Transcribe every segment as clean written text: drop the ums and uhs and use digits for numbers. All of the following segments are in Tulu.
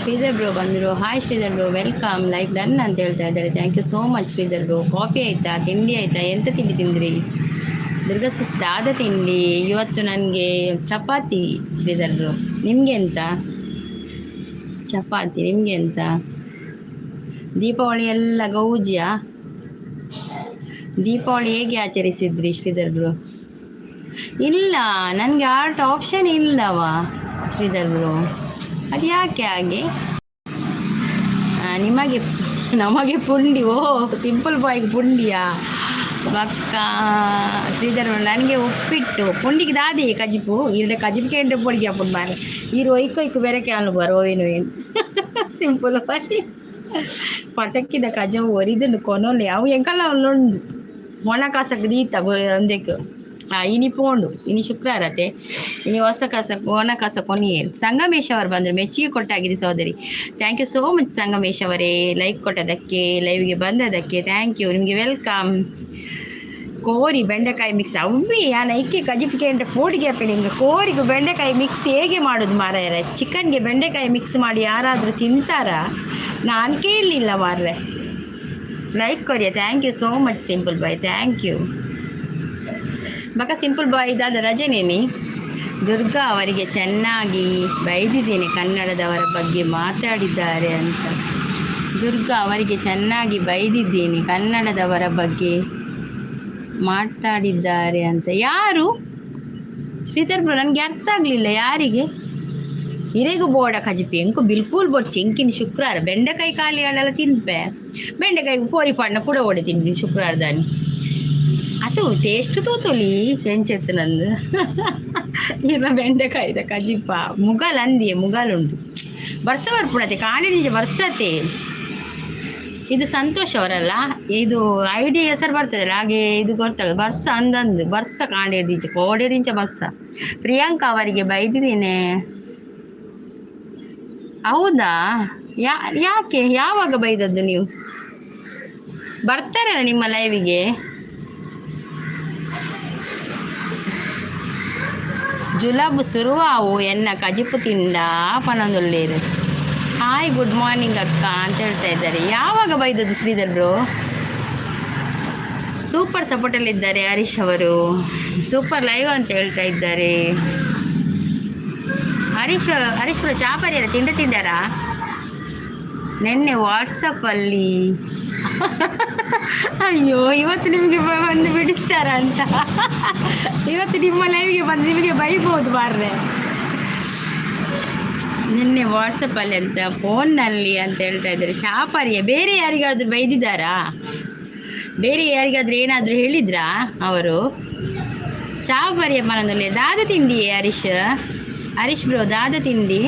ಶ್ರೀಧರ್ ಬ್ರೋ ಬಂದರು. Hi Sridhar bro, welcome. Like done ಅಂತ ಹೇಳ್ತಾ ಇದ್ದಾರೆ. Thank you so much, Sridhar bro. Coffee ಆಯಿತಾ? ತಿಂಡಿ ಆಯಿತಾ? ಎಂತ ತಿಂಡಿ ತಿಂದ್ರಿ? ದುರ್ಗಾ ಸಿಸ್, ದಾದ ತಿಂಡಿ? ಇವತ್ತು ನನಗೆ ಚಪಾತಿ ಶ್ರೀಧರ್ ಬ್ರೋ. ನಿಮಗೆ ಎಂತ? ಚಪಾತಿ. ನಿಮಗೆ ಎಂತ? ದೀಪಾವಳಿ ಎಲ್ಲ ಗೌಜಿಯಾ? ದೀಪಾವಳಿ ಹೇಗೆ ಆಚರಿಸಿದ್ರಿ ಶ್ರೀಧರ್ ಬ್ರೋ? ಇಲ್ಲ, ನನಗೆ ಹಾರ್ಟ್ ಆಪ್ಷನ್ ಇಲ್ಲವಾ ಶ್ರೀಧರ್ ಬ್ರೋ? ಅದು ಯಾಕೆ ಹಾಗೆ? ನಿಮಗೆ ನಮಗೆ ಪುಂಡಿ. ಓ, ಸಿಂಪಲ್ ಬಾಯ್ಗೆ ಪುಂಡಿಯಾ? ಬಕ್ಕ ಶ್ರೀಧರ್, ನನಗೆ ಉಪ್ಪಿಟ್ಟು. ಪುಂಡಿಗೆ ದಾದಿ ಕಜಿಪು ಇಲ್ಲ. ಕಜಿಪು ಕೇಂದ್ರ ಪೊಡಿಗೆ ಅಪ್ಪು ಮಾರೆ. ಈರು ಒಯ್ಕು ಒಯ್ಕು ಬೇರೆ ಅನು ಬರೋ ಏನು ಏನು. ಸಿಂಪಲ್ ಬಾಯ್, ಪಟಕ್ಕಿದ ಕಜವು ಒರಿದುಂಡು ಕೊನೊಲೆ. ಅವು ಎಂಕಲ್ಲ ಉಂಡು ಒಣ ಕಾಸಕ್ಕೆ ದೀತ ಒಂದಕ್ಕೆ. ಇನಿ ಪೋಂಡು. ಇನಿ ಶುಕ್ರವಾರತೆ. ಇನಿ ಹೊಸ ಕಸ, ಒಣ ಕಸ ಕೊನಿಯೇರು. ಸಂಗಮೇಶ್ ಅವರು ಬಂದರು. ಮೆಚ್ಚುಗೆ ಕೊಟ್ಟಾಗಿದೆ ಸಹೋದರಿ. Thank you so much Sangamesh ಅವರೇ, ಲೈಕ್ ಕೊಟ್ಟದಕ್ಕೆ, ಲೈವ್ಗೆ ಬಂದದಕ್ಕೆ. Thank you. ನಿಮಗೆ welcome. ಕೋರಿ ಬೆಂಡೆಕಾಯಿ ಮಿಕ್ಸ್ ಅವ್ವಿ. ಯಾನ್ ಐಕೆ ಕಜಿಪಿಗೆ ಅಂದ್ರೆ ಪೋಡಿಗೆ ಅಪ್ಪೆ ನಿಮ್ಗೆ. ಕೋರಿಗೂ ಬೆಂಡೆಕಾಯಿ ಮಿಕ್ಸ್ ಹೇಗೆ ಮಾಡೋದು ಮಾರಾಯರೆ? ಚಿಕನ್ಗೆ ಬೆಂಡೆಕಾಯಿ ಮಿಕ್ಸ್ ಮಾಡಿ ಯಾರಾದರೂ ತಿಂತಾರಾ? ನಾನು ಕೇಳಲಿಲ್ಲ ಮಾರ್ರೆ. ಲೈಕ್ ಕೊರಿಯ. Thank you so much, simple boy. Thank you. ಬಕ ಸಿಂಪಲ್ ಬಾಯ್, ಇದಾದ ರಜನೇನಿ. ದುರ್ಗಾ ಅವರಿಗೆ ಚೆನ್ನಾಗಿ ಬೈದಿದ್ದೇನೆ, ಕನ್ನಡದವರ ಬಗ್ಗೆ ಮಾತಾಡಿದ್ದಾರೆ ಅಂತ. ದುರ್ಗಾ ಅವರಿಗೆ ಚೆನ್ನಾಗಿ ಬೈದಿದ್ದೀನಿ, ಕನ್ನಡದವರ ಬಗ್ಗೆ ಮಾತಾಡಿದ್ದಾರೆ ಅಂತ. ಯಾರು ಶ್ರೀಧರ್ ಬ್ರೋ? ನನಗೆ ಅರ್ಥ ಆಗಲಿಲ್ಲ, ಯಾರಿಗೆ? ಇರೆಗೂ ಬೋಡ ಕಜಿಪಿ ಎಂಕು ಬಿಲ್ಕುಲ್ ಬೊಡ್ಚಿ. ಎಂಕಿನ ಶುಕ್ರವಾರ ಬೆಂಡೆಕಾಯಿ ಖಾಲಿ ಆಡಲ್ಲ ತಿನ್ಪೆ. ಬೆಂಡೆಕಾಯಿ ಕೋರಿ ಪಾಡ್ನ ಕೂಡ ಓಡಿ ತಿನ್ನಿ ಶುಕ್ರವಾರದಾನಿ. ಅದು ಟೇಸ್ಟ್ ತೂತೊಲಿ ಎಂಚೆತ್ತು ನಂದು ಇನ್ನ ಬೆಂಡೆಕಾಯಿದ ಕಜಿಪ. ಮುಗಲ್ ಅಂದಿಯೇ ಮುಗಲುಂಟು. ಬರ್ಸ ಬರ್ಪುಡತೆ ಕಾಣಿದ ಬರ್ಸತೆ. ಇದು ಸಂತೋಷ್ ಅವರಲ್ಲ? ಇದು ಐಡಿ ಹೆಸರು ಬರ್ತದಲ್ಲ, ಹಾಗೆ ಇದು ಗೊತ್ತಾಗದು. ಬರ್ಸ ಅಂದಂದು ಬರ್ಸ ಕಾಂಡೇದಿಂಚ ಕೋಡೇದಿಂಚ ಬರ್ಸ. ಪ್ರಿಯಾಂಕಾ ಅವರಿಗೆ ಬೈದಿದ್ದೇನೆ. ಹೌದಾ? ಯಾಕೆ? ಯಾವಾಗ ಬೈದದ್ದು ನೀವು? ಬರ್ತಾರಲ್ಲ ನಿಮ್ಮ ಲೈವಿಗೆ? ಜುಲಾಬು ಸುರುವಾವು ಎನ್ನ ಕಜಿಪು ತಿಂಡ ಪನೊಂದುಲ್ಲೇರು. ಹಾಯ್, ಗುಡ್ ಮಾರ್ನಿಂಗ್ ಅಕ್ಕ ಅಂತ ಹೇಳ್ತಾ ಇದ್ದಾರೆ. ಯಾವಾಗ ಬೈದದ್ದು ಶ್ರೀಧರ್ ಬ್ರೋ? ಸೂಪರ್ ಸಪೋರ್ಟಲ್ಲಿದ್ದಾರೆ ಹರೀಶ್ ಅವರು. ಸೂಪರ್ ಲೈವ್ ಅಂತ ಹೇಳ್ತಾ ಇದ್ದಾರೆ ಹರೀಶ್. ಹರೀಶ್ ಬ್ರೋ, ಚಾಪರಿಯರ ತಿಂಡ ತಿಂಡಾರಾ? ನಿನ್ನೆ ವಾಟ್ಸಪ್ಪಲ್ಲಿ. ಅಯ್ಯೋ, ಇವತ್ತು ನಿಮಗೆ ಬಂದು ಬಿಡಿಸ್ತಾರ ಅಂತ. ಇವತ್ತು ನಿಮ್ಮ ಲೈವ್ಗೆ ಬಂದು ನಿಮಗೆ ಬೈಬೋದು ಮಾರ್ರೆ. ನಿನ್ನೆ ವಾಟ್ಸಪ್ಪಲ್ಲಿ ಅಂತ, ಫೋನ್ನಲ್ಲಿ ಅಂತ ಹೇಳ್ತಾ ಇದ್ದಾರೆ. ಚಾಪರಿಯ ಬೇರೆ ಯಾರಿಗಾದ್ರೂ ಬೈದಿದ್ದಾರಾ? ಬೇರೆ ಯಾರಿಗಾದ್ರೂ ಏನಾದರೂ ಹೇಳಿದ್ರಾ ಅವರು? ಚಾಪರಿಯ ಮನದಲ್ಲಿ ದಾದ ತಿಂಡಿ. ಹರೀಶ್, ಹರೀಶ್ ಬ್ರೋ, ದಾದ ತಿಂಡಿ?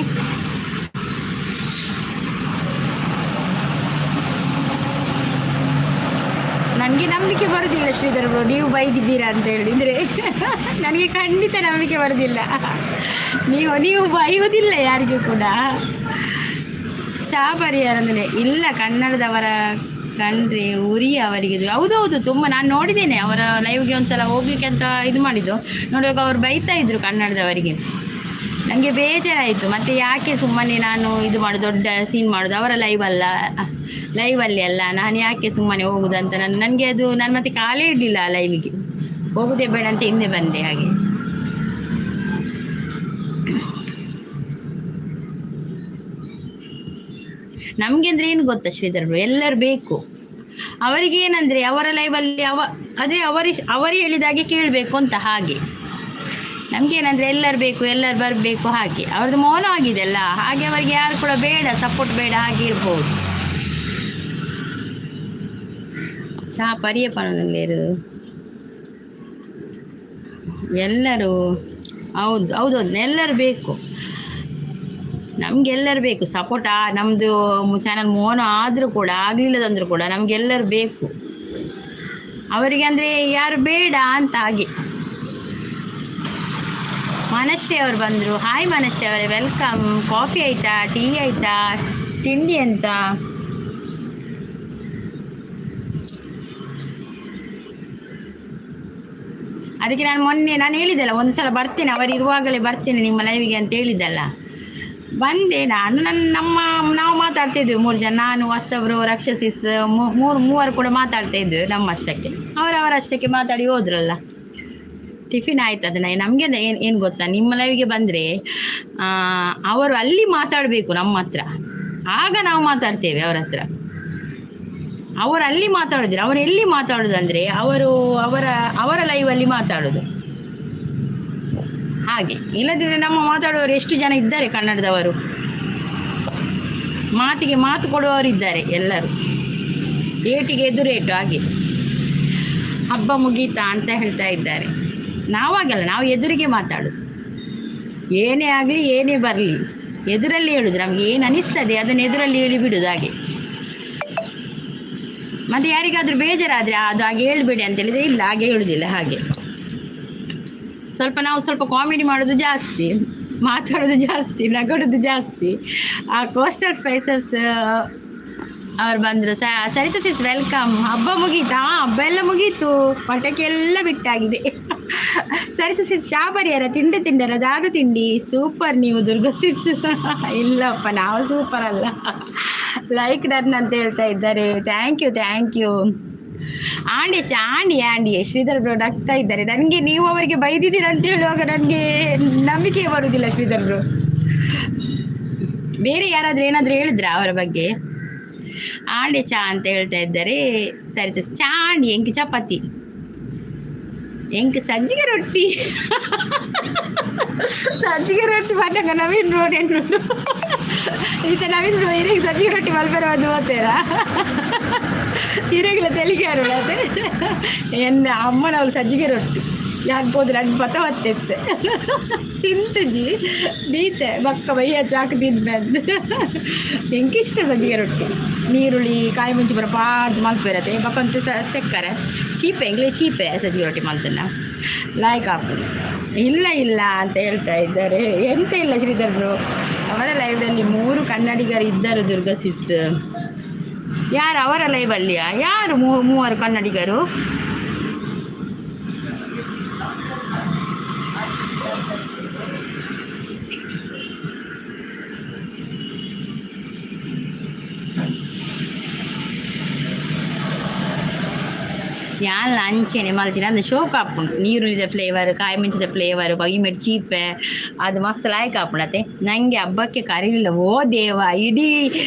ನನಗೆ ನಂಬಿಕೆ ಬರೋದಿಲ್ಲ ಶ್ರೀಧರ್ ಬ್ರೋ, ನೀವು ಬೈದಿದ್ದೀರಾ ಅಂತ ಹೇಳಿದರೆ ನನಗೆ ಖಂಡಿತ ನಂಬಿಕೆ ಬರೋದಿಲ್ಲ. ನೀವು ನೀವು ಬೈಯುವುದಿಲ್ಲ ಯಾರಿಗೂ ಕೂಡ. ಚಾ ಪರಿಹಾರ ಇಲ್ಲ. ಕನ್ನಡದವರ ಕಂಡ್ರೆ ಉರಿ ಅವರಿಗೆ. ಹೌದೌದು, ತುಂಬ ನಾನು ನೋಡಿದ್ದೇನೆ. ಅವರ ಲೈವ್ಗೆ ಒಂದು ಸಲ ಹೋಗ್ಲಿಕ್ಕೆ ಅಂತ ಇದು ಮಾಡಿದ್ದು. ನೋಡುವಾಗ ಅವರು ಬೈತಾ ಇದ್ರು ಕನ್ನಡದವರಿಗೆ. ನನಗೆ ಬೇಜಾರಾಯಿತು. ಮತ್ತು ಯಾಕೆ ಸುಮ್ಮನೆ ನಾನು ಇದು ಮಾಡೋದು, ದೊಡ್ಡ ಸೀನ್ ಮಾಡೋದು? ಅವರ ಲೈವ್ ಅಲ್ಲ, ಲೈವಲ್ಲಿ ಅಲ್ಲ, ನಾನು ಯಾಕೆ ಸುಮ್ಮನೆ ಹೋಗುದಂತ ನನಗೆ ಅದು ನಾನು ಮತ್ತೆ ಕಾಲೇ ಇಡಲಿಲ್ಲ ಆ ಲೈವಿಗೆ. ಹೋಗುದೇ ಬೇಡ ಅಂತ ಹಿಂದೆ ಬಂದೆ ಹಾಗೆ. ನಮಗೆ ಅಂದರೆ ಏನು ಗೊತ್ತಾ ಶ್ರೀಧರ್, ಎಲ್ಲರೂ ಬೇಕು. ಅವರಿಗೆ ಏನಂದರೆ ಅವರ ಲೈವಲ್ಲಿ ಅದೇ ಅವರೇ ಹೇಳಿದಾಗೆ ಕೇಳಬೇಕು ಅಂತ ಹಾಗೆ. ನಮಗೇನಂದರೆ ಎಲ್ಲರೂ ಬೇಕು, ಎಲ್ಲರೂ ಬರಬೇಕು ಹಾಗೆ. ಅವ್ರದ್ದು ಮೌನ ಆಗಿದೆ ಅಲ್ಲ, ಹಾಗೆ ಅವರಿಗೆ ಯಾರು ಕೂಡ ಬೇಡ, ಸಪೋರ್ಟ್ ಬೇಡ, ಹಾಗೆ ಇರ್ಬೋದು. ಚಾ ಪರಿಯ ಪನೊಂದುಲ್ಲೇರು ಎಲ್ಲರೂ. ಹೌದು ಹೌದೌದು, ಎಲ್ಲರೂ ಬೇಕು ನಮಗೆಲ್ಲರೂ ಬೇಕು ಸಪೋರ್ಟ್. ನಮ್ಮದು ಚಾನಲ್ ಮೋನ ಆದರೂ ಕೂಡ, ಆಗಲಿಲ್ಲದಂದ್ರೂ ಕೂಡ ನಮಗೆಲ್ಲರೂ ಬೇಕು. ಅವರಿಗೆ ಅಂದರೆ ಯಾರು ಬೇಡ ಅಂತ ಹಾಗೆ. ಮನಶ್ರೀ ಅವರು ಬಂದರು. ಹಾಯ್ ಮನಶ್ರೀ ಅವರೇ, welcome. Coffee ಆಯಿತಾ? ಟೀ ಆಯಿತಾ? ತಿಂಡಿ ಅಂತ? ಅದಕ್ಕೆ ನಾನು ಮೊನ್ನೆ ನಾನು ಹೇಳಿದ್ದಲ್ಲ, ಒಂದು ಸಲ ಬರ್ತೇನೆ, ಅವರು ಇರುವಾಗಲೇ ಬರ್ತೇನೆ ನಿಮ್ಮ ಲೈವಿಗೆ ಅಂತ ಹೇಳಿದ್ದಲ್ಲ. ಬಂದೆ ನಾನು. ನನ್ನ ನಮ್ಮ ನಾವು ಮಾತಾಡ್ತಿದ್ವಿ ಮೂರು ಜನ, ನಾನು, ಹೊಸಬ್ರು, ರಕ್ಷಸಿಸ್, ಮೂರು ಮೂವರು ಕೂಡ ಮಾತಾಡ್ತಾ ಇದ್ವಿ ನಮ್ಮಷ್ಟಕ್ಕೆ. ಅವರವರಷ್ಟಕ್ಕೆ ಮಾತಾಡಿ ಹೋದ್ರಲ್ಲ. ಟಿಫಿನ್ ಆಯ್ತು. ಅದನ್ನು ನಮಗೆ ಏನು ಏನು ಗೊತ್ತಾ, ನಿಮ್ಮ ಲೈವ್ಗೆ ಬಂದರೆ ಅವರು ಅಲ್ಲಿ ಮಾತಾಡಬೇಕು ನಮ್ಮ ಹತ್ರ, ಆಗ ನಾವು ಮಾತಾಡ್ತೇವೆ ಅವ್ರ ಹತ್ರ. ಅವರು ಅಲ್ಲಿ ಮಾತಾಡಿದ್ರೆ, ಅವರು ಎಲ್ಲಿ ಮಾತಾಡೋದಂದರೆ ಅವರು ಅವರ ಅವರ ಲೈವಲ್ಲಿ ಮಾತಾಡೋದು ಹಾಗೆ. ಇಲ್ಲದಿದ್ದರೆ ನಮ್ಮ ಮಾತಾಡುವವರು ಎಷ್ಟು ಜನ ಇದ್ದಾರೆ ಕನ್ನಡದವರು, ಮಾತಿಗೆ ಮಾತು ಕೊಡುವವರು ಇದ್ದಾರೆ ಎಲ್ಲರೂ, ಏಟಿಗೆ ಎದುರೇಟು ಹಾಗೆ. ಹಬ್ಬ ಮುಗೀತಾ ಅಂತ ಹೇಳ್ತಾ ಇದ್ದಾರೆ. ನಾವಾಗಲ್ಲ, ನಾವು ಎದುರಿಗೆ ಮಾತಾಡೋದು. ಏನೇ ಆಗಲಿ, ಏನೇ ಬರಲಿ, ಎದುರಲ್ಲಿ ಹೇಳುದು. ನಮಗೆ ಏನು ಅನಿಸ್ತದೆ ಅದನ್ನು ಎದುರಲ್ಲಿ ಹೇಳಿ ಬಿಡುದು ಹಾಗೆ. ಮತ್ತು ಯಾರಿಗಾದರೂ ಬೇಜಾರಾದರೆ ಅದು ಹಾಗೆ ಹೇಳಬೇಡಿ ಅಂತ ಹೇಳಿದರೆ, ಇಲ್ಲ, ಹಾಗೆ ಹೇಳುವುದಿಲ್ಲ ಹಾಗೆ. ಸ್ವಲ್ಪ ನಾವು ಸ್ವಲ್ಪ ಕಾಮಿಡಿ ಮಾಡೋದು ಜಾಸ್ತಿ, ಮಾತಾಡೋದು ಜಾಸ್ತಿ, ನಗಡೋದು ಜಾಸ್ತಿ. ಆ ಕೋಸ್ಟಲ್ ಸ್ಪೈಸಸ್ ಅವ್ರು ಬಂದರು. ಸರಿತಾ ಸಿಸ್, welcome. ಹಬ್ಬ ಮುಗೀತಾ? ಹಬ್ಬ ಎಲ್ಲ ಮುಗೀತು, ಪಟಾಕಿ ಎಲ್ಲ ಬಿಟ್ಟಾಗಿದೆ. ಸರಿತಾ ಸಿಸ್, ಚಾ ಬರಿಯಾರ? ತಿಂಡಿ ತಿಂಡರ? ದಾದ ತಿಂಡಿ? ಸೂಪರ್ ನೀವು ದುರ್ಗಾ ಸಿಸ್. ಇಲ್ಲಪ್ಪ, ನಾವು ಸೂಪರ್ ಅಲ್ಲ. ಲೈಕ್ ಡನ್ ಅಂತ ಹೇಳ್ತಾ ಇದ್ದಾರೆ. Thank you, thank you. ಆಂಡಿ ಚಾಂಡಿ ಆಂಡಿ. ಶ್ರೀಧರ್ ಬ್ರೋ ನಗ್ತಾ ಇದ್ದಾರೆ. ನನಗೆ ನೀವು ಅವರಿಗೆ ಬೈದಿದ್ದೀರ ಅಂತ ಹೇಳುವಾಗ ನನಗೆ ನಂಬಿಕೆ ಬರುವುದಿಲ್ಲ ಶ್ರೀಧರ್ ಬ್ರೋ. ಬೇರೆ ಯಾರಾದರೂ ಏನಾದರೂ ಹೇಳಿದ್ರಾ ಅವರ ಬಗ್ಗೆ? ಆಂಡೆ ಚಾ ಅಂತ ಹೇಳ್ತಾ ಇದ್ದಾರೆ. ಸರಿ, ಚಾಂಡಿ. ಎಂಕ್ ಚಪಾತಿ, ಎಂಕ್ ಸಜ್ಜಿಗೆ ರೊಟ್ಟಿ. ಸಜ್ಜಿಗೆ ರೊಟ್ಟಿ ಪನ್ನಗ ನವೀನ್ ಬ್ರೋ ನೆನ್ಪುಂಡು. ಈತ ನವೀನ್ ಬ್ರೋ ಇರೆಗ್ ಸಜ್ಜಿಗೆ ರೊಟ್ಟಿ ಮಲ್ಪೆರ ಬಂದು ಹೋಗ್ತೇರಾ? ಇರೆಗ್ಲ ತೆಲಿಗೆ ಅರುಳತೆ. ಎನ್ನ ಅಮ್ಮನವ್ರು ಸಜ್ಜಿಗೆ ರೊಟ್ಟಿ ಯಾಕೆ ಹೋದ್ರೆ ಅದು ಪತ ಬತ್ತೆತ್ತೆ ತಿಂತಜಿ ದೀತೆ ಬಕ್ಕ ಬಯ್ಯ ಚಾಕು ತಿನ್ಬಂದು. ಎಂಕಿಷ್ಟ ಸಜ್ಜಿಗೆ ರೊಟ್ಟಿ. ನೀರುಳ್ಳಿ, ಕಾಯಿ ಮುಂಚಿ ಬರ ಪಾರ್ದು ಮಲ್ಪೆರತೆ ಬಕ್ಕಂತ ಸೆಕ್ಕರೆ ಚೀಪೆ ಎಂಗ್ಲೆ ಚೀಪೆ ಸಜ್ಜಿಗೆ ರೊಟ್ಟಿ ಮಲ್ತನ್ನ. ಲಾಯ್ಕ್ ಹಾಕುದು. ಇಲ್ಲ ಇಲ್ಲ ಅಂತ ಹೇಳ್ತಾ ಇದ್ದಾರೆ. ಎಂತ ಇಲ್ಲ ಶ್ರೀಧರ್ ಬ್ರೋ. ಅವರ ಲೈವ್ನಲ್ಲಿ ಮೂರು ಕನ್ನಡಿಗರು ಇದ್ದರು ದುರ್ಗಾ ಸಿಸ್. ಯಾರು ಅವರ ಲೈವಲ್ಲಿಯಾ? ಯಾರು ಮೂವರು ಕನ್ನಡಿಗರು? ಯಾನ್ಲ ಅಂಚೆನೆ ಮಲ್ತಿನ ಅಂದ್ ಶೋಕ್ ಆಪುಂಡು. ನೀರುಳ್ಳಿದ ಫ್ಲೇವರ್, ಕಾಯಿ ಮುಂಚಿದ ಫ್ಲೇವರ್, ಬಗಿ ಚೀಪೆ, ಅದು ಮಸ್ತ್ ಲಾಯ್ಕ್ ಆಪುಂಡತೆ. ನನಗೆ ಹಬ್ಬಕ್ಕೆ ಕರೀಲಿಲ್ಲ. ಓ ದೇವ, ಇಡೀ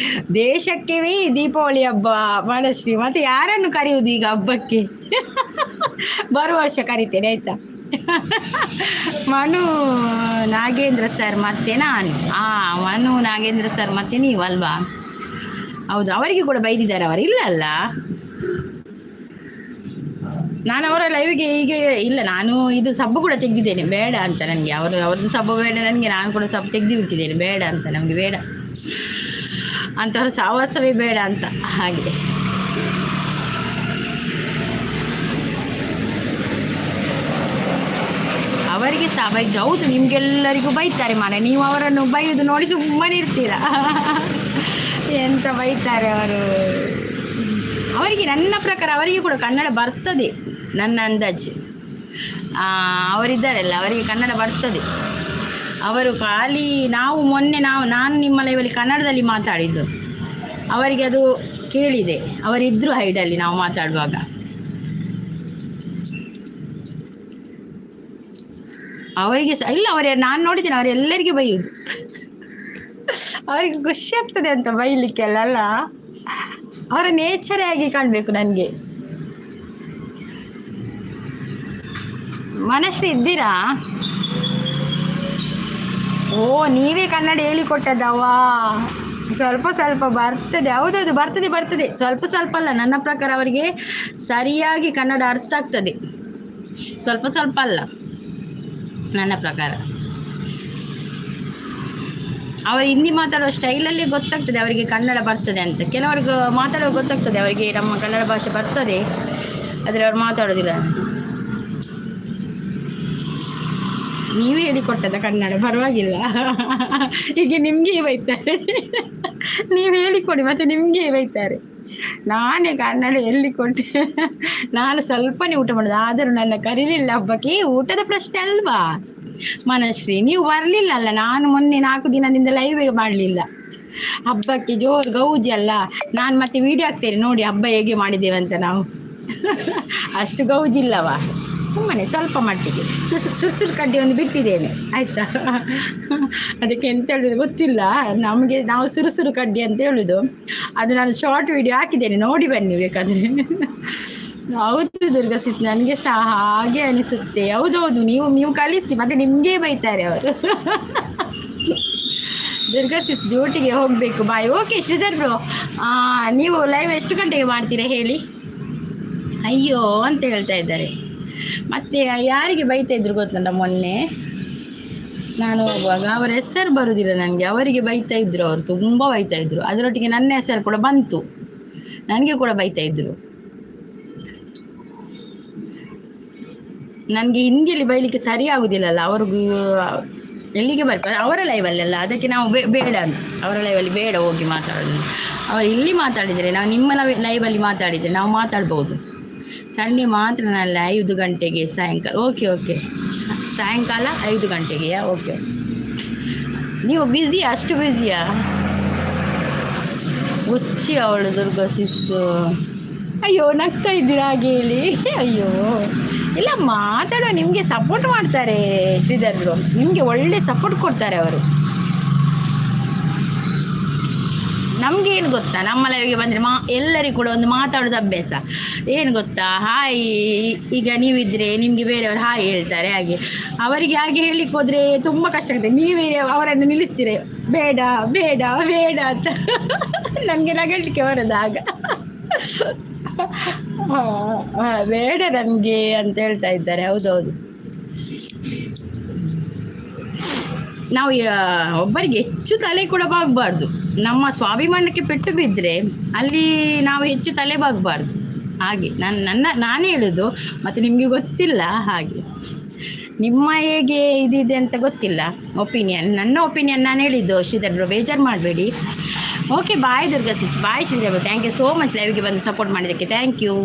ದೇಶಕ್ಕೆ ದೀಪಾವಳಿ ಹಬ್ಬ ಮನಶ್ರೀ, ಮತ್ತು ಯಾರನ್ನು ಕರೆಯುವುದು ಈಗ ಹಬ್ಬಕ್ಕೆ? ಬರುವ ವರ್ಷ ಕರಿತೇನೆ, ಆಯಿತಾ? ಮನು ನಾಗೇಂದ್ರ ಸರ್ ಮತ್ತೆ ನಾನು. ಮನು ನಾಗೇಂದ್ರ ಸರ್ ಮತ್ತೆ ನೀವು ಅಲ್ವಾ? ಹೌದು, ಅವರಿಗೆ ಕೂಡ ಬೈದಿದ್ದಾರೆ ಅವರು. ಇಲ್ಲ ಅಲ್ಲ, ನಾನು ಅವರ ಲೈವ್ಗೆ ಈಗ ಇಲ್ಲ. ನಾನು ಇದು ಸಬ್ಬು ಕೂಡ ತೆಗೆದಿದ್ದೇನೆ, ಬೇಡ ಅಂತ ನನಗೆ. ಅವರು ಅವ್ರದ್ದು ಸಬ್ಬು ಬೇಡ ನನಗೆ. ನಾನು ಕೂಡ ಸಬ್ಬು ತೆಗೆದು ಬಿಟ್ಟಿದ್ದೇನೆ, ಬೇಡ ಅಂತ, ನಮಗೆ ಬೇಡ ಅಂಥವ್ರ ಸಹವಾಸವೇ ಬೇಡ ಅಂತ ಹಾಗೆ. ಅವರಿಗೆ ಸಹ ಬೈದು. ಹೌದು, ನಿಮಗೆಲ್ಲರಿಗೂ ಬೈತಾರೆ ಮಾರೆ. ನೀವು ಅವರನ್ನು ಬೈಯುವುದು ನೋಡಿ ಸುಮ್ಮನೆ ಇರ್ತೀರ. ಎಂತ ಬೈತಾರೆ ಅವರು ಅವರಿಗೆ? ನನ್ನ ಪ್ರಕಾರ ಅವರಿಗೆ ಕೂಡ ಕನ್ನಡ ಬರ್ತದೆ, ನನ್ನ ಅಂದಾಜು. ಅವರಿದ್ದಾರಲ್ಲ, ಅವರಿಗೆ ಕನ್ನಡ ಬರ್ತದೆ. ಅವರು ಖಾಲಿ ನಾವು ಮೊನ್ನೆ ನಾವು ನಾನು ನಿಮ್ಮ ಲೈವಲ್ಲಿ ಕನ್ನಡದಲ್ಲಿ ಮಾತಾಡಿದ್ದು, ಅವರಿಗೆ ಅದು ಕೇಳಿದೆ. ಅವರಿದ್ದರು ಹೈಡಲ್ಲಿ ನಾವು ಮಾತಾಡುವಾಗ. ಅವರಿಗೆ ಸಹ ಇಲ್ಲ, ಅವರೇ ನಾನು ನೋಡಿದ್ದೇನೆ, ಅವರೆಲ್ಲರಿಗೆ ಬೈಯುವುದು. ಅವರಿಗೆ ಖುಷಿ ಆಗ್ತದೆ ಅಂತ ಬೈಲಿಕ್ಕೆಲ್ಲ ಅಲ್ಲ, ಅವರ ನೇಚರೇ ಆಗಿ ಕಾಣಬೇಕು ನನಗೆ. ಮನಶ್ರೀ ಇದ್ದೀರಾ? ಓ, ನೀವೇ ಕನ್ನಡ ಹೇಳಿಕೊಟ್ಟದವಾ? ಸ್ವಲ್ಪ ಸ್ವಲ್ಪ ಬರ್ತದೆ. ಹೌದೌದು, ಬರ್ತದೆ ಬರ್ತದೆ. ಸ್ವಲ್ಪ ಸ್ವಲ್ಪ ಅಲ್ಲ, ನನ್ನ ಪ್ರಕಾರ ಅವರಿಗೆ ಸರಿಯಾಗಿ ಕನ್ನಡ ಅರ್ಥ ಆಗ್ತದೆ. ಸ್ವಲ್ಪ ಸ್ವಲ್ಪ ಅಲ್ಲ, ನನ್ನ ಪ್ರಕಾರ ಅವರು ಹಿಂದಿ ಮಾತಾಡುವ ಸ್ಟೈಲಲ್ಲಿ ಗೊತ್ತಾಗ್ತದೆ ಅವರಿಗೆ ಕನ್ನಡ ಬರ್ತದೆ ಅಂತ. ಕೆಲವರಿಗೆ ಮಾತಾಡುವ ಗೊತ್ತಾಗ್ತದೆ ಅವರಿಗೆ ನಮ್ಮ ಕನ್ನಡ ಭಾಷೆ ಬರ್ತದೆ, ಆದರೆ ಅವ್ರು ಮಾತಾಡೋದಿಲ್ಲ. ನೀವೇ ಹೇಳಿಕೊಟ್ಟದ ಕನ್ನಡ? ಪರವಾಗಿಲ್ಲ, ಈಗ ನಿಮಗೆ ಬೈತಾರೆ. ನೀವು ಹೇಳಿಕೊಡಿ, ಮತ್ತು ನಿಮಗೆ ಬೈತಾರೆ. ನಾನೇ ಕನ್ನಡ ಎಲ್ಲಿ ಕೊಟ್ಟೆ? ನಾನು ಸ್ವಲ್ಪನೇ ಊಟ ಮಾಡೋದು, ಆದರೂ ನನ್ನ ಕರೀಲಿಲ್ಲ ಹಬ್ಬಕ್ಕೆ. ಊಟದ ಪ್ರಶ್ನೆ ಅಲ್ವಾ? ಮನಶ್ರೀ, ನೀವು ಬರಲಿಲ್ಲ ಅಲ್ಲ? ನಾನು ಮೊನ್ನೆ 4 ದಿನದಿಂದ ಲೈವ್ ಮಾಡಲಿಲ್ಲ. ಹಬ್ಬಕ್ಕೆ ಜೋರು ಗೌಜಿ ಅಲ್ಲ. ನಾನು ಮತ್ತೆ ವಿಡಿಯೋ ಹಾಕ್ತೇನೆ ನೋಡಿ, ಹಬ್ಬ ಹೇಗೆ ಮಾಡಿದ್ದೇವೆ ಅಂತ ನಾವು. ಅಷ್ಟು ಗೌಜಿಲ್ಲವಾ, ಸುಮ್ಮನೆ ಸ್ವಲ್ಪ ಮಟ್ಟಿಗೆ ಸುರ್ಸುರು ಕಡ್ಡಿ ಒಂದು ಬಿಟ್ಟಿದ್ದೇನೆ, ಆಯಿತಾ? ಅದಕ್ಕೆ ಎಂತ ಹೇಳುದು ಗೊತ್ತಿಲ್ಲ ನಮಗೆ. ನಾವು ಸುರುಸುರು ಕಡ್ಡಿ ಅಂತ ಹೇಳುದು ಅದು. ನಾನು ಶಾರ್ಟ್ ವಿಡಿಯೋ ಹಾಕಿದ್ದೇನೆ, ನೋಡಿ ಬನ್ನಿ ಬೇಕಾದರೆ. ಹೌದು ದುರ್ಗಾ ಸಿಸ್, ನನಗೆ ಸಹ ಹಾಗೆ ಅನಿಸುತ್ತೆ. ಹೌದೌದು, ನೀವು ನೀವು ಕಲಿಸಿ, ಮತ್ತೆ ನಿಮಗೆ ಬೈತಾರೆ ಅವರು. ದುರ್ಗಾ ಸಿಸ್, ಡ್ಯೂಟಿಗೆ ಹೋಗಬೇಕು, ಬಾಯ್. ಓಕೆ ಶ್ರೀಧರ್ ಬ್ರೋ, ನೀವು ಲೈವ್ ಎಷ್ಟು ಗಂಟೆಗೆ ಮಾಡ್ತೀರಾ ಹೇಳಿ. ಅಯ್ಯೋ ಅಂತ ಹೇಳ್ತಾ ಇದ್ದಾರೆ. ಮತ್ತೆ ಯಾರಿಗೆ ಬೈತಾ ಇದ್ರು ಗೊತ್ತುಂಟ? ಮೊನ್ನೆ ನಾನು ಹೋಗುವಾಗ ಅವರ ಹೆಸರು ಬರುವುದಿಲ್ಲ ನನಗೆ. ಅವರಿಗೆ ಬೈತಾ ಇದ್ರು ಅವರು, ತುಂಬ ಬೈತಾ ಇದ್ರು. ಅದರೊಟ್ಟಿಗೆ ನನ್ನ ಹೆಸರು ಕೂಡ ಬಂತು, ನನಗೆ ಕೂಡ ಬೈತಾ ಇದ್ರು. ನನಗೆ ಹಿಂದಿಯಲ್ಲಿ ಬೈಲಿಕ್ಕೆ ಸರಿ ಆಗುದಿಲ್ಲಲ್ಲ. ಅವ್ರಿಗೂ ಎಲ್ಲಿಗೆ ಬರ್ತಾರೆ ಅವರ ಲೈವಲ್ಲೆಲ್ಲ. ಅದಕ್ಕೆ ನಾವು ಬೇಡ ಅಂತ, ಅವರ ಲೈವಲ್ಲಿ ಬೇಡ ಹೋಗಿ ಮಾತಾಡೋದು. ಅವರು ಇಲ್ಲಿ ಮಾತಾಡಿದರೆ, ನಾವು ನಿಮ್ಮ ಲೈವಲ್ಲಿ ಮಾತಾಡಿದರೆ ನಾವು ಮಾತಾಡ್ಬೋದು. ಸಂಡೇ ಮಾತ್ರ ನಾನು 5 ಗಂಟೆಗೆ ಸಾಯಂಕಾಲ. ಓಕೆ ಓಕೆ, ಸಾಯಂಕಾಲ 5 ಗಂಟೆಗೆಯಾ? ಓಕೆ. ನೀವು ಬ್ಯುಸಿಯಾ? ಅಷ್ಟು ಬ್ಯುಸಿಯಾ? ಹುಚ್ಚಿ ಅವಳು ದುರ್ಗಾ ಸಿಸ್ಸು. ಅಯ್ಯೋ, ನಗ್ತಾ ಇದ್ದೀರಾ ಹಾಗೆ ಹೇಳಿ. ಅಯ್ಯೋ ಇಲ್ಲ, ಮಾತಾಡೋ ನಿಮಗೆ ಸಪೋರ್ಟ್ ಮಾಡ್ತಾರೆ ಶ್ರೀಧರ್ ಬ್ರೋ. ನಿಮಗೆ ಒಳ್ಳೆ ಸಪೋರ್ಟ್ ಕೊಡ್ತಾರೆ ಅವರು. ನಮಗೇನು ಗೊತ್ತಾ, ನಮ್ಮ ಲೈವಿಗೆ ಬಂದರೆ ಎಲ್ಲರಿಗೂ ಕೂಡ ಒಂದು ಮಾತಾಡೋದು ಅಭ್ಯಾಸ. ಏನು ಗೊತ್ತಾ, ಹಾಯ್, ಈಗ ನೀವಿದ್ದರೆ ನಿಮಗೆ ಬೇರೆಯವರು ಹಾಯ್ ಹೇಳ್ತಾರೆ. ಹಾಗೆ ಅವರಿಗೆ ಹಾಗೆ ಹೇಳಲಿಕ್ಕೆ ಹೋದರೆ ತುಂಬ ಕಷ್ಟ ಆಗುತ್ತೆ. ನೀವೇ ಅವರನ್ನು ನಿಲ್ಲಿಸ್ತೀರಿ, ಬೇಡ ಬೇಡ ಬೇಡ ಅಂತ. ನನಗೆ ನಗಲಿಕ್ಕೆ ಬರೋದು ಆಗ. ಬೇಡ ನನಗೆ ಅಂತ ಹೇಳ್ತಾ ಇದ್ದಾರೆ. ಹೌದೌದು, ನಾವು ಒಬ್ಬರಿಗೆ ಹೆಚ್ಚು ತಲೆ ಕೂಡ ಬಾಗಬಾರ್ದು. ನಮ್ಮ ಸ್ವಾಭಿಮಾನಕ್ಕೆ ಪೆಟ್ಟು ಬಿದ್ದರೆ ಅಲ್ಲಿ ನಾವು ಹೆಚ್ಚು ತಲೆ ಬಾಗಬಾರ್ದು. ಹಾಗೆ ನಾನು ನನ್ನ ನಾನೇ ಹೇಳೋದು. ಮತ್ತು ನಿಮಗೆ ಗೊತ್ತಿಲ್ಲ, ಹಾಗೆ ನಿಮ್ಮ ಹೇಗೆ ಇದಿದೆ ಅಂತ ಗೊತ್ತಿಲ್ಲ ಒಪಿನಿಯನ್. ನನ್ನ ಒಪಿನಿಯನ್ ನಾನು ಹೇಳಿದ್ದು. ಶ್ರೀಧರ್ ಬ್ರೋ, ಬೇಜಾರು ಮಾಡಬೇಡಿ. Okay, bye Durga sis, bye Shridhar bro. Thank you so much ಲೈವ್ಗೆ ಬಂದು ಸಪೋರ್ಟ್ ಮಾಡಿದ್ದಕ್ಕೆ. Thank you.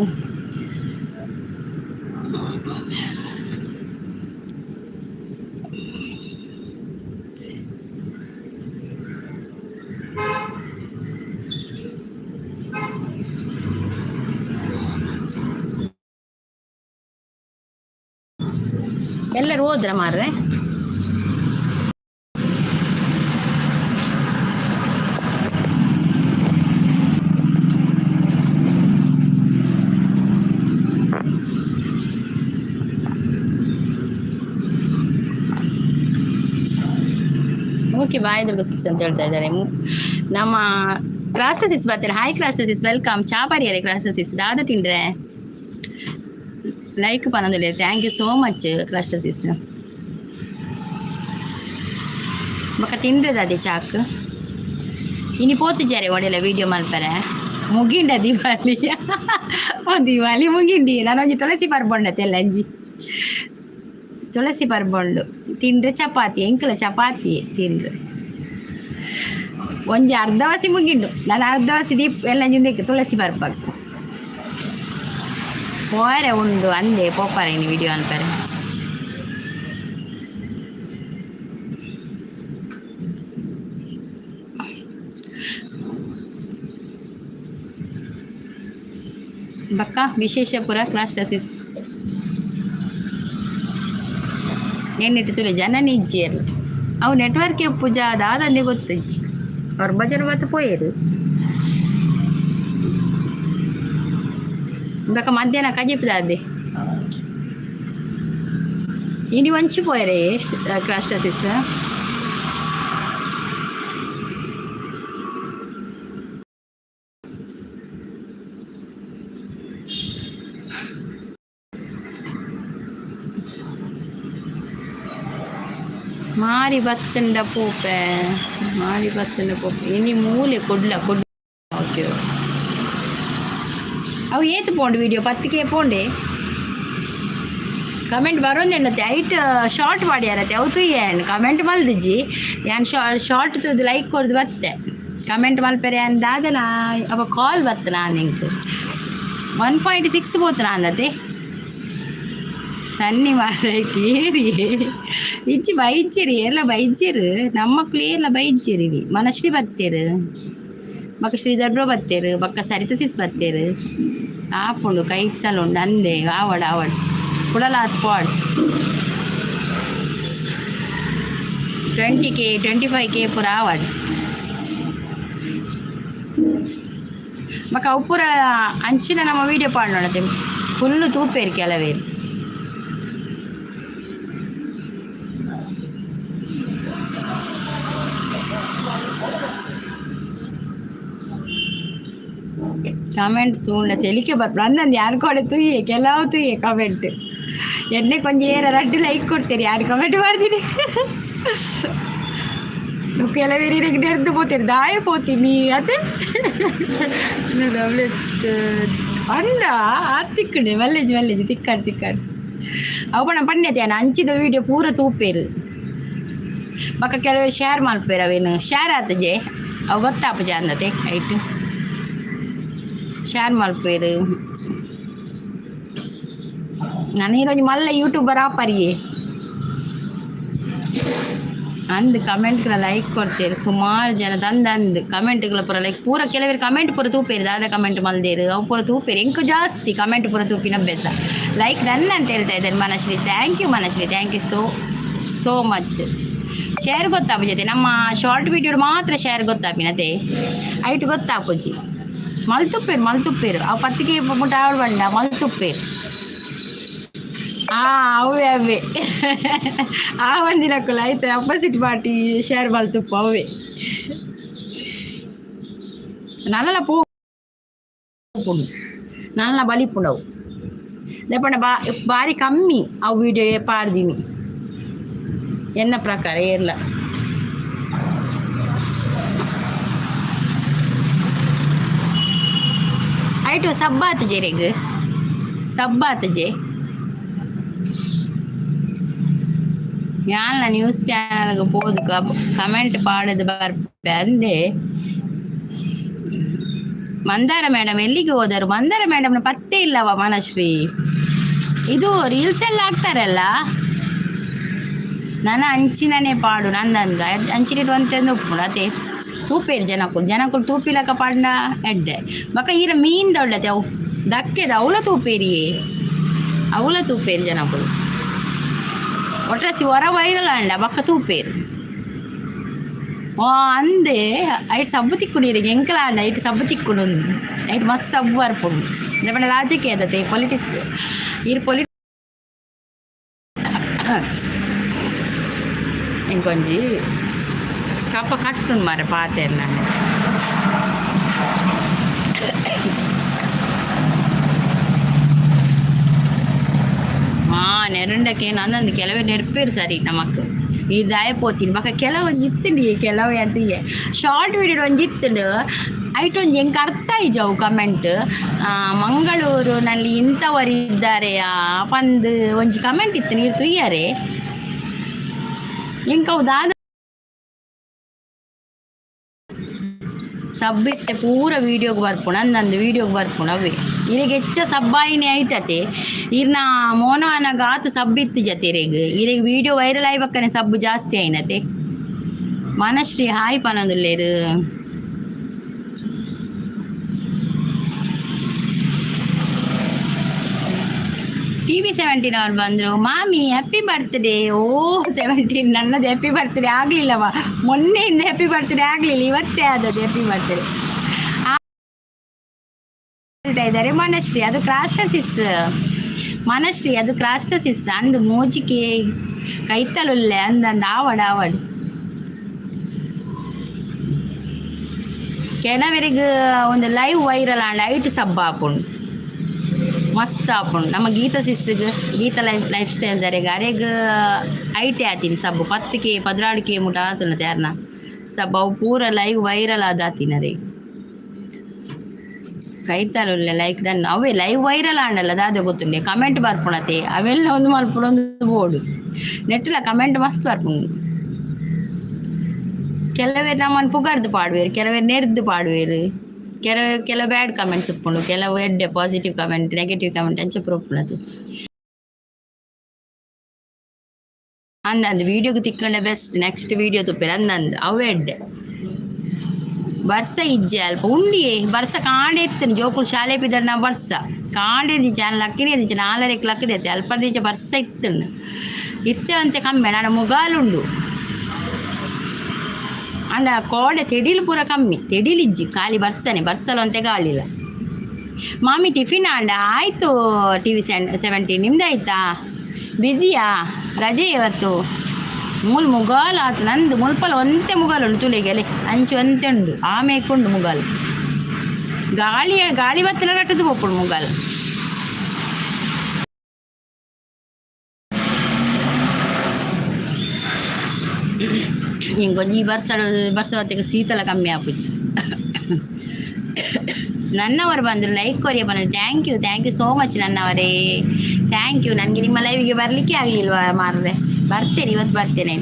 ಎಲ್ಲರೂ ಹೋದ್ರ ಮಾರ್ರೆ? ಓಕೆ, ಬಾಯ್ ದುರ್ಗ ಸಿಸ್ ಅಂತ ಹೇಳ್ತಾ ಇದ್ದಾರೆ. ನಮ್ಮ ಕ್ರಾಸ್ಟ ಸಿಸ್ ಬರ್ತಾರೆ. Hi Crasta sis, welcome. ಚಾ ಪರಿಯರೆ ಕ್ರಾಸ್ಟ ಸಿಸ್? ದಾದ ತಿಂಡ್ರೆ? ಲೈಕ್ ಪನ್ನೊಂದಿಲ್ಲ. Thank you so much Crasta sis. ಬೊಕ ತಿಂಡ್ರೆ ದಾದೆ ಚಾಕ್? ಇನಿ ಪೋತುಜಾರೆ ಒಡೆಲ್ಲ ವೀಡಿಯೋ ಮಲ್ಪರೆ? ಮುಗಿಂಡ ದಿವಾಲಿ? ದಿವಾಲಿ ಮುಗಿಂಡಿ. ನಾನೊಂಜಿ ತುಳಸಿ ಪರ್ಬೊಂಡತ್ತೆಲ್ಲ ಅಂಜಿ ತುಳಸಿ ಪರ್ಬೊಂಡು. ತಿಂಡ್ರೆ ಚಪಾತಿ? ಎಂಕಲ ಚಪಾತಿ ತಿಂಡ್ರೆ. ಒಂಜಿ ಅರ್ಧವಾಸಿ ಮುಗಿಂಡು. ನಾನು ಅರ್ಧವಾಸಿ ದೀಪ್ ಎಲ್ಲ ಜಿಂದಕ್ಕೆ ತುಳಸಿ ಪರ್ಬಗ್ ಪೋರೆ ಉಂಡು ಅಂದೆ. ಪೋಪಾರೆ ಇನಿ ವಿಡಿಯೋ ಅನ್ಪರೆ. ಬಕ್ಕ ವಿಶೇಷಪುರ ಕ್ಲಾಸ್ಟಸಿಸ್ ಏನಿಟ್ಟು ತುಲೆ ಜನ ನಿಜ್ಜಿಯರು. ಅವು ನೆಟ್ವರ್ಕ್ ಪೂಜಾ ದಾದಂದೆ ಗೊತ್ತಿಜ್ಜಿ. ಅವ್ರ ಭಜನೆ ಬತ್ತು ಪೋಯರು. ಬಕ್ಕ ಮಧ್ಯಾಹ್ನ ಕಜಿಪುದಾದೆ? ಇಡೀ ಒಂಚಿ ಪೋಯರೆ ಕ್ಲಾಸ್ಟಸಿಸ್? ಮಾರಿ ಬತ್ತಂಡ ಪೋಪೆ, ಮಾರಿ ಬತ್ತಂಡ ಪೋಪೆ. ಇನಿ ಮೂಲೆ ಕೊಡ್ಲ ಕೊಡ್. ಓಕೆ, ಅವು ಏತು ಪೋಂಡು ವಿಡಿಯೋ ಪತ್ತಿಗೆ ಪೋಂಡೆ. ಕಮೆಂಟ್ ಬರೋಂದೆಂಡತ್ತೆ. ಐಟ್ ಶಾರ್ಟ್ ಮಾಡ್ಯಾರತ್ತೆ ಅವು ತುಯ್ಯನ್. ಕಮೆಂಟ್ ಮಲ್ದಿಜ್ಜಿ. ಯಾನ್ ಶಾರ್ಟ್ ತುದು ಲೈಕ್ ಕೊರ್ದು ಬತ್ತೆ. ಕಮೆಂಟ್ ಮಲ್ಪೆರೆ ಯಾನ್ ದಾದನ ಅವ ಕಾಲ್ ಬತ್ತ. ನಾನು ಎಂಕ್ 1.6 ಪೋತು ಅಂದತೆ. ಸನ್ನಿ ಮಾರೈತಿ ಏರಿ ಇಜ್ಜಿ ಬೈಜ್ಜಿರಿ ಎಲ್ಲ ಬೈಜ್ಜಿರು ನಮ್ಮಕ್ಳು ಏರ್ಲ ಬೈಜ್ಜಿರಿ ಮನಶ್ರೀ ಬತ್ತೇರು, ಬೊಕ್ಕ ಶ್ರೀಧರ್ ಬ್ರೋ ಬತ್ತೇರು, ಬೊಕ್ಕ ಸರಿತ ಸಿಸ್ ಬತ್ತೇರು. ಆಪುಂಡು, ಕೈತಲುಂಡು ಅಂದೆ. ಆವಡ್ ಆವಡ್, ಕುಡಲಾತ್ ಪಾಡ್. 20K, 25K ಪೂರ ಆವಡ್. ಬೊಕ್ಕ ಅವು ಪೂರ ಅಂಚಿನ ನಮ್ಮ ವೀಡಿಯೋ ಪಾಡ್ನೋಡತೆ ಫುಲ್ಲು ತೂಪೇರು ಕೆಲವೇರು. ಕಮೆಂಟ್ ತೂಂಡ ತೆಲಿಕೆ ಬರ್ಪುಂಡು. ಅಂದಂದು ಯಾರು ಕೊಡೆ ತೂಯೆ, ಕೆಲವು ತೂಯೆ ಕಮೆಂಟ್. ಎಣ್ಣೆ ಕೊಂಚ ಏರ ರಡ್ಡು ಲೈಕ್ ಕೊಡ್ತೀರಿ. ಯಾರು ಕಮೆಂಟ್ ಮಾಡ್ತೀನಿ? ಕೆಲವೇರು ಇರೆಗ್ ನೆರ್ದು ಪೋತೀರಿ, ದಾಯ ಪೋತೀನಿ ಅದೇ ಅಂದ. ಆ ತಿಕ್ಕುಂಡೆ ಮಲ್ಲೆಜಿ ಮಲ್ಲೆಜಿ, ತಿಕ್ಕಾಡು ತಿಕ್ಕಾಡು. ಅವು ಪಣ ಪಣ್ಯತೆ ಅಂಚಿದ ವೀಡಿಯೋ ಪೂರ ತೂಪೇರು. ಬೊಕ್ಕ ಕೆಲವೇರು ಶೇರ್ ಮಲ್ಪೇರು. ಅವೇನು ಶೇರ್ ಆತಜೆ, ಅವು ಗೊತ್ತಾಪುಜ ಅಂದತೆ. ಐಟ್ ಶೇರ್ ಮಲ್ಪೇರು. ನಾನು ಈರೊಂಜಿ ಮಲ್ಲ ಯೂಟ್ಯೂಬರ್ ಆಪರಿಯೇ ಅಂದ್. ಕಮೆಂಟ್ಗಳ ಲೈಕ್ ಕೊಡ್ತೇರು ಸುಮಾರು ಜನ. ತಂದ ಅಂದ್ ಕಮೆಂಟ್ಗಳ ಪೂರ ಲೈಕ್ ಪೂರ. ಕೆಲವರು ಕಮೆಂಟ್ ಪೂರ ತೂಪೇರು, ದಾದ ಕಮೆಂಟ್ ಮಲ್ದೇರು ಅವು ಪೂರ ತೂಪೇರು. ಎಂಕು ಜಾಸ್ತಿ ಕಮೆಂಟ್ ಪೂರ ತೂಪಿನ ಅಭ್ಯಾಸ. ಲೈಕ್ ಡನ್ ಅಂತ ಹೇಳ್ತಾ ಇದ್ದಾರೆ Manashree. Thank you Manashree, thank you so so much. Share ಗೊತ್ತಾಪುಜತೆ. ನಮ್ಮ ಶಾರ್ಟ್ ವೀಡಿಯೋ ಮಾತ್ರ ಶೇರ್ ಗೊತ್ತಾಪಿನತೆ, ಐಟ್ ಗೊತ್ತಾಪುಜಿ. ಮಲ್ತುಪ್ಪೇರು ಮಲ್ತುಪ್ಪೇರು. ಅವು ಪತ್ತಿಗೆ ಮುಟ್ಟ ಆವಡ್ ಬಂಡ ಮಲ್ತುಪ್ಪೇರು. ಆ ಅವೇ ಅವೇ ಆ ಒಂದಿನಕ್ಕಲ್ಲ ಆಯ್ತು. ಅಪೋಸಿಟ್ ಪಾರ್ಟಿ ಶೇರ್ ಮಲ್ತುಪ್ಪ ಅವೇ. ನನ್ನಲ ಪೋಪುಂಡು, ನನ್ನಲ ಬಲಿಪುಂಡು ಅವು. ದೆಪಂಡ ಬಾ ಬಾರಿ ಕಮ್ಮಿ ಅವು ವೀಡಿಯೋ ಪಾಡ್ದಿನಿ ಎನ್ನ ಪ್ರಕಾರ ಏರ್ಲ. ಐಟು ಸಬ್ಬಾತು ಜೆರೆಗ್ ಸಬ್ಬಾತು ಜೆ. ಯಾನ್ಲ ನ್ಯೂಸ್ ಚಾನಲ್ಗೆ ಪೋದು ಕಮೆಂಟ್ ಪಾಡದು ಬರ್ಪೆ ಅಂದೆ. ಮಂದಾರ ಮೇಡಮ್ ಎಲ್ಲಿಗೆ ಹೋದರು? ಮಂದಾರ ಮೇಡಮ್ನ ಪತ್ತೆ ಇಲ್ಲವ ಮನಶ್ರೀ. ಇದು ರೀಲ್ಸ್ ಎಲ್ಲ ಹಾಕ್ತಾರಲ್ಲ. ನನ್ನ ಅಂಚಿನನೇ ಪಾಡು ನಂದಂದ ಅಂಚಿನಿಟ್ಟು ಒಂತೆಂದು ಉಪ್ಪುಂಡು ಅತೆ. ತೂಪೇರು ಜನಕುಲು ಜನಕುಲು ತೂಪಿಲಕ ಪಾಂಡ ಎಡ್ಡೆ. ಬೊಕ ಈರ ಮೀನ್ ದೊಡ್ಡತೆ ಅವು ದಕ್ಕೆದ ಅವಳ ತೂಪೇರಿಯೇ, ಅವಳ ತೂಪೇರು ಜನಕುಲು. ಒಟ್ರಾಸಿ ಹೊರ ವೈರಲ್ ಆಂಡ ಬೊಕ್ಕ ತೂಪೇರು. ಅಂದೆ, ಐಟ್ ಸಬ್ಬು ತಿಕ್ಕುಡು ಎಂಕಲ ಆಂಡ ಐಟ್ ಸಬ್ಬು ತಿಕ್ಕುಡು. ಐಟ್ ಮಸ್ತ್ ಸಬ್ಬು ಬರ್ಪುಂಡು. ಪಂಡ ರಾಜಕೀಯ ಅದತೆ, ಪೊಲಿಟಿಕ್ಸ್. ಈರ್ ಪೊಲಿ ಇಂಕೊಂಜಿ ಕಪ್ಪ ಕಟ್ಟುಂಡು ಮಾರೆ ಪಾತೆರ್ ನಾನು. ನೆರುಂಡಕ್ಕೆ ನಂದೊಂದು ಕೆಲವೇ ನೆರ್ಪೇರು ಸರಿ ನಮಕ್. ಈ ದಾಯ ಪೋತೀನಿ. ಬೊಕ ಕೆಲವೊಂಜಿ ಇತ್ತುಂಡು, ಕೆಲವು ಎಂತ ಶಾರ್ಟ್ ವೀಡಿಯೋ ಒಂಜಿ ಇತ್ತುಂಡು. ಐಟ್ ಒಂಜಿ ಎಂಕ್ ಅರ್ಥ ಆಯಿಜವು ಕಮೆಂಟ್. ಮಂಗಳೂರಿನಲ್ಲಿ ಇಂಥವರಿದ್ದಾರೆಯಾ ಪಂದ್ ಒಂಜಿ ಕಮೆಂಟ್ ಇತ್ತು. ನೀರು ತುಯ್ಯಾರೆ ಎಂಕ್ ಅವು ದಾದ. ಸಬ್ ಇತ್ತೆ ಪೂರ ವೀಡಿಯೋಗೆ ಬರ್ಪುಂಡು. ಅಂದಂದು ವೀಡಿಯೋಗೆ ಬರ್ಪುಂಡು ಅವೇ. ಇರೆಗ್ ಹೆಚ್ಚ ಸಬ್ಬಾಯಿನೇ ಐಟತೆ. ಇರ್ನ ಮೋನವನಗ ಆತು ಸಬ್ ಇತ್ತು ಜತೆ ಇರೆಗ್. ಇರೆಗ್ ವೀಡಿಯೋ ವೈರಲ್ ಆಯ್ಬಕ್ಕನೆ ಸಬ್ಬು ಜಾಸ್ತಿ ಆಯ್ನತೆ. ಮನಶ್ರೀ ಹಾಯ್ ಪನೊಂದುಲ್ಲೆರ್. ಟಿವಿ 17 ಅವ್ರು ಬಂದರು. ಮಾಮಿ, ಹ್ಯಾಪಿ ಬರ್ತ್ಡೇ. ಓ 17, ನನ್ನದು ಹ್ಯಾಪಿ ಬರ್ತ್ಡೇ ಆಗಲಿಲ್ಲವ. ಮೊನ್ನೆಯಿಂದ ಹ್ಯಾಪಿ ಬರ್ತ್ಡೇ ಆಗಲಿಲ್ಲ, ಇವತ್ತೇ ಆದದ್ದು ಹ್ಯಾಪಿ ಬರ್ತ್ಡೇ ಹೇಳ್ತಾ ಇದ್ದಾರೆ ಮನಶ್ರೀ. ಅದು ಕ್ರಾಸ್ಟಸಿಸ್ ಮನಶ್ರೀ, ಅದು ಕ್ರಾಸ್ಟಸಿಸ್ ಅಂದು. ಮೋಜಿಕೆ ಕೈತಲುಲ್ಲೆ ಅಂದಂದು. ಆವಡ್ ಆವಡ್. ಕೆಲವರಿಗೆ ಒಂದು ಲೈವ್ ವೈರಲ್ ಆಂಡ ಐಟ್ ಸಬ್ಬ ಆಪುಂಡು, ಮಸ್ತ್ ಆಪುಂಡು. ನಮ್ಮ ಗೀತಾ ಸಿಸ್ಗೆ, ಗೀತಾ ಲೈಫ್ ಲೈಫ್ ಸ್ಟೈಲ್ ದರೆಗ್ ಅರೆಗ್ ಐಟೆ ಆತೀನಿ ಸಬ್ಬು. 10K, 12K ಮುಟ ಆತುಂಡು ಯಾರನ ಸಬ್ಬು. ಅವು ಪೂರ ಲೈವ್ ವೈರಲ್ ಆದಾತಿನ ಅರೆ. ಕೈತಲುಲ್ಲೆ, ಲೈಕ್ ಡನ್. ಅವೇ ಲೈವ್ ವೈರಲ್ ಆಂಡಲ್ಲ, ದಾದ ಗೊತ್ತುಂಡೆ. ಕಮೆಂಟ್ ಬರ್ಪುಣತೆ ಅವೆಲ್ಲ ಒಂದು ಮಲ್ಪುಣ ಒಂದು ಬೋಡು. ನೆಟ್ಟಲ ಕಮೆಂಟ್ ಮಸ್ತ್ ಬರ್ಪುಂಡು. ಕೆಲವೇರು ನಮ್ಮನ್ನು ಪುಗರ್ದು ಪಾಡುವೇರು, ಕೆಲವೇರು ನೆರ್ದು ಪಾಡುವೇರು, ಕೆಲವು ಕೆಲವು ಬ್ಯಾಡ್ ಕಮೆಂಟ್ಸ್ ಉಪ್ಪುಂಡು, ಕೆಲವು ಎಡ್ಡೆ ಪಾಸಿಟಿವ್ ಕಮೆಂಟ್, ನೆಗೆಟಿವ್ ಕಮೆಂಟ್ ಅಂಚ ಪೂರ ಉಪ್ಪುಂಡು. ಅದು ಅಂದಂದು ವೀಡಿಯೋಗೆ ತಿಕ್ಕಂಡೆ ಬೆಸ್ಟ್. ನೆಕ್ಸ್ಟ್ ವೀಡಿಯೋ ತುಪ್ಪೇರು ಅಂದಂದು ಅವು ಎಡ್ಡೆ. ಬರ್ಸ ಇಜ್ಜೆ ಅಲ್ಪ ಉಂಡಿಯೇ. ಬರ್ಸ ಕಾಂಡೆ ಇತ್ತನು. ಜೋಕುಲು ಶಾಲೆ ಪಿದರ್ನ ಬರ್ಸ ಕಾಂಡೆ ದಿಂಚ ಲಕ್ಕಿನೇ ದಿಂಚ ನಾಲರೆಕ್ ಲಕ್ಕಿದೈತೆ. ಅಲ್ಪ ದಿಂಚ ಬರ್ಸ ಇತ್ತುಂಡು. ಇತ್ತೆ ಅಂತೆ ಕಮ್ಮಿ ನಾಡ ಮುಗಾಲುಂಡು. ಅಂಡ ಕೋಡೆ ತೆಡಿಲು ಪೂರ ಕಮ್ಮಿ. ತೆಡಿಲಿಜ್ಜಿ, ಖಾಲಿ ಬರ್ಸನೆ. ಬರ್ಸಲು ಅಂತೆ ಗಾಳಿಲ್ಲ. ಮಾಮಿ, ಟಿಫಿನ್ ಆಂಡ? ಆಯಿತು ಟಿವಿ 17. ನಿಮ್ದಾಯ್ತಾ? ಬ್ಯುಸಿಯಾ? ರಜೆ ಇವತ್ತು. ಮೂಲು ಮುಗಾಲ್ ಆತು ನಂದು. ಮುಲ್ಪಲ ಒಂತೆ ಮುಗಾಲ್ ಉಂಡು. ತುಳಿಗೆ ಅಂಚು ಒಂತೆ ಉಂಡು. ಆಮೇಕುಂಡು ಮುಗಾಲ್. ಗಾಳಿ ಗಾಳಿ ಬತ್ತಿನ ರಟ್ಟದು ಪೋಪುಂಡು ಮುಗಾಲ್. ಇಂಕೊಂಜಿ ಬರ್ಸಡು ಬರ್ಸ ಹೊತ್ತಿಗೆ ಶೀತಲ ಕಮ್ಮಿ ಆಪುಜಿ. ನನ್ನವರು ಬಂದರು. ಲೈಕ್ ಕೊರಿಯ ಬಂದರು. Thank you, thank you so much ನನ್ನವರೇ. Thank you. ನನಗೆ ನಿಮ್ಮ ಲೈವಿಗೆ ಬರಲಿಕ್ಕೆ ಆಗಲಿಲ್ವಾ ಮಾರ್ರೆ. ಬರ್ತೇನೆ, ಇವತ್ತು ಬರ್ತೇನೆ.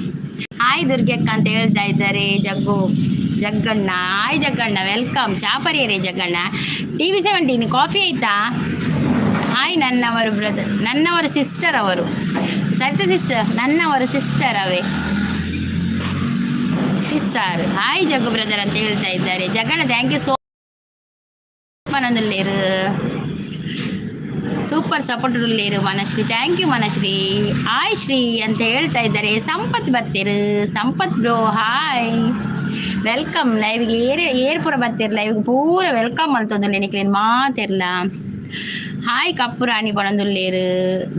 ಹಾಯ್ ದುರ್ಗಕ್ಕ ಅಂತ ಹೇಳ್ತಾ ಇದ್ದಾರೆ ಜಗ್ಗು ಜಗ್ಗಣ್ಣ. ಹಾಯ್ ಜಗ್ಗಣ್ಣ, welcome. ಚಾಪರಿಯರೇ ಜಗ್ಗಣ್ಣ. ಟಿವಿ 17, ಕಾಫಿ ಆಯ್ತಾ? ಹಾಯ್ ನನ್ನವರು ಬ್ರದರ್. ನನ್ನವರು ಸಿಸ್ಟರ್ ಅವರು. ಸರಿತಾ ಸಿಸ್ಟರ್, ನನ್ನವರು ಸಿಸ್ಟರ್ ಅವೇ ಸಿಸ್ಸಾರ್. ಹಾಯ್ ಜಗ್ಗು ಬ್ರದರ್ ಅಂತ ಹೇಳ್ತಾ ಇದ್ದಾರೆ Jagganna. Thank you so ಪನೊಂದುಲ್ಲೇರು. Super support ಉಲ್ಲೇರು Manashree. Thank you Manashree. Hi Shri ಅಂತ ಹೇಳ್ತಾ ಇದ್ದಾರೆ. ಸಂಪತ್ ಬತ್ತೀರು. ಸಂಪತ್ ಬ್ರೋ, ಹಾಯ್, welcome. ಲೈವ್ಗೆ ಏರ್ ಏರ್ ಪೂರ ಬತ್ತೀರ್ ಲೈವ್ಗೆ ಪೂರ welcome ಮಲ್ತೊಂದುಲ್ಲೆ ನಿಕ್ಲೇನ್ ಮಾತೆರ್ಲ. ಹಾಯ್ ಕಪ್ಪು ರಾಣಿ ಪಣೊಂದುಲ್ಲೇರು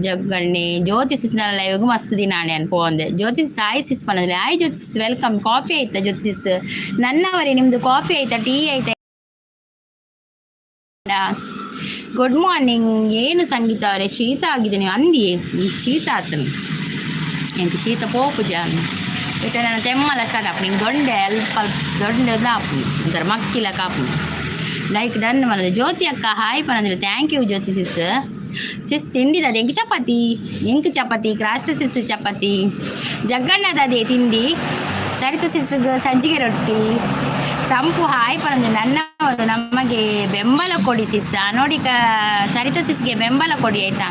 ಜಗ್ಗಣ್ಣೆ. ಜ್ಯೋತಿ ಸಿಸ್ನ ಲೈವ್ಗೆ ಮಸ್ತ್ ದಿನ ಆಣೆ ಅನ್ಪೋಂದೆ. ಜ್ಯೋತಿ ಹಾಯ್ ಸಿಸ್ ಪಣೊಂದುಲ್ಲೆ. ಹಾಯ್ ಜ್ಯೋತಿ ಸಿಸ್, welcome. Coffee ಆಯ್ತಾ ಜ್ಯೋತಿ ಸಿಸ್? ನನ್ನವರೇ, ನಿಮ್ಮದು ಕಾಫಿ ಆಯ್ತಾ? ಟೀ ಆಯ್ತಾ? Good morning. ಏನು ಸಂಗೀತ ಅವರೇ, ಶೀತ ಆಗಿದೆ ನೀವು ಅಂದಿಯೇ? ಶೀತ ಆತನು ಎಂಕ್ ಶೀತ ಪೋಪುಜ. ಇತ್ತೆ ನನ್ನ ತೆಮ್ಮಲ ಸ್ಟಾರ್ಟ್ ಆಪುಂಡು. ಹಿಂಗೆ ದೊಂಡೆ ಅಲ್ಪ ಅಲ್ಪ ದೊಂಡೆ ಆಪುಂಡು, ಒಂಥರ ಮಕ್ಕಿಲ ಕಾಪುಂಡು. ಲೈಕ್ ಡನ್ ಮನದು. ಜ್ಯೋತಿ ಅಕ್ಕ ಹಾಯ್ ಪನಂದ್ರೆ. Thank you Jyothi sis. Sis, ತಿಂಡಿದದೆ? ಎಂಕ್ ಚಪಾತಿ, ಎಂಕ್ ಚಪಾತಿ. ಕ್ರಾಸ್ಟ್ ಸಿಸ್ ಚಪಾತಿ. ಜಗ್ಗಣ್ಣದದೆ ತಿಂಡಿ. ಸರಿತ ಸಿಸ್ಗೆ ಸಜ್ಜಿಗೆ ರೊಟ್ಟಿ. ಸಂಪು ಹಾಯ್ ಪರಂದು. ನನ್ನವರು ನಮಗೆ ಬೆಂಬಲ ಕೊಡಿ ಸಿಸ್. ನೋಡಿ ಕ ಸರಿತ ಸಿಸ್ಗೆ ಬೆಂಬಲ ಕೊಡಿ, ಆಯ್ತಾ?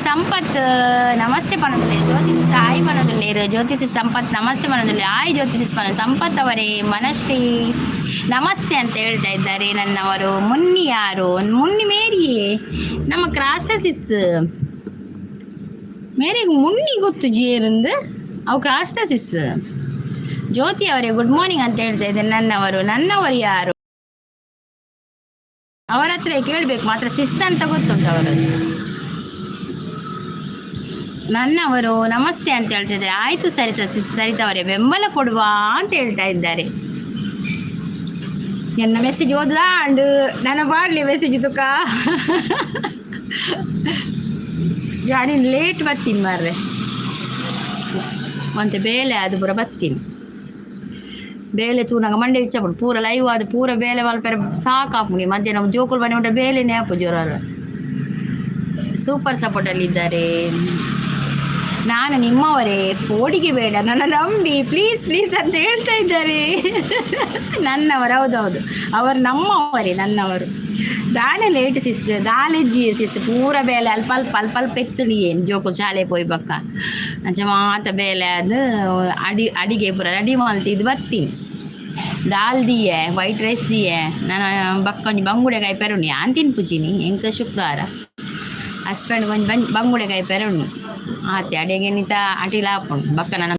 ಸಂಪತ್ ನಮಸ್ತೆ ಪನೊಂದುಲ್ಲೇರು. ಜ್ಯೋತಿ ಸಿಸ್ ಹಾಯ್ ಪನೊಂದುಲ್ಲೇರು. ಜ್ಯೋತಿ ಸಿಸ್, ಸಂಪತ್ ನಮಸ್ತೆ ಪನೊಂದುಲ್ಲೆ. ಹಾಯ್ ಜ್ಯೋತಿ ಸಿಸ್ ಪನ. ಸಂಪತ್ ಅವರೇ, ಮನಶ್ರೀ ನಮಸ್ತೆ ಅಂತ ಹೇಳ್ತಾ ಇದ್ದಾರೆ ನನ್ನವರು. ಮುನ್ನಿ ಯಾರು? ಮುನ್ನಿ ಮೇರಿಯೇ, ನಮ್ಮ ಕ್ರಾಸ್ಟ ಸಿಸ್. ಮೇರೆಗೆ ಮುನ್ನಿ ಗೊತ್ತು ಜಿಯೇರಂದು. ಅವು ಕ್ರಾಸ್ಟ ಸಿಸ್. ಜ್ಯೋತಿ ಅವರೇ, ಗುಡ್ ಮಾರ್ನಿಂಗ್ ಅಂತ ಹೇಳ್ತಾ ಇದ್ದಾರೆ ನನ್ನವರು. ನನ್ನವರು ಯಾರು? ಅವರ ಹತ್ರ ಕೇಳಬೇಕು ಮಾತ್ರ. ಸಿಸ್ ಅಂತ ಗೊತ್ತುಂಟು ಅವರು. ನನ್ನವರು ನಮಸ್ತೆ ಅಂತ ಹೇಳ್ತಿದ್ದಾರೆ. ಆಯಿತು ಸರಿತಾ ಸಿಸ್. ಸರಿತಾ ಅವರೇ, ಬೆಂಬಲ ಕೊಡುವ ಅಂತ ಹೇಳ್ತಾ ಇದ್ದಾರೆ. ನನ್ನ ಮೆಸೇಜ್ ಓದ್ಲಾ ಅಂಡ್ ನನ್ನ ಬಾಡ್ಲಿ ಮೆಸೇಜ್ ತುಕ. ಯಾನಿನ್ ಲೇಟ್ ಬರ್ತೀನಿ ಮಾರ್ರೆ. ಒಂತೆ ಬೇಲೆ ಅದು ಪೂರ ಬತ್ತೀನಿ. ಬೇಲೆ ತೂನಾಗ ಮಂಡೆ ಬಿಚ್ಚಪುಂಡು. ಪೂರ ಲೈವ್ ಅದು ಪೂರ ಬೇಲೆ ಮಲ್ಪೆರೆ ಸಾಕಾಪುಂಡು. ಮಧ್ಯಾಹ್ನ ಜೋಕುಲು ಬನ್ನಿ ಉಂಟ ಬೇಲೆನೇ ಆಪು. ಜ್ವರ. ಸೂಪರ್ ಸಪೋರ್ಟಲ್ಲಿದ್ದಾರೆ. ನಾನು ನಿಮ್ಮವರೇ, ಪೋಡಿಗೆ ಬೇಡ, ನನ್ನ ನಂಬಿ, ಪ್ಲೀಸ್ ಪ್ಲೀಸ್ ಅಂತ ಹೇಳ್ತಾ ಇದ್ದಾರೆ ನನ್ನವರು. ಹೌದೌದು, ಅವರು ನಮ್ಮವರೇ ನನ್ನವರು. ದಾನೆ ಲೇಟ್ ಸಿಸ್? ದಾಲೆಜ್ಜಿ ಸಿಸ್. ಪೂರ ಬೇಲೆ ಅಲ್ಪ ಅಲ್ಪ ಅಲ್ಪ ಅಲ್ಪ ಎತ್ತುಂಡು. ಏನು ಜೋಕುಲು ಶಾಲೆ ಪೋಯಿ ಬಕ್ಕ ಅಂಚ ಮಾತ ಬೇಲೆ ಅದು ಅಡಿಗೆ ಪೂರ ರೆಡಿ ಮಲ್ತು ಇದು ಬತ್ತೀನಿ. ದಾಲ್ ದಿಯೆ, ವೈಟ್ ರೈಸ್ ದಿಯೆ. ನಾನು ಬಕ್ಕ ಒಂಜಿ ಬಂಗುಡೆ ಕಾಯಿ ಪೆರುಣಿ. ಯಾನ್ ತಿನ್ಪುಜಿನಿ, ಎಂಕ ಶುಕ್ರವಾರ. ಹಸ್ಬೆಂಡ್ ಒಂಜಿ ಬಂಗುಡೆ ಕಾಯಿ ಪೆರುಣಿ ಆತೆ. ಅಡಿಗೆ ನಿತ ಅಟಿಲ ಆಪುಂಡು. ಬಕ್ಕ ನನ್ನ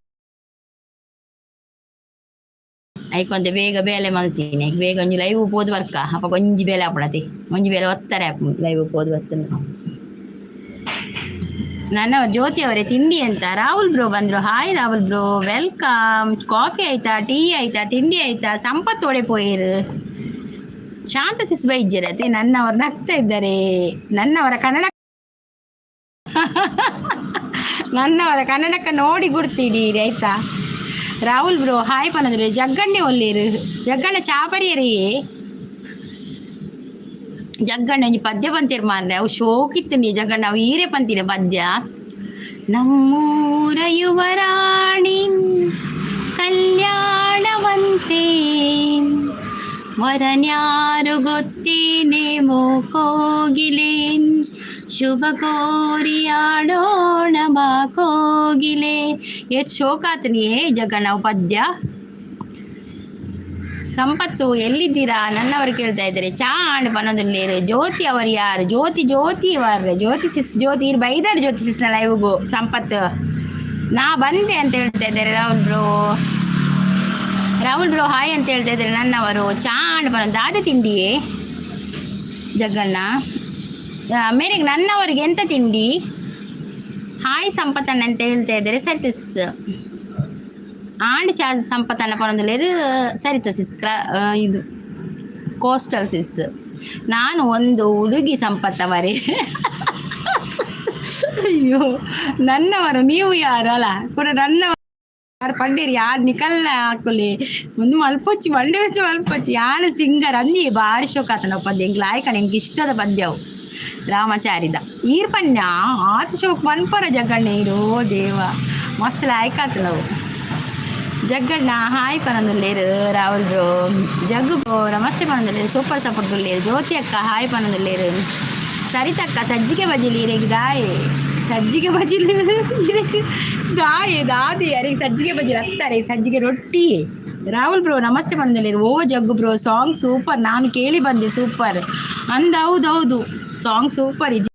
ಐಕೊಂತೆ ಬೇಗ ಬೇಲೆ ಮಲ್ತೀನಿ. ಐಕ್ ಬೇಗ ಒಂಜಿ ಲೈವ್ ಪೋದು ಬರ್ಕ. ಅಪ್ಪ ಒಂಜಿ ಬೇಲೆ ಆಪುಣತಿ, ಒಂಜಿ ಬೇಲೆ ಒತ್ತಾರೆ ಆಪುಂಡು ಲೈವ್ ಪೋದು ಬರ್ತದೆ. ನನ್ನ ಜ್ಯೋತಿ ಅವರೇ, ತಿಂಡಿ ಅಂತ? ರಾಹುಲ್ ಬ್ರೋ ಬಂದರು. Hi Rahul bro, welcome. Coffee ಆಯ್ತಾ? ಟೀ ಆಯ್ತಾ? ತಿಂಡಿ ಆಯ್ತಾ? ಸಂಪತ್ ಒಡೆ ಪೋಯಿರು? ಶಾಂತ ಸಿಸ್ ಬೈಜ್ಜರತೆ. ನನ್ನವರು ನಗ್ತಾ ಇದ್ದಾರೆ. ನನ್ನವರ ಕನ್ನಡ, ನನ್ನವರ ಕನ್ನಡಕ್ಕ ನೋಡಿ ಗುರ್ತಿಡೀರಿ, ಆಯ್ತಾ? ರಾಹುಲ್ ಬ್ರೋ ಹಾಯ್ ಪನಂದ್ರೆ. ಜಗ್ಗಣ್ಣೆ ಒಲ್ಲೇರು? ಜಗ್ಗಣ್ಣ ಚಾಪರಿಯರೇ. ಜಗ್ಗಣ್ಣ ಒಂಜಿ ಪದ್ಯ ಪಂತೇರು ಮಾರ್ರೆ. ಅವು ಶೋಕಿತ್ತು ನೀ ಜಗ್ಗಣ್ಣ. ಅವು ಈರೆ ಪಂತಿನ ಪದ್ಯ. ನಮ್ಮೂರ ಯುವರಾಣಿ ಕಲ್ಯಾಣವಂತೆ, ವರನ್ಯಾರು ಗೊತ್ತೇನೆ ಕೋಗಿಲೆ. ಶುಭ ಕೋರಿ ಆಡೋಣ ಬಾ ಕೋಗಿಲೆ. ಏತ್ ಶೋಕಾತನಿಯೇ ಜಗಣ್ಣ ಪದ್ಯ. ಸಂಪತ್ತು ಎಲ್ಲಿದ್ದೀರಾ ನನ್ನವರು ಕೇಳ್ತಾ ಇದ್ದಾರೆ. ಚಾ ಆಂಡ್ ಪನೊಂದುಲ್ಲೇರು. ಜ್ಯೋತಿ ಅವರು ಯಾರು? ಜ್ಯೋತಿ, ಜ್ಯೋತಿ ಅವರ್, ಜ್ಯೋತಿ ಸಿಸ್, ಜ್ಯೋತಿ ಇರ್ ಬೈದಾರ್. ಜ್ಯೋತಿ ಸಿಸ್ನ ಲೈವ್ಗು ಸಂಪತ್ತು ನಾ ಬಂದೆ ಅಂತ ಹೇಳ್ತಾ ಇದ್ದಾರೆ. Rahul bro, Rahul bro, hi ಅಂತ ಹೇಳ್ತಾ ಇದ್ದಾರೆ ನನ್ನವರು. ಚಾ ಆಂಡ್ ಪನ ದಾದ ತಿಂಡಿಯೇ ಜಗ್ಗಣ್ಣ ಮೇರೆಗೆ? ನನ್ನವರಿಗೆ ಎಂತ ತಿಂಡಿ? ಹಾಯ್ ಸಂಪತ್ತಣ್ಣ ಅಂತ ಹೇಳ್ತಾ ಇದ್ದಾರೆ. ಸರಿತ ಸಿಸ್. ಆಂಡ್ ಚಾ ಸಂಪತ್ತಣ್ಣ ಪನೊಂದುಲ್ಲೇರು. ಸರಿತ ಸಿಸ್. ಕ್ರ ಇದು ಕೋಸ್ಟಲ್ ಸಿಸ್. ನಾನು ಒಂದು ಹುಡುಗಿ ಸಂಪತ್ತವರೇ. ಅಯ್ಯೋ, ನನ್ನವರು ನೀವು ಯಾರು ಅಲ್ಲ ಕೂಡ ನನ್ನ ಯಾರು ಪಂಡೀರ್ ಯಾರು ನಿಕಲ್ನ ಹಾಕುಲಿ ಒಂದು ಮಲ್ಪೊಚ್ಚಿ ಬಂಡೆ വെച്ച് ಮಲ್ಪೊಚ್ಚಿ. ಯಾನು ಸಿಂಗರ್ ಅಂದಿ. ಭಾರಿ ಶೋಕ್ ಆತನ ಪದ್ಯ. ಎಂಕ್ ಲಾಯ್ಕಣ, ಎಂಕ್ ಇಷ್ಟದ ಪದ್ಯವು ರಾಮಚಾರಿದ. ಈರ್ ಪಣ್ಯ ಆತ ಶೋಕ್ ಮನ್ಪರ ಜಗ್ಗಣ್ಣ ಇರೋ ದೇವ, ಮಸ್ತ್ ಲಾಯ್ಕಾತನವು. ಜಗ್ಗಣ್ಣ ಹಾಯ್ ಪನೊಂದುಲ್ಲೇರು. ರಾಹುಲ್ ಬ್ರೋ, ಜಗ್ಗು ಬ್ರೋ ನಮಸ್ತೆ ಪನೊಂದುಲ್ಲೇರು. ಸೂಪರ್ ಸಪೋರ್ಟ್ ದುಲ್ಲೇರು. ಜ್ಯೋತಿ ಅಕ್ಕ ಹಾಯ್ ಪನೊಂದುಲ್ಲೇರು. ಸರಿತಕ್ಕ, ಸಜ್ಜಿಗೆ ಬಜಿಲಿ ಇರೆಗ್ ದಾಯೆ? ಸಜ್ಜಿಗೆ ಬಜಿಲು ಇರೆಗ್ ದಾಯೆ ದಾದಿ? ಅರೆಗೆ ಸಜ್ಜಿಗೆ ಬಜಿಲು ಅತ್ತಾರೆ, ಸಜ್ಜಿಗೆ ರೊಟ್ಟಿ. ರಾಹುಲ್ ಬ್ರೋ ನಮಸ್ತೆ ಪನೊಂದುಲ್ಲೇರು. ಓ ಜಗ್ಗು ಬ್ರೋ, ಸಾಂಗ್ ಸೂಪರ್, ನಾನು ಕೇಳಿ ಬಂದೆ, ಸೂಪರ್ ಅಂದ. ಹೌದೌದು, ಸಾಂಗ್ ಸೂಪರ್ ಇಜ.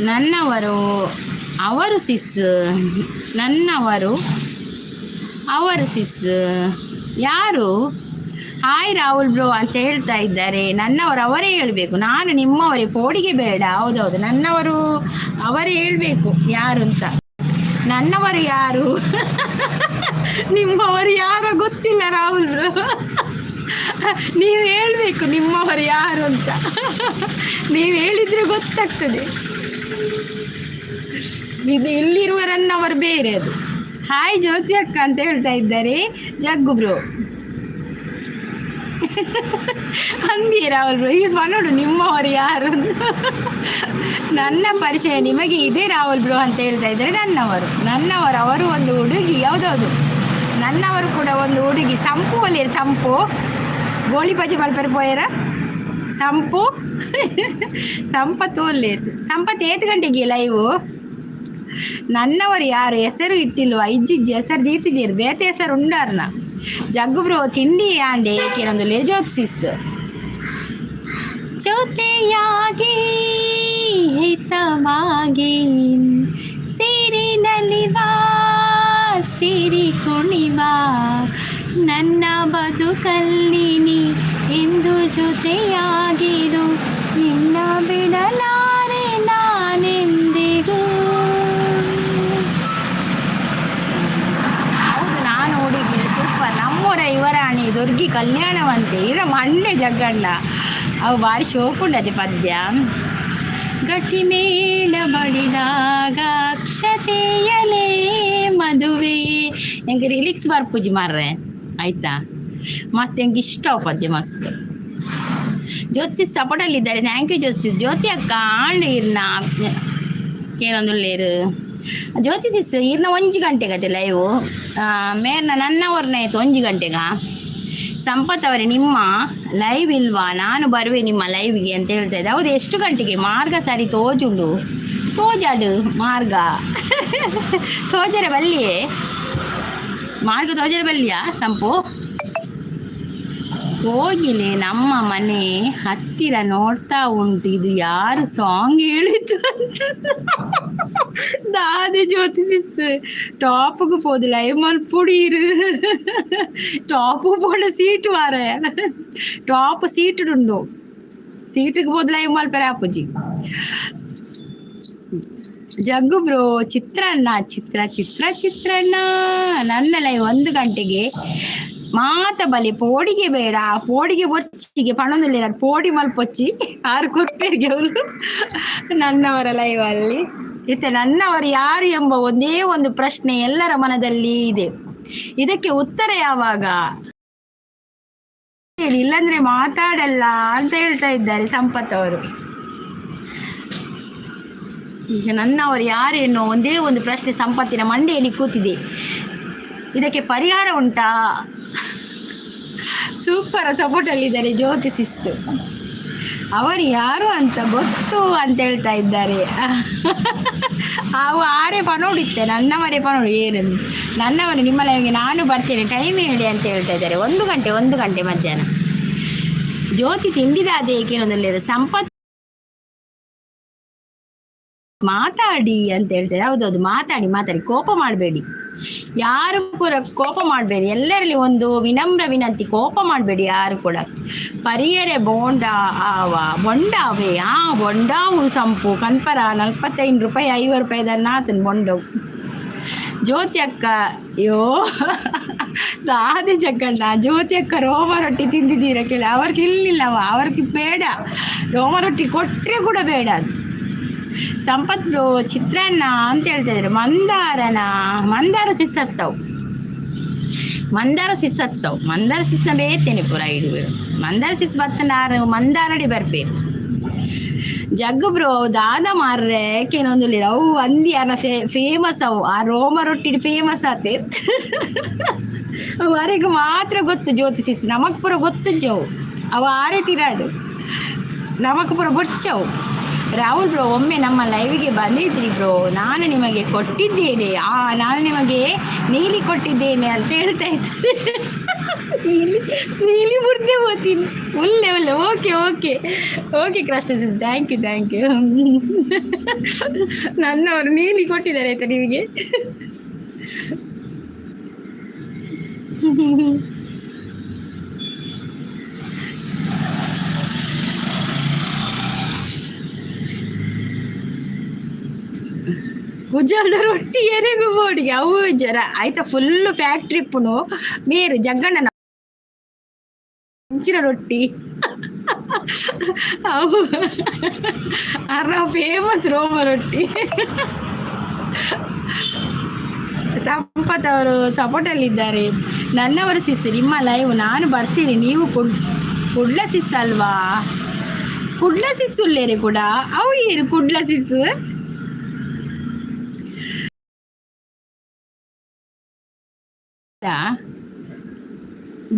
ನನ್ನವರು ಅವರು ಸಿಸ್, ನನ್ನವರು ಅವರು ಸಿಸ್ ಯಾರು? ಹಾಯ್ ರಾಹುಲ್ ಬ್ರೋ ಅಂತ ಹೇಳ್ತಾ ಇದ್ದಾರೆ. ನನ್ನವರು ಅವರೇ ಹೇಳಬೇಕು. ನಾನು ನಿಮ್ಮವರೇ, ಪೋಡಿಗೆ ಬೇಡ. ಹೌದೌದು, ನನ್ನವರು ಅವರೇ ಹೇಳಬೇಕು ಯಾರು ಅಂತ. ನನ್ನವರು ಯಾರು, ನಿಮ್ಮವರು ಯಾರೋ ಗೊತ್ತಿಲ್ಲ. ರಾಹುಲ್ ಬ್ರೋ, ನೀವು ಹೇಳಬೇಕು ನಿಮ್ಮವರು ಯಾರು ಅಂತ. ನೀವು ಹೇಳಿದರೆ ಗೊತ್ತಾಗ್ತದೆ. ಇದು ಇಲ್ಲಿರುವ ನನ್ನವರು ಬೇರೆ ಅದು. ಹಾಯ್ ಜ್ಯೋತಿ ಅಕ್ಕ ಅಂತ ಹೇಳ್ತಾ ಇದ್ದಾರೆ. ಜಗ್ಗು ಬ್ರೋ ಅಂದಿ. ರಾಹುಲ್ ಬ್ರೋ, ಈಗ ನೋಡು ನಿಮ್ಮವರು ಯಾರು ಅಂತ. ನನ್ನ ಪರಿಚಯ ನಿಮಗೆ ಇದೆ ರಾಹುಲ್ ಬ್ರೋ ಅಂತ ಹೇಳ್ತಾ ಇದ್ದಾರೆ ನನ್ನವರು. ನನ್ನವರು ಅವರು ಒಂದು ಹುಡುಗಿ. ಹೌದೌದು, ನನ್ನವರು ಕೂಡ ಒಂದು ಹುಡುಗಿ. ಸಂಪು ಒಲ್ಲೇರು? ಸಂಪು ಗೋಳಿ ಬಜೆ ಮಲ್ಪೆರೆ ಪೋಯರ? ಸಂಪು, ಸಂಪತ್ತು ಒಲ್ಲೇರು? ಸಂಪತ್ತು ಏತ್ ಗಂಟೆಗೆ ಲೈವು? ನನ್ನವರು ಯಾರು? ಹೆಸರು ಇಟ್ಟಿಲ್ವಾ? ಇಜ್ಜಿಜ್ಜಿ, ಹೆಸರು ದೀತಿಜೇರು, ಬೇತೆ ಹೆಸರು ಉಂಡಾರ್ನ. ಜಗ್ಗು ಬ್ರೋ, ತಿಂಡಿ ಆಂಡೆ ಕೇನೊಂದು ಜ್ಯೋತಿಸ್. ಜೊತೆಯಾಗಿ ಹಿತವಾಗಿ ಸಿರಿ ನಲಿವ ಸಿರಿ ಕುಣಿವ, ನನ್ನ ಬದುಕಲ್ಲಿ ನೀ ಎಂದು ಜೊತೆಯಾಗಿರು, ನಿನ್ನ ಬಿಡಲಾರೆ ನಾನೆಂದಿಗೂ. ಹೌದು, ನಾನು ಹುಡುಗಿ. ಸೂಪರ್. ನಮ್ಮೂರ ಯುವರಾಣಿ ದುರ್ಗಿ ಕಲ್ಯಾಣವಂತೆ ಇರ ಮಂಡೆ ಜಗ್ಗಣ್ಣ. ಅವು ಭಾರಿ ಶೋಕುಂಡದೆ ಪದ್ಯ. ಗಟ್ಟಿ ಮೇಳ ಬಡಿದಾಗ ಅಕ್ಷತೆಯಲೇ ಮದುವೆ. ಎಂಕ್ ರಿಲಿಕ್ಸ್ ಬರ್ಪುಜಿ ಮಾರ್ರೆ, ಆಯ್ತಾ? ಮಸ್ತ್, ಎಂಕ್ ಇಷ್ಟ ಪದ್ಯ ಮಸ್ತ್. ಜ್ಯೋತಿಸ್ ಸಪೋರ್ಟಲ್ಲಿದ್ದಾರೆ. Thank you Jyothi's. ಜ್ಯೋತಿ ಅಕ್ಕ ಆಂಡ್ ಇರ್ನ ಕೇನೊಂದುಲ್ಲೇರು. ಜ್ಯೋತಿ ಸಿಸ್, ಇರ್ನ 1 ಗಂಟೆಗೆ ಲೈವು. ಮೇರ್ನ ನನ್ನವರ್ನ ಆಯ್ತು 1 ಗಂಟೆಗ. ಸಂಪತ್ ಅವರೇ, ನಿಮ್ಮ ಲೈವ್ ಇಲ್ವಾ? ನಾನು ಬರುವೆ ನಿಮ್ಮ ಲೈವ್ಗೆ ಅಂತ ಹೇಳ್ತಾ ಇದ್ದೆ. ಹೌದು, ಎಷ್ಟು ಗಂಟೆಗೆ? ಮಾರ್ಗ ಸರಿ ತೋಜುಂಡು, ತೋಜಾಡು ಮಾರ್ಗ ತೋಜರೆ ಬಲ್ಲಿಯೇ, ಮಾರ್ಗ ತೋಜರೆ ಬಲ್ಲಿಯಾ ಸಂಪು? ಕೋಗಿಲೆ ನಮ್ಮ ಮನೆ ಹತ್ತಿರ ನೋಡ್ತಾ ಉಂಟು, ಇದು ಯಾರು ಸಾಂಗ್ ಹೇಳಿದ್ದು ಅಂತ. ದಾದೆ ಜ್ಯೋತಿ ಸಿಸ್? ಟಾಪ್ಗೆ ಪೋದು ಲೈವ್ ಮಲ್ಪುಡೀರು. ಟಾಪ್ ಪೋಂಡ ಸೀಟ್ ವಾರ, ಟಾಪ್ ಸೀಟ್ ಉಂಡು, ಸೀಟಿಗೆ ಪೋದು ಲೈವ್ ಮಲ್ಪೆರೆ ಆಪುಜಿ. ಜಗ್ಗು ಬ್ರೋ, ಚಿತ್ರಾನ್ನ, ಚಿತ್ರ ಚಿತ್ರ ಚಿತ್ರಾನ್ನ. ನನ್ನ ಲೈವ್ 1 ಗಂಟೆಗೆ. ಮಾತ ಬಲೆ, ಪೋಡಿಗೆ ಬೇಡ. ಪೋಡಿಗೆ ಬೊಚ್ಚಿಗೆ ಪಣೊಂದುಲ್ಲೇರ್. ಪೋಡಿ ಮಲ್ಪೊಚ್ಚಿ, ಆರು ಕೊರ್ಪೇರಿಗೆ ಅವರು ನನ್ನವರ ಲೈವ್ ಅಲ್ಲಿ. ಇತ್ತೆ ನನ್ನವರು ಯಾರು ಎಂಬ ಒಂದೇ ಒಂದು ಪ್ರಶ್ನೆ ಎಲ್ಲರ ಮನದಲ್ಲಿ ಇದೆ. ಇದಕ್ಕೆ ಉತ್ತರ ಯಾವಾಗ ಹೇಳಿ, ಇಲ್ಲಾಂದ್ರೆ ಮಾತಾಡಲ್ಲ ಅಂತ ಹೇಳ್ತಾ ಇದ್ದಾರೆ ಸಂಪತ್ ಅವರು. ಈಗ ನನ್ನವರು ಯಾರೇನೋ ಒಂದೇ ಒಂದು ಪ್ರಶ್ನೆ ಸಂಪತ್ತಿನ ಮಂಡೆಯಲ್ಲಿ ಕೂತಿದೆ. ಇದಕ್ಕೆ ಪರಿಹಾರ ಉಂಟಾ? ಸೂಪರ್ ಸಪೋರ್ಟ್ ಅಲ್ಲಿದ್ದಾರೆ ಜ್ಯೋತಿ ಸಿಸ್ಸು. ಅವರು ಯಾರು ಅಂತ ಗೊತ್ತು ಅಂತ ಹೇಳ್ತಾ ಇದ್ದಾರೆ. ಅವು ಆರೆ ಪನೋಡಿತ್ತೆ, ನನ್ನವರೇ ಪನೋಡು. ಏನು ನನ್ನವರು ನಿಮ್ಮ ಲೈವ್ಗೆ ನಾನು ಬರ್ತೇನೆ, ಟೈಮ್ ಹೇಳಿ ಅಂತ ಹೇಳ್ತಾ ಇದ್ದಾರೆ. 1 ಗಂಟೆ, 1 ಗಂಟೆ ಮಧ್ಯಾಹ್ನ. ಜ್ಯೋತಿ ತಿಂಡಿದಾದ ಏಕೆ? ಸಂಪತ್ ಮಾತಾಡಿ ಅಂತ ಹೇಳ್ತಾರೆ. ಹೌದೌದು, ಮಾತಾಡಿ ಮಾತಾಡಿ, ಕೋಪ ಮಾಡಬೇಡಿ. ಯಾರು ಕೂಡ ಕೋಪ ಮಾಡಬೇಡಿ. ಎಲ್ಲರಲ್ಲಿ ಒಂದು ವಿನಮ್ರ ವಿನಂತಿ, ಕೋಪ ಮಾಡಬೇಡಿ ಯಾರು ಕೂಡ. ಪರಿಯರೆ ಬೋಂಡ ಆವ ಬೊಂಡಾವೆ. ಆ ಬೊಂಡಾವು ಸಂಪು ಕನ್ಪರ 45 ರೂಪಾಯಿ, 50 ರೂಪಾಯಿದ ಆತನ ಬೊಂಡವು. ಜ್ಯೋತಿ ಅಕ್ಕ, ಅಯ್ಯೋ ದಾದಿ ಜಗ್ಗಣ್ಣ, ಜ್ಯೋತಿ ಅಕ್ಕ ರೋಮ ರೊಟ್ಟಿ ತಿಂದಿದ್ದೀರಾ ಕೇಳಿ. ಅವ್ರಿಗೆ ತಿನ್ನಲಿಲ್ಲವ, ಅವ್ರಿಗೆ ಬೇಡ. ರೋಮ ರೊಟ್ಟಿ ಕೊಟ್ಟರೆ ಕೂಡ ಬೇಡ ಅದು. ಸಂಪತ್ ಬ್ರೋ, ಚಿತ್ರಾನ್ನ ಅಂತ ಹೇಳ್ತಾ ಇದ್ದಾರೆ. ಮಂದಾರನ? ಮಂದಾರ ಸಿಸ್ಸತ್ತವು, ಮಂದಾರ ಸಿಸ್ಸತ್ತವು. ಮಂದಾರ ಸಿಸ್ನ ಬೇತೇನೆ ಪೂರ ಇಡುವೆ. ಮಂದಾರ ಸಿಸ್ ಬತ್ತನಾರು ಮಂದಾರಡಿ ಬರ್ಪೇರು. ಜಗ್ಗು ಬ್ರೋ, ದಾದ ಮಾರ್ರೆ ಕೇನೊಂದು ಅವು ಅಂದಿ ಅನ ಫೇಮಸ್ ಅವು. ಆ ರೋಮ ರೊಟ್ಟಿ ಫೇಮಸ್ ಆತೆ. ಅವು ಅರೆಗೆ ಮಾತ್ರ ಗೊತ್ತು. ಜ್ಯೋತಿ ಸಿಸ್ ನಮಕ್ ಪೂರ ಗೊತ್ತುಜ್ಜವು. ಅವು ಆರೆ ತಿರಾಡು, ನಮಕ್ ಪೂರ ಬೊಚ್ಚವು. ರಾಹುಲ್ ಬ್ರೋ, ಒಮ್ಮೆ ನಮ್ಮ ಲೈವ್ಗೆ ಬಂದಿದ್ರಿ ಬ್ರೋ, ನಾನು ನಿಮಗೆ ಕೊಟ್ಟಿದ್ದೇನೆ. ನಾನು ನಿಮಗೆ ನೀಲಿ ಕೊಟ್ಟಿದ್ದೇನೆ ಅಂತ ಹೇಳ್ತಾ ಇದ್ದಾರೆ. ನೀಲಿ ನೀಲಿ ಮುರ್ದೆ ಹೋಗ್ತೀನಿ. ಒಳ್ಳೆ ಒಳ್ಳೆ. Okay okay okay Krishna sis, thank you, thank you. ನನ್ನವರು ನೀಲಿ ಕೊಟ್ಟಿದ್ದಾರೆ ಆಯ್ತಾ ನಿಮಗೆ? ಗುಜಾಲ್ದ ರೊಟ್ಟಿ ಎರೆಗು ಬೋಡಿಗೆ ಅವು ಜರ ಆಯ್ತಾ? ಫುಲ್ಲು ಫ್ಯಾಕ್ಟ್ರಿ ಇಪ್ಪುನು ಮೇರು ಜಗ್ಗಣ್ಣನ ಹಂಚಿನ ರೊಟ್ಟಿ ಅವು ಅರ ಫೇಮಸ್ ರೋಮ ರೊಟ್ಟಿ. ಸಂಪತ್ ಅವರು ಸಪೋರ್ಟಲ್ಲಿದ್ದಾರೆ. ನನ್ನವರು ಸಿಸ್, ನಿಮ್ಮ ಲೈವ್ ನಾನು ಬರ್ತೀನಿ. ನೀವು ಕುಡ್ಲ ಸಿಸ್ ಅಲ್ವಾ? ಕುಡ್ಲ ಸಿಸ್ ಉಲ್ಲೇರಿ ಕೂಡ. ಅವು ಏನು ಕುಡ್ಲ ಸಿಸ್?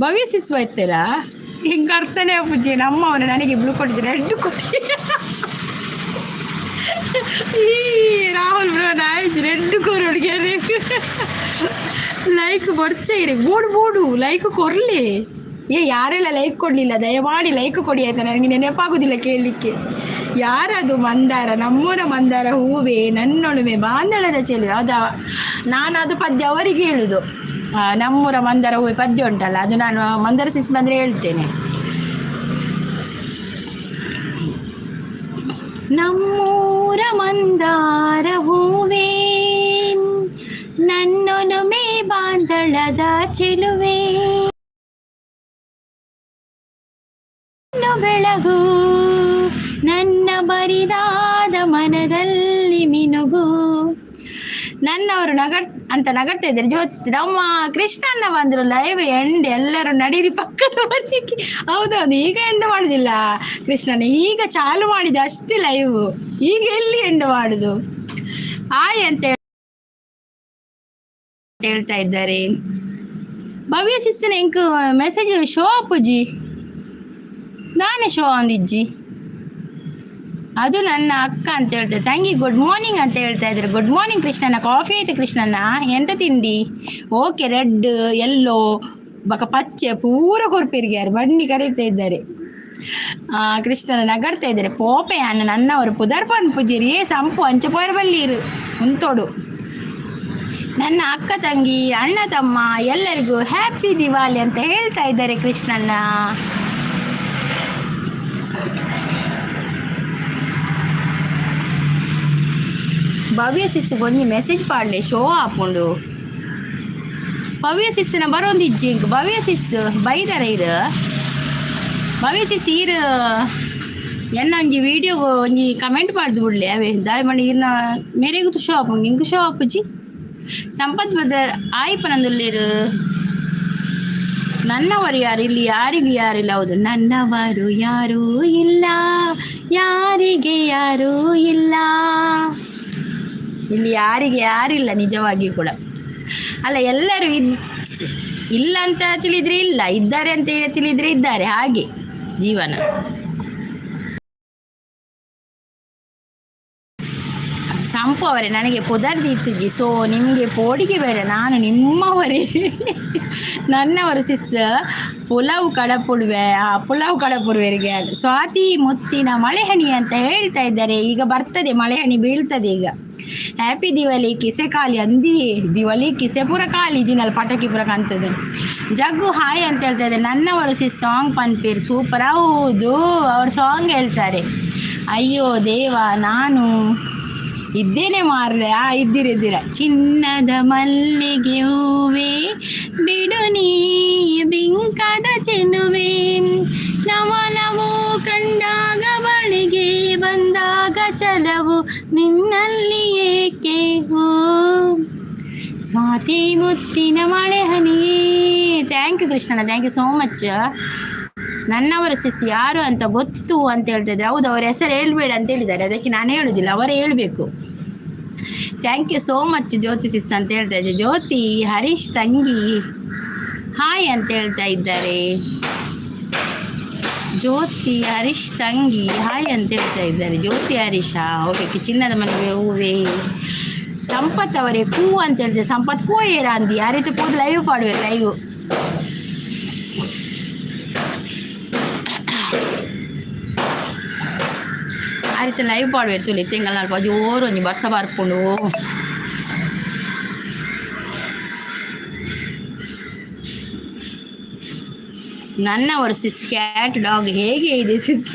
ಭವ್ಯ ಸಿಸ್ ಬೈತೀರಾ? ಹಿಂಗೆ ಅರ್ಥನೇ ಪೂಜೆ. ನಮ್ಮವನು ನನಗೆ ಬ್ಲೂ ಕೊಟ್ಟಿದ್ದಾರೆ, ರೆಡ್ ಕೊಟ್ಟಿ. ಈ ರಾಹುಲ್ ಬ್ರೋ, ನಾಯಿಜ್ ರೆಡ್ ಕೊರೊಡ್ಗೆ. ಲೈಕ್ ಬೊರ್ಚ ಇರಿ, ಬೋಡು ಬೋಡು, ಲೈಕ್ ಕೊರ್ಲಿ. ಏ, ಯಾರೆಲ್ಲ ಲೈಕ್ ಕೊಡಲಿಲ್ಲ, ದಯಮಾಡಿ ಲೈಕ್ ಕೊಡಿ ಆಯ್ತಾ? ನನಗೆ ನೆನಪಾಗುದಿಲ್ಲ ಕೇಳಲಿಕ್ಕೆ. ಯಾರದು ಮಂದಾರ? ನಮ್ಮೂರ ಮಂದಾರ ಹೂವೇ ನನ್ನೊಳುಮೆ ಬಾಂದಳದ ಚೆಲುವೆ. ಹೌದಾ? ನಾನು ಅದು ಪದ್ಯ ಅವರಿಗೆ ಹೇಳುದು. ನಮ್ಮೂರ ಮಂದಾರ ಹೂವೆ ಪದ್ಯ ಉಂಟಲ್ಲ, ಅದು ನಾನು ಮಂದಾರ ಸಿಸ್ ಬಂದರೆ ಹೇಳ್ತೇನೆ. ನಮ್ಮೂರ ಮಂದಾರ ಹೂವೇ ನನ್ನೊಲುಮೆ ಬಾಂದಳದ ಚೆಲುವೆ, ಬೆಳಗು ನನ್ನ ಬರಿದಾದ ಮನದಲ್ಲಿ ಮಿನುಗು. ನನ್ನವರು ನಗಡ್ ಅಂತ ನಗಡ್ತಾ ಇದ್ದಾರೆ. ಜ್ಯೋತಿಸ್ ನಮ್ಮ ಕೃಷ್ಣಣ್ಣ ಬಂದರು. ಲೈವ್ ಎಂಡ್, ಎಲ್ಲರೂ ನಡೀರಿ ಪಕ್ಕದ ಬರ್ಲಿಕ್ಕೆ. ಹೌದೌದು, ಈಗ ಎಂಡ್ ಮಾಡುದಿಲ್ಲ ಕೃಷ್ಣನ. ಈಗ ಚಾಲು ಮಾಡಿದ ಅಷ್ಟೇ ಲೈವ್. ಈಗ ಎಲ್ಲಿ ಎಂಡ್ ಮಾಡುದು? ಆಯ್ ಅಂತ ಹೇಳ್ತಾ ಇದ್ದಾರೆ. ಭವ್ಯ ಸಿಸ್ಟರ್, ಎಂಕ್ ಮೆಸೇಜ್ ಶೋ ಅಪ್ಪುಜಿ. ನಾನೇ ಶೋ ಅಂದಿಜ್ಜಿ. ಅದು ನನ್ನ ಅಕ್ಕ ಅಂತ ಹೇಳ್ತಾರೆ. ತಂಗಿ ಗುಡ್ ಮಾರ್ನಿಂಗ್ ಅಂತ ಹೇಳ್ತಾ ಇದ್ದಾರೆ. Good morning Krishnanna. ಕಾಫಿ ಆಯ್ತು ಕೃಷ್ಣಣ್ಣ? ಎಂತ ತಿಂಡಿ? ಓಕೆ, ರೆಡ್, ಎಲ್ಲೋ, ಬಕ ಪಚ್ಚೆ ಪೂರ ಕೊರ್ಪಿರಿಗೆ ಯಾರು ಬನ್ನಿ ಕರೀತಾ ಇದ್ದಾರೆ. ಕೃಷ್ಣನ ನಗಡ್ತಾ ಇದ್ದಾರೆ. ಪೋಪೆ ಅನ್ನ ನನ್ನವರು ಪುದರ್ಪನ್ ಪೂಜೇರಿ. ಏ ಸಂಪು ಅಂಚೆ ಪೋಯರ್ ಬಲ್ಲೀರು ಉಂತೋಡು. ನನ್ನ ಅಕ್ಕ ತಂಗಿ ಅಣ್ಣ ತಮ್ಮ ಎಲ್ಲರಿಗೂ ಹ್ಯಾಪಿ ದಿವಾಲಿ ಅಂತ ಹೇಳ್ತಾ ಇದ್ದಾರೆ ಕೃಷ್ಣಣ್ಣ. ಭವ್ಯ ಸಿಸ್ ಒಂಜಿ ಮೆಸೇಜ್ ಪಾಡ್ಲೆ, ಶೋ ಆಪುಂಡು. ಭವ್ಯ ಸಿಸ್ನ ಬರೋಂದಿಜ್ಜಿ ಇಂಕ್. ಭವ್ಯ ಸಿಸ್ ಬೈದರ ಇರು. ಭವ್ಯ ಸಿಸ್ ಈರ್ ಎನ್ನ ಒಂಜಿ ವೀಡಿಯೋ ಒಂಜಿ ಕಮೆಂಟ್ ಪಾಡ್ದು ಬುಡ್ಲೆ. ಅವೇ ದಾಯ ಪಂಡ ಈರ್ನ ಮೇರೆಗೂ ಶೋ ಆಪುಂಡು, ಇಂಕ್ ಶೋ ಆಪುಜಿ. ಸಂಪತ್ ಬ್ರದರ್ ಆಯ್ ಪನಂದುಲ್ಲೇರು. ನನ್ನವರು ಯಾರು ಇಲ್ಲಿ? ಯಾರಿಗೂ ಯಾರಿಲ್ಲ. ಹೌದು, ನನ್ನವರು ಯಾರೂ ಇಲ್ಲ, ಯಾರಿಗೆ ಯಾರೂ ಇಲ್ಲ. ಇಲ್ಲಿ ಯಾರಿಗೆ ಯಾರಿಲ್ಲ ನಿಜವಾಗಿಯೂ ಕೂಡ. ಅಲ್ಲ, ಎಲ್ಲರೂ ಇಲ್ಲ ಅಂತ ತಿಳಿದ್ರೆ ಇಲ್ಲ, ಇದ್ದಾರೆ ಅಂತ ತಿಳಿದ್ರೆ ಇದ್ದಾರೆ. ಹಾಗೆ ಜೀವನ. ಅಪ್ಪು ಅವರೇ, ನನಗೆ ಪುದರ್ ದೀತಿಜಿ. ಸೊ ನಿಮಗೆ ಪೋಡಿಗೆ ಬೇಡ, ನಾನು ನಿಮ್ಮವರೇ. ನನ್ನವರು ಸಿಸ್ ಪುಲಾವ್ ಕಡಪುಡುವೆ. ಆ ಪುಲಾವ್ ಕಡಪುಡುವರಿಗೆ. ಸ್ವಾತಿ ಮುತ್ತಿನ ಮಳೆಹನಿ ಅಂತ ಹೇಳ್ತಾ ಇದ್ದಾರೆ. ಈಗ ಬರ್ತದೆ ಮಳೆಹನಿ, ಬೀಳ್ತದೆ ಈಗ. ಹ್ಯಾಪಿ ದಿವಾಲಿ. ಕಿಸೆ ಖಾಲಿ ಅಂದಿ, ದಿವಾಲಿ ಕಿಸೆ ಪೂರ ಖಾಲಿ, ಜಿನಲ್ಲಿ ಪಟಾಕಿ ಪೂರ ಕಾಣ್ತದೆ. ಜಗ್ಗು ಹಾಯ್ ಅಂತ ಹೇಳ್ತಾ ಇದ್ದಾರೆ. ನನ್ನವರು ಸಿಸ್ ಸಾಂಗ್ ಪನ್ಪೀರ್ ಸೂಪರ್. ಹೌದು, ಅವ್ರ ಸಾಂಗ್ ಹೇಳ್ತಾರೆ. ಅಯ್ಯೋ ದೇವ, ನಾನು ಇದ್ದೇನೆ ಮಾರ್ರೆ. ಆ, ಇದ್ದೀರ ಇದ್ದೀರ. ಚಿನ್ನದ ಮಲ್ಲಿಗೆ ಹೂವೆ, ಬಿಡು ನೀ ಬಿಂಕದ ಚೆಲುವೆ, ನವನವು ಕಂಡಾಗ ಬಳಿಗೆ ಬಂದಾಗ ಛಲವು ನಿನ್ನಲ್ಲಿ ಏಕೆ? ಹೋ ಸ್ವಾತಿ ಮುತ್ತಿನ ಮಳೆ ಹನಿಯೇ. Thank you Krishnanna, thank you so much. ನನ್ನವರ ಸಿಸ್ ಯಾರು ಅಂತ ಗೊತ್ತು ಅಂತ ಹೇಳ್ತಾ ಇದ್ದಾರೆ. ಹೌದು, ಅವರ ಹೆಸರು ಹೇಳ್ಬೇಡ ಅಂತ ಹೇಳಿದ್ದಾರೆ. ಅದಕ್ಕೆ ನಾನು ಹೇಳುದಿಲ್ಲ, ಅವರೇ ಹೇಳಬೇಕು. Thank you so much Jyothi sis ಅಂತ ಹೇಳ್ತಾ ಇದ್ದಾರೆ. ಜ್ಯೋತಿ ಹರೀಶ್ ತಂಗಿ ಹಾಯ್ ಅಂತ ಹೇಳ್ತಾ ಇದ್ದಾರೆ. ಜ್ಯೋತಿ ಹರೀಶ್ ತಂಗಿ ಹಾಯ್ ಅಂತ ಹೇಳ್ತಾ ಇದ್ದಾರೆ. ಜ್ಯೋತಿ ಹರೀಶಾ? ಓಕೆ. ಚಿನ್ನದ ಮನೆಗೆ ಹೂವೇ. ಸಂಪತ್ ಅವರೇ ಕೂ ಅಂತ ಹೇಳ್ತಾರೆ. ಸಂಪತ್ ಪೋಯೇರ ಅಂದಿ ಯಾರೈತೆ ಪೋದು ಲೈವ್ ಪಾಡುವೆ ಲೈವ್. ಆ ರೀತಿ ಲೈವ್ ಪಾಡುವೆ. ತುಲಿ ತಿಂಗಳ ನಾಲ್ಕು ಜೋರು ಒಂಜಿ ಬರ್ಸ ಬರ್ಪುಂಡು. ನನ್ನವರು ಸಿಸ್ ಕ್ಯಾಟ್ ಡಾಗ್ ಹೇಗೆ ಇದೆ ಸಿಸ್?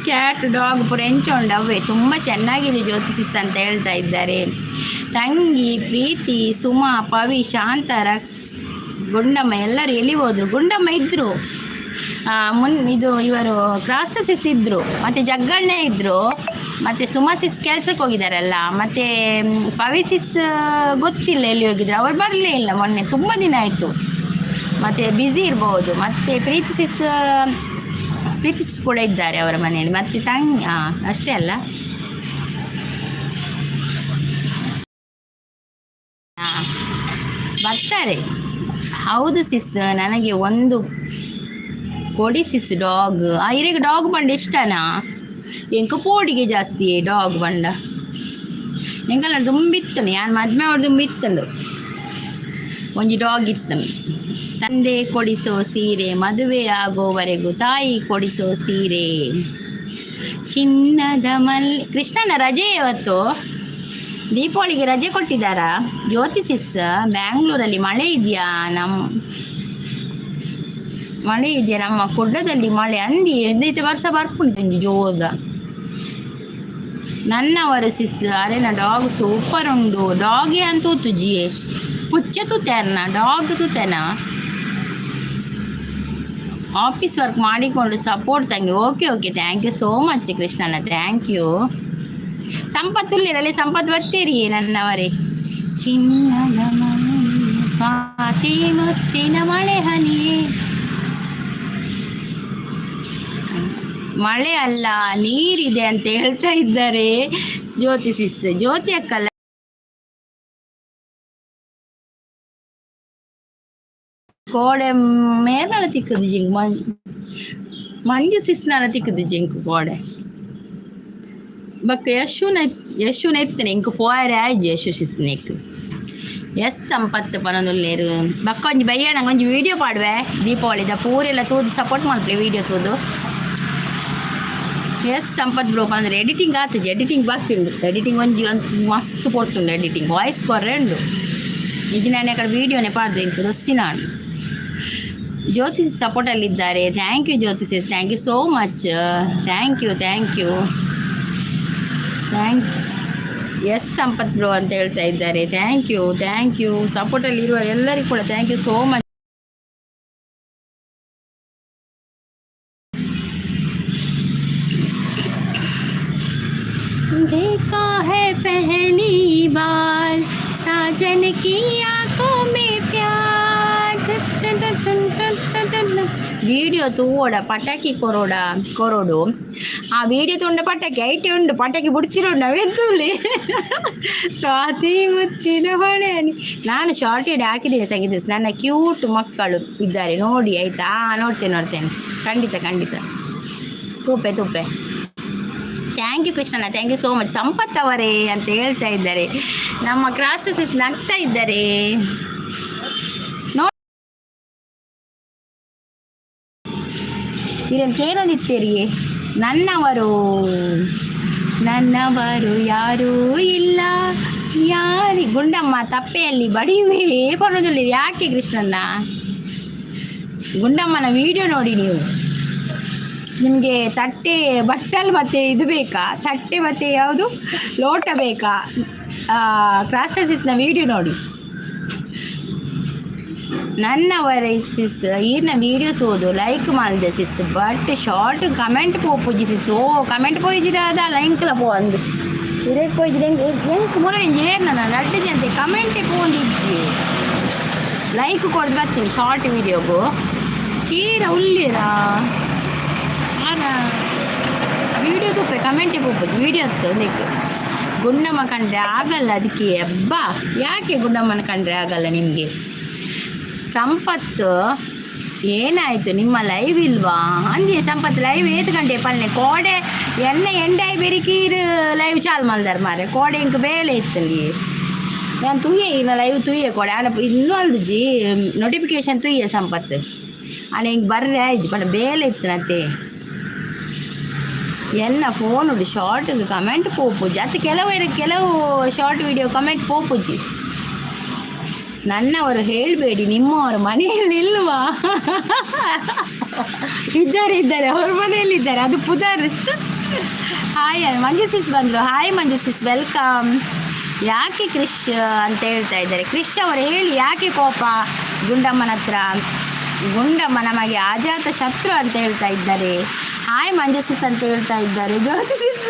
ಕ್ಯಾಟ್ ಡಾಗ್ ಪೂರ ಎಂಚ ಉಂಡು ಅವೇ? ತುಂಬ ಚೆನ್ನಾಗಿದೆ ಜ್ಯೋತಿ ಸಿಸ್ ಅಂತ ಹೇಳ್ತಾ ಇದ್ದಾರೆ. ತಂಗಿ ಪ್ರೀತಿ, ಸುಮಾ, ಪವಿ, ಶಾಂತ, ರಕ್ಸ್, ಗುಂಡಮ್ಮ ಎಲ್ಲರೂ ಎಲ್ಲಿ ಹೋದ್ರು? ಗುಂಡಮ್ಮ ಇದ್ದರು. ಇದು ಇವರು ಕ್ರಾಸ್ತ ಸಿಸ್ ಇದ್ದರು, ಮತ್ತು ಜಗ್ಗಣ್ಣೆ ಇದ್ದರು, ಮತ್ತು ಸುಮಾ ಸಿಸ್ ಕೆಲ್ಸಕ್ಕೆ ಹೋಗಿದ್ದಾರಲ್ಲ, ಮತ್ತು ಪವಿ ಸಿಸ್ ಗೊತ್ತಿಲ್ಲ ಎಲ್ಲಿ ಹೋಗಿದ್ರು. ಅವರು ಬರಲೇ ಇಲ್ಲ ಮೊನ್ನೆ, ತುಂಬ ದಿನ ಆಯಿತು. ಮತ್ತು ಬ್ಯುಸಿ ಇರ್ಬೋದು. ಮತ್ತು ಪ್ರೀತಿ ಸಿಸ್, ಪ್ರೀತಿ ಸಿಸ್ ಕೂಡ ಇದ್ದಾರೆ ಅವರ ಮನೆಯಲ್ಲಿ. ಮತ್ತು ತಂಗಿ, ಹಾಂ, ಅಷ್ಟೇ ಅಲ್ಲ? ಹಾಂ, ಬರ್ತಾರೆ. ಹೌದು ಸಿಸ್, ನನಗೆ ಒಂದು ಕೊಡಿ ಸಿಸ್ ಡಾಗ್. ಆ ಇರೆಗ್ ಡಾಗ್ ಬಂಡ ಇಷ್ಟನಾ? ಎಂಕ ಪೋಡಿಗೆ ಜಾಸ್ತಿ ಡಾಗ್ ಬಂಡ. ಎಂಕಲ್ನ ದುಂಬಿತ್ತನು, ಯಾನ್ ಮದ್ಮೆ ಅವ್ರು ದುಂಬಿತ್ತಂದು ಒಂಜಿ ಡಾಗ್ ಇತ್ತು. ತಂದೆ ಕೊಡಿಸೋ ಸೀರೆ ಮದುವೆ ಆಗೋವರೆಗೂ, ತಾಯಿ ಕೊಡಿಸೋ ಸೀರೆ. ಚಿನ್ನದ ಮಲ್ಲಿ. ಕೃಷ್ಣನ ರಜೆ ಇವತ್ತು. ದೀಪಾವಳಿಗೆ ರಜೆ ಕೊಟ್ಟಿದ್ದಾರಾ? ಜ್ಯೋತಿ ಸಿಸ್, ಬ್ಯಾಂಗ್ಳೂರಲ್ಲಿ ಮಳೆ ಇದೆಯಾ? ನಮ್ಮ ಮಳೆ ಇದೆಯಾ? ನಮ್ಮ ಕುಡ್ಲದಲ್ಲಿ ಮಳೆ ಅಂದಿ ಎಂದೈತೆ. ವರ್ಷ ಬರ್ಪುಂಡು ಒಂಜಿ ಜೋದ. ನನ್ನವರು ಸಿಸ್ ಅರೆನ ಡಾಗ್ ಸೂಪರ್ ಉಂಡು. ಡಾಗೆ ಅಂತ ತೂತುಜಿಯೇ, ಪುಚ್ಚೆ ತೂತೆರ್ನ, ಡಾಗ್ ತೂತೆನಾ? ಆಫೀಸ್ ವರ್ಕ್ ಮಾಡಿಕೊಂಡು ಸಪೋರ್ಟ್ ತಂಗಿ. Okay okay, thank you so much Krishnanna, thank you. Sampath ಉಳ್ಳಿರಲ್ಲಿ? ಸಂಪತ್ ಬತ್ತೀರಿ. ನನ್ನವರೇ, ಚಿನ್ನದ ಮನೆ, ಸ್ವಾತಿ ಮುತ್ತಿನ ಮಳೆ ಹನಿಯೇ. ಮಳೆ ಅಲ್ಲ, ನೀರಿದೆ ಅಂತ ಹೇಳ್ತಾ ಇದ್ದಾರೆ ಜ್ಯೋತಿ ಸಿಸ್. ಜ್ಯೋತಿ ಅಕ್ಕಲ್ಲ. ಕೋಡೆ ಮೇರ್ನಲ ತಿಕ್ಕದು ಜಿಂಕ್, ಮಂಜು ಸಿಸ್ನಲ ತಿಕ್ಕದು ಜಿಂಕ್ ಕೋಡೆ. ಬೊಕ್ಕ ಯಶುನ, ಯಶುನ ಇತ್ತನೆ. ಇಂಕ್ ಪೋಯರೆ ಆಯ್ಜಿ ಯಶು ಸಿಸ್ನೆಕ್. ಎಸ್ ಸಂಪತ್ತು ಪನೊಂದುಲ್ಲೇರು. ಬೊಕ್ಕ ಒಂಜಿ ಬಯ್ಯಣ ಒಂಜಿ ವೀಡಿಯೋ ಪಾಡುವೆ. ದೀಪಾವಳಿದ ಪೂರೆಲ್ಲ ತೂದು ಸಪೋರ್ಟ್ ಮಲ್ಪುಲೆ ವೀಡಿಯೋ ತೂದು. ಎಸ್ ಸಂಪತ್ ಬ್ರೋ ಪಂದ್ರೆ ಎಡಿಟಿಂಗ್ ಆತುಜಿ, ಎಡಿಟಿಂಗ್ ಬಾಕಿ ಉಂಡು. ಎಡಿಟಿಂಗ್ ಒಂಜಿ ಒಂದು ಮಸ್ತ್ ಪೊರ್ತುಂಡು. ಎಡಿಟಿಂಗ್ ವಾಯ್ಸ್ ಕೊರ್ರೆ ಉಂಡು. ಈಗ ನಾನು ಆ ಕಡೆ ವೀಡಿಯೋನೇ ಪಾಡ್ದು ಇಂಕ್ ದೊಸ್ಸಿನಾಂಡ್. ಜ್ಯೋತಿ ಸಪೋರ್ಟಲ್ಲಿದ್ದಾರೆ. Thank you Jyothi sis, thank you so much, thank you, thank you, thank. Yes Sampath bro ಅಂತ ಹೇಳ್ತಾ ಇದ್ದಾರೆ. Thank you, thank you. ಸಪೋರ್ಟಲ್ಲಿರುವ ಎಲ್ಲರಿಗೂ ಕೂಡ thank you so much. देखा है पहली बार साजन की आंखों में प्यार. ವಿಡಿಯೋ ತೂವೊಡ, ಪಟಾಕಿ ಕೊರೋಡ ಕೊರೋಡು. ಆ ವಿಡಿಯೋ ತುಂಡ ಪಟಾಕಿ ಐಟೆ ಉಂಡು, ಪಟಾಕಿ ಬಿಡ್ತಿರೋ ನಾವೆಂತೂಲಿ. ಸ್ವಾತಿ ಮುತ್ತಿನ ಹೊಳೆ. ನಾನು ಶಾರ್ಟ್ ವಿಡಿಯೋ ಹಾಕಿದ್ದೀನಿ ಸಂಗೀತ. ನನ್ನ ಕ್ಯೂಟ್ ಮಕ್ಕಳು ಇದ್ದಾರೆ ನೋಡಿ, ಆಯಿತಾ? ನೋಡ್ತೇನೆ ನೋಡ್ತೇನೆ, ಖಂಡಿತ ಖಂಡಿತ. ತೂಪೆ ತೂಪೆ. Thank Thank you Krishnanna, thank you so much. Sampath ಅವರೇ ಅಂತ ಹೇಳ್ತಾ ಇದ್ದಾರೆ. ನಮ್ಮ ಕ್ರಾಸ್ಟಸಿಸ್ ನಗ್ತಾ ಇದ್ದಾರೆ. ನೋಡಿ, ಇದನ್ನು ಕೇಳೊಂದಿತ್ತೀರಿ. ನನ್ನವರು ನನ್ನವರು ಯಾರೂ ಇಲ್ಲ ಯಾರಿ. ಗುಂಡಮ್ಮ ತಪ್ಪೆಯಲ್ಲಿ ಬಡಿಯುವೆ ಬರೋದಿಲ್ಲ ಯಾಕೆ ಕೃಷ್ಣಣ್ಣ? ಗುಂಡಮ್ಮನ ವಿಡಿಯೋ ನೋಡಿ ನೀವು. ನಿಮಗೆ ತಟ್ಟೆ, ಬಟ್ಟಲ್ ಮತ್ತು ಇದು ಬೇಕಾ? ತಟ್ಟೆ ಮತ್ತು ಯಾವುದು, ಲೋಟ ಬೇಕಾ? ಕ್ರಾಸ್ಟಸಿಸ್ನ ವಿಡಿಯೋ ನೋಡಿ. ನನ್ನವರ ಸಿಸ್, ಈರ್ನ ವಿಡಿಯೋ ತೋದು ಲೈಕ್ ಮಾಡಿದೆ ಸಿಸ್, ಬಟ್ ಶಾರ್ಟ್ ಕಮೆಂಟ್ ಪೋಪುಜಿ ಸಿಸ್. ಓ, ಕಮೆಂಟ್ ಪೋಯಿಜಿಡ ಅದ ಲೈಂಕ್ಲ ಪೋ ಅಂದು ಇರಕ್ಕೆ ಪೋಯಿಜಿಡ. ಎಂಕ್ ಮುರಳಿ ಏರ್ನ ನಡ್ಡು ಜಂತೆ ಕಮೆಂಟೇ ಪೋಂದಿಜ್ಜಿ. ಲೈಕ್ ಕೊಡ್ದು ಬರ್ತೀನಿ ಶಾರ್ಟ್ ವಿಡಿಯೋಗು. ತೀರ ಉಲ್ಲಿರಾ ಆಗ ವಿಡಿಯೋ ತೂಪೆ, ಕಮೆಂಟೇ ಪೋಪುಜಿ. ವಿಡಿಯೋ ಇತ್ತು ಒಂದಕ್ಕೆ. ಗುಂಡಮ್ಮ ಕಂಡ್ರೆ ಆಗಲ್ಲ ಅದಕ್ಕೆ. ಅಬ್ಬಾ, ಯಾಕೆ ಗುಂಡಮ್ಮನ ಕಂಡ್ರೆ ಆಗಲ್ಲ ನಿಮಗೆ? ಸಂಪತ್ತು, ಏನಾಯಿತು, ನಿಮ್ಮ ಲೈವ್ ಇಲ್ವಾ ಅಂದೆ. ಸಂಪತ್, ಲೈವ್ ಏತ್ ಗಂಟೆ ಪಲ್ನೆ? ಕೋಡೆ ಎಣ್ಣೆ ಎಂಡಾಯಿ ಬೆರಿಕೀರು ಲೈವ್ ಚಾಲು ಮಲ್ದಾರ ಮಾರೆ. ಕೋಡೆ ಇಂಕ್ ಬೇಲೆ ಇತ್ತಂಡಿ. ನಾನು ತೂಯೆ ಇನ್ನ ಲೈವ್ ತೂಯೆ ಕೋಡೆ. ಆನ ಇನ್ನೂ ಅಲ್ದಿಜಿ, ನೋಟಿಫಿಕೇಶನ್ ತೂಯೆ ಸಂಪತ್ತು. ಆನೆ ಹಿಂಗೆ ಬರ್ರೆ ಆಯ್ತು ಪಂಡ ಬೇಲೆ ಇತ್ತನತೆ. ಎಲ್ಲ ಫೋನ್ ಉಂಟು, ಶಾರ್ಟ್ ಕಮೆಂಟ್ ಪೋಪುಜಿ ಅತ್ತ. ಕೆಲವು ಕೆಲವು ಶಾರ್ಟ್ ವಿಡಿಯೋ ಕಮೆಂಟ್ ಪೋಪುಜಿ. ನನ್ನವರು ಹೇಳಬೇಡಿ, ನಿಮ್ಮವರು ಮನೆಯಲ್ಲಿ ಇಲ್ವಾ? ಇದ್ದಾರೆ, ಇದ್ದಾರೆ, ಅವ್ರ ಮನೆಯಲ್ಲಿ ಇದ್ದಾರೆ. ಅದು ಪುದರ್. ಹಾಯ್, ಮಂಜು ಸಿಸ್ ಬಂದರು. ಹಾಯ್ ಮಂಜು ಸಿಸ್, welcome. ಯಾಕೆ ಕ್ರಿಶ್ ಅಂತ ಹೇಳ್ತಾ ಇದ್ದಾರೆ. ಕ್ರಿಶ್ ಅವರು ಹೇಳಿ, ಯಾಕೆ ಕೋಪ ಗುಂಡಮ್ಮನ ಹತ್ರ? ಗುಂಡಮ್ಮ ನಮಗೆ ಅಜಾತ ಶತ್ರು ಅಂತ ಹೇಳ್ತಾ ಇದ್ದಾರೆ. ಹಾಯ್ ಮಂಜು ಸಿಸ್ ಅಂತ ಹೇಳ್ತಾ ಇದ್ದಾರೆ. ಜ್ಯೋತಿ ಸಿಸ್,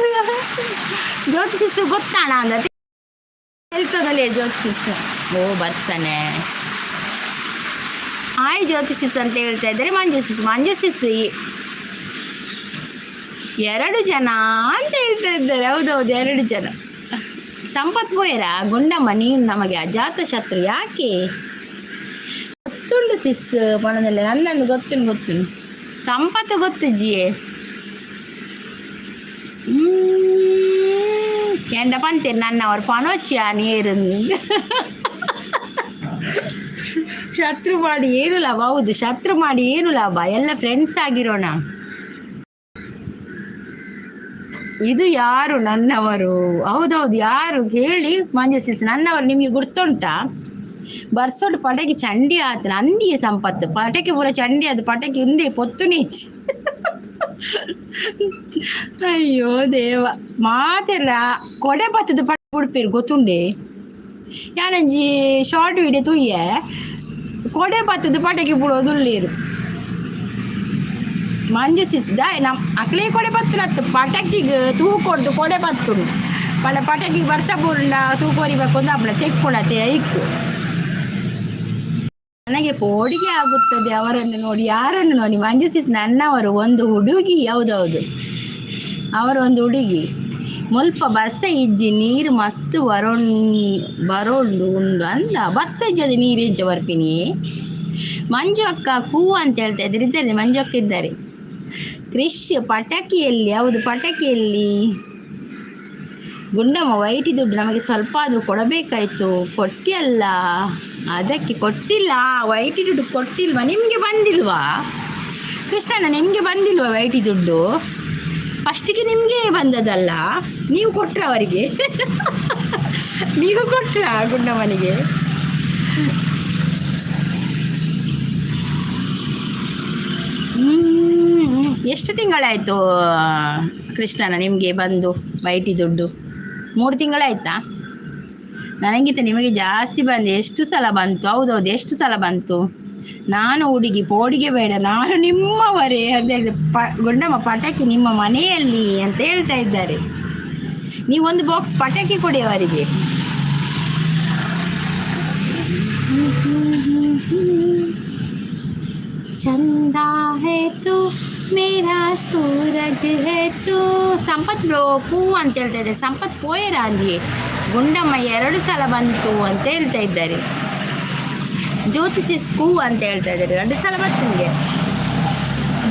ಜ್ಯೋತಿ ಸಿಸ್ ಗೊತ್ತಾಣ ಅಂದ ಹೇಳ್ತದಲ್ಲೇ ಜ್ಯೋತಿ ಸಿಸ್. ಓ, ಬರ್ಸನೆ. ಹಾಯ್ ಜ್ಯೋತಿ ಸಿಸ್ ಅಂತ ಹೇಳ್ತಾ ಇದ್ದಾರೆ ಮಂಜು ಸಿಸ್. ಮಂಜು ಸಿಸ್, ಎರಡು ಜನ ಅಂತ ಹೇಳ್ತಾ ಇದ್ದಾರೆ. ಹೌದೌದು, ಎರಡು ಜನ. ಸಂಪತ್ ಬೋಯರ, ಗುಂಡಮ್ಮ ನೀನು ನಮಗೆ ಅಜಾತ ಶತ್ರು ಯಾಕೆ? ಗೊತ್ತುಂಟು ಸಿಸ್ ಪಣದಲ್ಲಿ ನನ್ನನ್ನು ಗೊತ್ತುಂಟು, ಗೊತ್ತುಂಟು ಸಂಪತ್ತು ಗೊತ್ತು ಜಿಯೇ. ಎಂಡ ಪಂತೀರಿ ನನ್ನವರು ಪಣೋಚಿ ನೀರು. ಶತ್ರು ಮಾಡಿ ಏನು ಲಾಭ? ಹೌದು, ಶತ್ರು ಮಾಡಿ ಏನು ಲಾಭ? ಎಲ್ಲ ಫ್ರೆಂಡ್ಸ್ ಆಗಿರೋಣ. ಇದು ಯಾರು ನನ್ನವರು? ಹೌದೌದು, ಯಾರು ಹೇಳಿ ಮಂಜು ಸಿಸ್. ನನ್ನವರು ನಿಮಗೆ ಗುರ್ತುಂಟಾ? ಬರ್ಸೋಡು ಪಟಕಿ ಚಂಡಿ ಆತನ ಅಂದಿಯ ಸಂಪತ್ತು. ಪಟಕಿ ಪೂರ ಚಂಡಿ, ಅದು ಪಟಕಿ ಉಂದೆ ಪೊತ್ತು ನೀಚಿ. ಅಯ್ಯೋ ದೇವ, ಮಾತೆಲ್ಲ ಕೊಡೆ ಬತ್ತದ ಪಟ ಉಡುಪೇರು ಗೊತ್ತುಂಡೆ. ಯಾನಂಜಿ ಶಾರ್ಟ್ ವಿಡಿಯೋ ತೂಯೆ, ಕೊಡೆ ಬತ್ತದ ಪಟಕಿ ಬಿಡೋದುಳ್ಳೇರು. ಮಂಜು ಸಿಸ್ ದ ನಮ್ಮ ಅಕ್ಲೇ ಕೊಡೆ ಬತ್ತುನತ್ತು. ಪಟಕಿಗೆ ತೂ ಕೊಡ್ದು ಕೊಡೆ ಬತ್ತುಂಡು ಪಡ. ಪಟಕಿ ಬರ್ಸ ಬೂರ್ಂಡ ತೂ ಕೊರಿಬೇಕು ಅಂದ್ ಅಪ್ಪಣ ತೆಕ್ಕೊಳತೆ ಐಕ್. ನನಗೆ ಪೋಡಿಗೆ ಆಗುತ್ತದೆ ಅವರನ್ನು ನೋಡಿ. ಯಾರನ್ನು ನೋಡಿ ಮಂಜು ಸಿಸ್? ನನ್ನವರು ಒಂದು ಹುಡುಗಿ. ಹೌದೌದು, ಅವರು ಒಂದು ಹುಡುಗಿ. ಮುಲ್ಪ ಬರ್ಸ ಇಜ್ಜಿ, ನೀರು ಮಸ್ತ್ ಬರೋಣ್ ಬರೋಂಡು ಉಂಡು ಅಂದ. ಬರ್ಸ ಇಜ್ಜದೆ ನೀರು ಎಂಚ ಬರ್ಪಿನಿ? ಮಂಜು ಅಕ್ಕ ಕೂ ಅಂತ ಹೇಳ್ತಾ ಇದ್ದಾರೆ. ಇದ್ದಾರೆ, ಮಂಜು ಅಕ್ಕ ಇದ್ದಾರೆ. ಕ್ರಿಶ್, ಪಟಾಕಿಯಲ್ಲಿ? ಹೌದು, ಪಟಾಕಿಯಲ್ಲಿ. ಗುಂಡಮ್ಮ, ವೈಟಿ ದುಡ್ಡು ನಮಗೆ ಸ್ವಲ್ಪ ಆದರೂ ಕೊಡಬೇಕಾಯ್ತು, ಕೊಟ್ಟಿಯಲ್ಲ ಅದಕ್ಕೆ. ಕೊಟ್ಟಿಲ್ಲ, ವೈಟಿ ದುಡ್ಡು ಕೊಟ್ಟಿಲ್ವಾ? ನಿಮಗೆ ಬಂದಿಲ್ವಾ ಕೃಷ್ಣಣ್ಣ? ನಿಮಗೆ ಬಂದಿಲ್ವಾ ವೈಟಿ ದುಡ್ಡು? ಫಸ್ಟಿಗೆ ನಿಮಗೆ ಬಂದದಲ್ಲ? ನೀವು ಕೊಟ್ರ ಅವರಿಗೆ? ನೀವು ಕೊಟ್ರ ಗುಂಡಮ್ಮನಿಗೆ? ಎಷ್ಟು ತಿಂಗಳಾಯಿತು ಕೃಷ್ಣನ ನಿಮಗೆ ಬಂದು ವೈಟಿ ದುಡ್ಡು? 3 ತಿಂಗಳಾಯ್ತಾ? ನನಗಿಂತ ನಿಮಗೆ ಜಾಸ್ತಿ ಬಂದು. ಎಷ್ಟು ಸಲ ಬಂತು? ಹೌದೌದು, ಎಷ್ಟು ಸಲ ಬಂತು? ನಾನು ಹುಡುಗಿ, ಪೋಡಿಗೆ ಬೇಡ, ನಾನು ನಿಮ್ಮವರೇ ಅಂತ ಹೇಳಿದೆ. ಗುಂಡಮ್ಮ, ಪಟಾಕಿ ನಿಮ್ಮ ಮನೆಯಲ್ಲಿ ಅಂತ ಹೇಳ್ತಾ ಇದ್ದಾರೆ. ನೀವು ಒಂದು ಬಾಕ್ಸ್ ಪಟಾಕಿ ಕೊಡಿ ಅವರಿಗೆ. ಚಂದ ಹೇ ತು ಮೇರಾ ಸೂರಜ್ ಹೇ ತು. ಸಂಪತ್ ಬ್ರೋ ಕೂ ಅಂತ ಹೇಳ್ತಾ ಇದ್ದಾರೆ. ಸಂಪತ್ ಪೋಯರ ಅಂದಿಯೇ. ಗುಂಡಮ್ಮ ಎರಡು ಸಲ ಬಂತು ಅಂತ ಹೇಳ್ತಾ ಇದ್ದಾರೆ. ಜ್ಯೋತಿಸಿಸ್ ಕೂ ಅಂತ ಹೇಳ್ತಾ ಇದ್ದಾರೆ. ಎರಡು ಸಲ ಬಂತು ನಿಮಗೆ.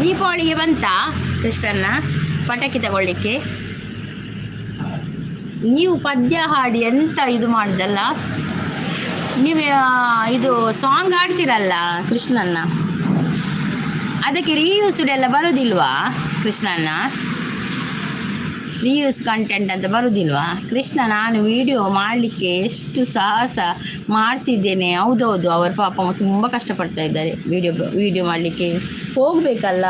ದೀಪಾವಳಿಗೆ ಬಂತಾ ಕೃಷ್ಣನ್ನ ಪಟಾಕಿ ತಗೊಳ್ಳಿಕ್ಕೆ? ನೀವು ಪದ್ಯ ಹಾಡಿ ಎಂತ ಇದು ಮಾಡ್ದಲ್ಲ ನೀವು? ಇದು ಸಾಂಗ್ ಹಾಡ್ತೀರಲ್ಲ ಕೃಷ್ಣನ್ನ, ಅದಕ್ಕೆ ರೀಯೂಸ್ಡ್ ಎಲ್ಲ ಬರೋದಿಲ್ವಾ ಕೃಷ್ಣನ್ನ? ರೀಯೂಸ್ ಕಂಟೆಂಟ್ ಅಂತ ಬರೋದಿಲ್ವಾ ಕೃಷ್ಣ? ನಾನು ವಿಡಿಯೋ ಮಾಡಲಿಕ್ಕೆ ಎಷ್ಟು ಸಾಹಸ ಮಾಡ್ತಿದ್ದೇನೆ. ಹೌದೌದು, ಅವರು ಪಾಪ ತುಂಬ ಕಷ್ಟಪಡ್ತಾ ಇದ್ದಾರೆ. ವಿಡಿಯೋ ವಿಡಿಯೋ ಮಾಡಲಿಕ್ಕೆ ಹೋಗಬೇಕಲ್ಲ.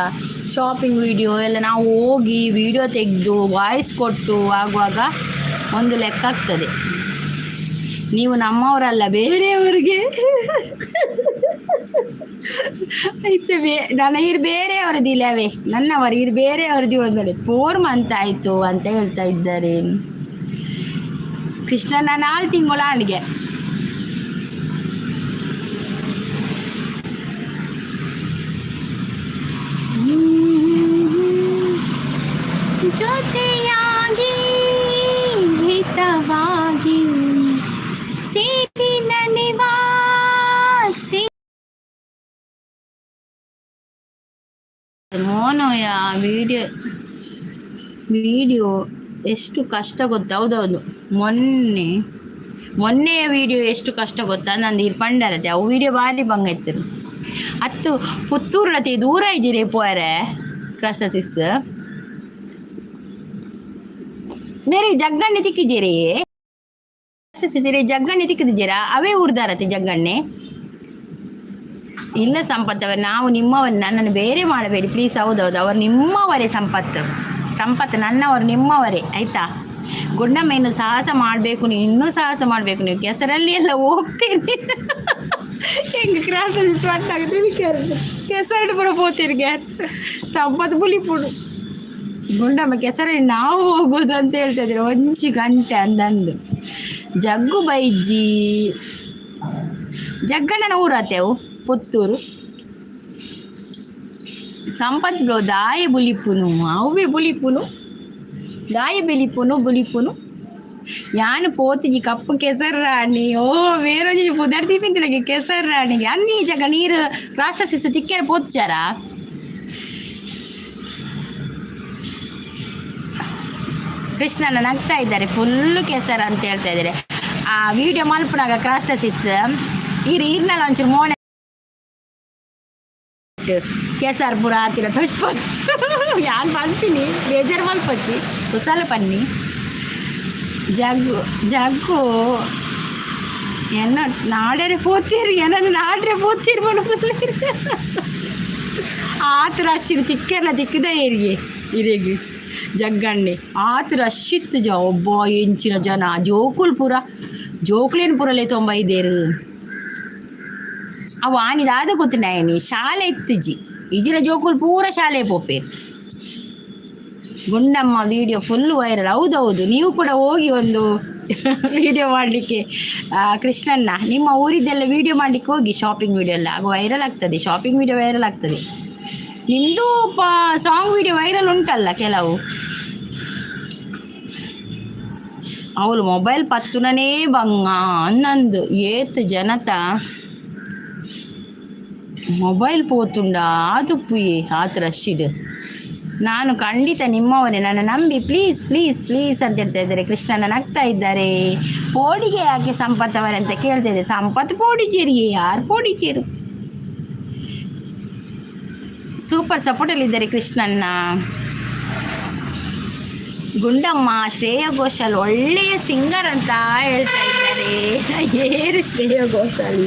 ಶಾಪಿಂಗ್ ವಿಡಿಯೋ ಎಲ್ಲ ನಾವು ಹೋಗಿ ವಿಡಿಯೋ ತೆಗೆದು ವಾಯ್ಸ್ ಕೊಟ್ಟು ಆಗುವಾಗ ಒಂದು ಲೆಕ್ಕ ಆಗ್ತದೆ. ನೀವು ನಮ್ಮವರಲ್ಲ, ಬೇರೆಯವರಿಗೆ ಆಯ್ತು. ನನ್ನ ಇರು ಬೇರೆಯವರದ್ದು ಇಲ್ಲವೇ, ನನ್ನವರು ಇರು ಬೇರೆಯವರದ್ದು. ಒಂದು 4 ಮಂತ್ ಆಯಿತು ಅಂತ ಹೇಳ್ತಾ ಇದ್ದಾರೆ ಕೃಷ್ಣನ. 4 ತಿಂಗಳ ಅಣಿಗೆ. ಜೊತೆಯಾಗಿ ಹಿತವಾಗಿ ಸೇರಿ ನಿವಾಸಿ ಮೋನೋಯ. ವಿಡಿಯೋ ವಿಡಿಯೋ ಎಷ್ಟು ಕಷ್ಟ ಗೊತ್ತಾ? ಹೌದೌದು, ಮೊನ್ನೆ ಮೊನ್ನೆಯ ವಿಡಿಯೋ ಎಷ್ಟು ಕಷ್ಟ ಗೊತ್ತಾ? ನಂದು ಇಲ್ಲಿ ಪಂಡರತೆ ಅವು ವಿಡಿಯೋ ಭಾರಿ ಬಂಗ ಇತ್ತು. ಅತ್ತು ಪುತ್ತೂರು ರತಿ ದೂರ ಇದ್ದೀರಿ ಪೋರೆ. ಕ್ರಸಸಿಸ್ ಮೇರೆ ಜಗ್ಗಣ್ಣೆ ತಿಕ್ಕಿದ್ದೀರಿ? ಸಿಸಿರಿ ಜಗ್ಗಣ್ಣೆ ತಿಕ್ಕಿದ್ದೀರಾ? ಅವೇ ಊರ್ದಾರತೆ ಜಗ್ಗಣ್ಣೆ. ಇಲ್ಲ ಸಂಪತ್ ಅವರು, ನಾವು ನಿಮ್ಮವರು, ನನ್ನನ್ನು ಬೇರೆ ಮಾಡಬೇಡಿ ಪ್ಲೀಸ್. ಹೌದೌದು, ಅವರು ನಿಮ್ಮವರೇ. ಸಂಪತ್ತು ಸಂಪತ್ತು ನನ್ನವರು, ನಿಮ್ಮವರೇ, ಆಯಿತಾ? ಗುಂಡಮ್ಮ, ಇನ್ನು ಸಾಹಸ ಮಾಡಬೇಕು ನೀವು, ಇನ್ನೂ ಸಾಹಸ ಮಾಡಬೇಕು ನೀವು. ಕೆಸರಲ್ಲಿ ಎಲ್ಲ ಹೋಗ್ತೀನಿ ಹೆಂಗೆ ಕ್ರಾಸ್ ಕೆಸರು ಪೂರ ಪೋತಿರ್ಗೆ ಸಂಪತ್ತು ಬುಲಿಪುಡು. ಗುಂಡಮ್ಮ, ಕೆಸರಲ್ಲಿ ನಾವು ಹೋಗೋದು ಅಂತ ಹೇಳ್ತಾ ಇದ್ದಾರೆ. ಒಂಜಿ ಗಂಟೆ ಅಂದಂದು ಜಗ್ಗು ಬೈಜಿ. ಜಗ್ಗಣ್ಣನ ಊರಾತೆವು ಪುತ್ತೂರು. ಸಂಪತ್ ಬ್ರೋ, ದಾಯ ಬುಲಿಪುನು? ಅವೇ ಬುಲಿಪುನು, ದಾಯ ಬೆಲಿಪುನು ಬುಲಿಪುನು. ಯಾನು ಪೋತಿಜಿ ಕಪ್ಪು ಕೆಸರು ರಾಣಿ. ಓ ಬೇರೋಜಿ ಪುದರ್ ದೀಪಿಂತಿನಗೆ ಕೆಸರು ರಾಣಿಗೆ ಅನ್ನಿ ಜಗ ನೀರು ರಾಷ್ಟ್ರ ಸಿಸ್ಸು ತಿಕ್ಕೆರೆ ಪೋತ್ಚಾರ. ಕೃಷ್ಣನ ನಗ್ತಾ ಇದ್ದಾರೆ. ಫುಲ್ಲು ಕೆಸರು ಅಂತ ಹೇಳ್ತಾ ಇದ್ದಾರೆ. ಆ ವಿಡಿಯೋ ಮಲ್ಪುನಾಗ ಕ್ರಾಸ್ಟಸಿಸ್ ಈರು ಈರ್ನಲ್ಲ ಒಂಚೂರು ಮೋನೆ ಕೆಸರು ಪೂರ ಆತಿರ ತೊಚ್ಬೋದು. ಯಾನ್ ಪನ್ಪಿನಿ, ಬೇಜಾರು ಮಲ್ಪಚ್ಚಿ, ಕುಸಲ ಪನ್ನಿ. ಜಗ್ಗು ಜಗ್ಗು ಎನ್ನ ನಾಡರೆ ಪೋತೀರಿ, ಏನನ್ನು ನಾಡ್ರೆ ಪೋತೀರಿ. ಆತ ರಶ್ ತಿಕ್ಕೆಲ್ಲ ತಿಕ್ಕದ ಏರಿಗೆ ಇರೆಗ್ ಜಗ್ಗಣ್ಣೆ. ಆತ ರಶ್ ಇತ್ತು ಜ. ಒಬ್ಬ ಎಂಚಿನ ಜನ, ಜೋಕುಲ್ ಪೂರ, ಜೋಕುಲೇನು ಪೂರಲೇ ತೊಂಬ ಇದ್ದೇರು. ಅವು ಆನಿದಾದ ಗೊತ್ತಿನಾಯನಿ ಶಾಲೆ ಇತ್ತುಜಿ. ಇಜಿನ ಜೋಕುಲ್ ಪೂರ ಶಾಲೆ ಪೋಪೇರು. Gundamma video full viral. ಹೌದೌದು, ನೀವು ಕೂಡ ಹೋಗಿ ಒಂದು ವಿಡಿಯೋ ಮಾಡಲಿಕ್ಕೆ ಕೃಷ್ಣನ್ನ ನಿಮ್ಮ ಊರಿದ್ದೆಲ್ಲ ವಿಡಿಯೋ ಮಾಡಲಿಕ್ಕೆ ಹೋಗಿ. ಶಾಪಿಂಗ್ ವಿಡಿಯೋ ಎಲ್ಲ ಆಗ ವೈರಲ್ ಆಗ್ತದೆ. ಶಾಪಿಂಗ್ ವಿಡಿಯೋ ವೈರಲ್ ಆಗ್ತದೆ. ನಿಮ್ಮದು ಪಾ ಸಾಂಗ್ ವಿಡಿಯೋ ವೈರಲ್ ಉಂಟಲ್ಲ ಕೆಲವು. ಅವಳು ಮೊಬೈಲ್ ಪತ್ತುನನೇ ಬಂಗ ಅನ್ನಂದು ಏತ್ ಜನತ ಮೊಬೈಲ್ ಪೋತುಂಡ ಆದುಪ್ಪುಯೇ ಆತ ರಶಿಡ್. ನಾನು ಖಂಡಿತ ನಿಮ್ಮವನೇ, ನನ್ನ ನಂಬಿ, ಪ್ಲೀಸ್ ಪ್ಲೀಸ್ ಪ್ಲೀಸ್ ಅಂತ ಹೇಳ್ತಾ ಇದ್ದಾರೆ. ಕೃಷ್ಣನ ನಗ್ತಾ ಇದ್ದಾರೆ. ಪೋಡಿಗೆ ಯಾಕೆ ಸಂಪತ್ ಅವರಂತ ಕೇಳ್ತಾ ಇದ್ದಾರೆ. ಸಂಪತ್ ಪೋಡಿಚೇರಿಗೆ ಯಾರು ಪೋಡಿಚೇರು? ಸೂಪರ್ ಸಪೋರ್ಟಲ್ಲಿದ್ದಾರೆ ಕೃಷ್ಣನ್ನ. ಗುಂಡಮ್ಮ, ಶ್ರೇಯ ಘೋಷಾಲ್ ಒಳ್ಳೆಯ ಸಿಂಗರ್ ಅಂತ ಹೇಳ್ತಾ ಇದ್ದಾರೆ. ಏನು ಶ್ರೇಯ ಘೋಷಾಲ್?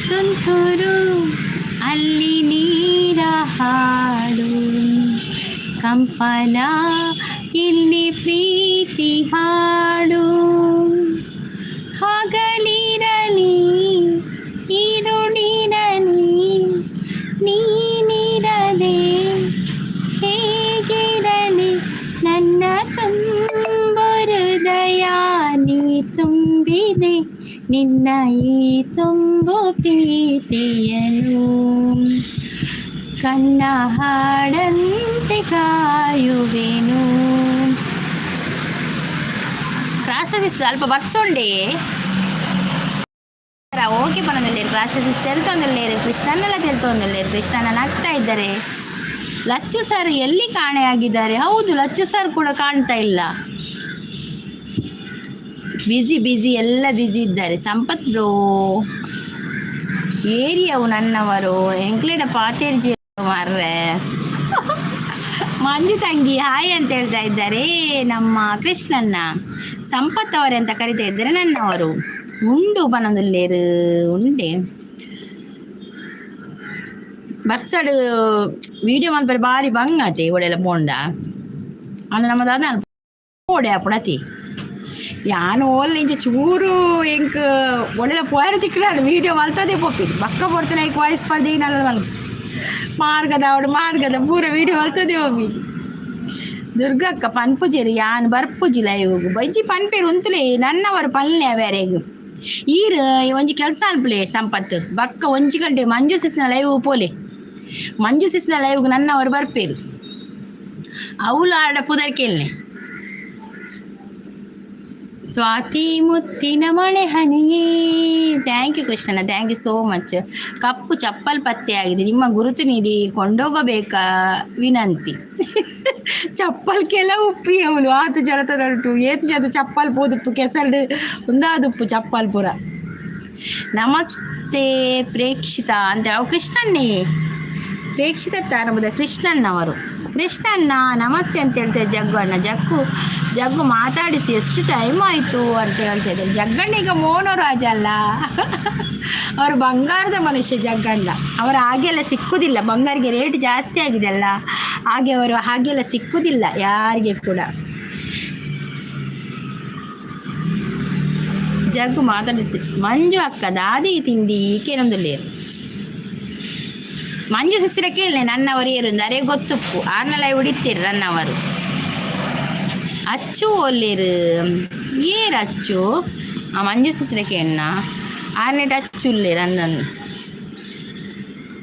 ತುಂತುರು ಅಲ್ಲಿ ನೀರ ಹಾಡು, ಕಂಪನ ಇಲ್ಲಿ ಪ್ರೀತಿ ಹಾಡು. ಹಗಲಿರಲಿ ಇರುಳಿರಲಿ, ನೀನಿರದೆ ಹೇಗಿರಲಿ? ನನ್ನ ತುಂಬು ಹೃದಯ ನೀ ತುಂಬಿದೆ, ನಿನ್ನ ಈ ತುಂಬು ಪ್ರೀತಿಯನು ಕಣ್ಣ ಹಾಡಂತೆ ಕಾಯುವೆನು. ಕ್ರಾಸಸಿಸ್ ಸ್ವಲ್ಪ ಬರ್ಸೊಂಡೆ ಓಕೆ ಪನೊಂದುಲ್ಲೇರು. ಕ್ರಾಸಸಿಸ್ ತೆಲ್ತೊಂದುಲ್ಲೇರು. ಕೃಷ್ಣನ್ನೆಲ್ಲ ತೆಲ್ತೊಂದುಲ್ಲೇರು. ಕೃಷ್ಣನ ನಗ್ತಾ ಇದ್ದಾರೆ. ಲಚ್ಚು ಸರ್ ಎಲ್ಲಿ ಕಾಣೆಯಾಗಿದ್ದಾರೆ? ಹೌದು, ಲಚ್ಚು ಸರ್ ಕೂಡ ಕಾಣ್ತಾ ಇಲ್ಲ. ಬಿಸಿ ಬಿಸಿ, ಎಲ್ಲ ಬಿಸಿ ಇದ್ದಾರೆ. ಸಂಪತ್ ಬ್ರೋ, ಏರಿಯಾವು ನನ್ನವರು ಎಂಕ್ಲೇಡ ಪಾತೇರ್ಜಿ ಮಾರ್ರೆ. ಮಂಜು ತಂಗಿ ಹಾಯ್ ಅಂತ ಹೇಳ್ತಾ ಇದ್ದಾರೆ. ನಮ್ಮ ಕೃಷ್ಣನ್ನ ಸಂಪತ್ ಅವರೇ ಅಂತ ಕರಿತಾ ಇದ್ದಾರೆ ನನ್ನವರು. ಉಂಡು ಪನೊಂದುಲ್ಲೇರು ಉಂಡೆ. ಬರ್ಸಡು ವಿಡಿಯೋ ಮಲ್ಪರೆ ಬಾರಿ ಬಂಗಾತೆ ಒಡೆಲ್ಲ ಪೋಂಡ. ಅಂಡ ನಮ್ಮ ದಾದ ಪೋಡೆ ಅಪುಡತಿ ಯಾನ್ ಓಲ್ ಇಂಚ ಚೂರು ಎಂಕ್ ಒಡೆಲ ಪೋಯರ ತಿಕ್ಕಡ ವಿಡಿಯೋ ಮಲ್ತದೆ ಪೋಪಿ ಬಕ್ಕ ಪೊರ್ತನೆ. ಐಕ್ ವಾಯ್ಸ್ ಪರ್ದಿ ನಲ್ಲ ಮಲ್ ಮಾರ್ಗದ ಅವಡು ಮಾರ್ಗದ ಪೂರ ವಿಡಿಯೋ ಮಲ್ತದೆ ಹೋಗಿ. ದುರ್ಗಕ್ಕ ಪನ್ಪುಜೆರು, ಯಾನ್ ಬರ್ಪುಜಿ ಲೈವ್ ಬಜ್ಜಿ ಪನ್ಪೇರು ಉಂತುಲೆ. ನನ್ನವರು ಪಲ್ಲೆ ಬೇರೆಗ್ ಈರ್ ಒಂಜಿ ಕೆಲಸ ಅನ್ಪುಲೆ ಸಂಪತ್ತು. ಬಕ್ಕ 1 ಗಂಟೆ ಮಂಜು ಸಿಸ್ನ ಲೈವ್ ಪೋಲೆ. ಮಂಜು ಸಿಸ್ನ ಲೈವ್ ನನ್ನವರು ಬರ್ಪೇರು. ಅವಳು ಆಡ ಪುದರ್ ಕೇಳನೆ. ಸ್ವಾತಿ ಮುತ್ತಿನ ಮಳೆ ಹನಿಯೇ. Thank you ಕೃಷ್ಣನ, thank you so much. ಕಪ್ಪು ಚಪ್ಪಲ್ ಪತ್ತೆ ಆಗಿದೆ, ನಿಮ್ಮ ಗುರುತು ನೀಡಿ ಕೊಂಡೋಗಬೇಕಾ ವಿನಂತಿ. ಚಪ್ಪಲ್ ಕೆಲವು ಉಪ್ಪಿ ಅವಳು ಆತು ಜನತ ನಡುಟು ಏತು ಜನ ಚಪ್ಪಲ್ ಪೋದುಪ್ಪು ಕೆಸರಡು ಒಂದಾದುಪ್ಪು ಚಪ್ಪಲ್ ಪುರ. ನಮಸ್ತೆ ಪ್ರೇಕ್ಷಿತ ಅಂತ ಅವು ಕೃಷ್ಣನ್ನೇ ಪ್ರೇಕ್ಷಿತ ತಾರಬುದ ಕೃಷ್ಣಣ್ಣವರು. ಕೃಷ್ಣಣ್ಣ ನಮಸ್ತೆ ಅಂತ ಹೇಳ್ತಾರೆ. ಜಗ್ಗು ಅಣ್ಣ, ಜಗ್ಗು ಜಗ್ಗು ಮಾತಾಡಿಸಿ ಎಷ್ಟು ಟೈಮ್ ಆಯಿತು ಅಂತ ಹೇಳ್ತಾ ಇದ್ದಾರೆ. ಜಗ್ಗಣ್ಣ ಈಗ ಮೋನೋರಾಜ ಅಲ್ಲ, ಅವರು ಬಂಗಾರದ ಮನುಷ್ಯ ಜಗ್ಗಣ್ಣ. ಅವರು ಹಾಗೆಲ್ಲ ಸಿಕ್ಕುದಿಲ್ಲ. ಬಂಗಾರಿಗೆ ರೇಟ್ ಜಾಸ್ತಿ ಆಗಿದೆ ಅಲ್ಲ, ಹಾಗೆ ಅವರು ಹಾಗೆಲ್ಲ ಸಿಕ್ಕುದಿಲ್ಲ ಯಾರಿಗೆ ಕೂಡ. ಜಗ್ಗು ಮಾತಾಡಿಸಿ. ಮಂಜು ಅಕ್ಕ ದಾದಿ ತಿಂಡಿ ಕೇನೊಂದುಲ್ಲೇರು. ಮಂಜು ಸಿಸ್ಟರ್ ಕೇಳನೆ ನನ್ನವರು ಏರುಂದು ಅರೆ ಗೊತ್ತುಪ್ಪು. ಆರ್ನಲ ಉಡಿತೀರಿ ನನ್ನವರು. ಅಚ್ಚು ಒಲ್ಲೇರು? ಏರು ಅಚ್ಚು? ಆ ಮಂಜು ಸಿಸ್ಟರ್ ಕೇಳಣ್ಣ ಆರ್ನೆಟ್ ಅಚ್ಚು ಉಲ್ಲೇರು ಅಂದನ್.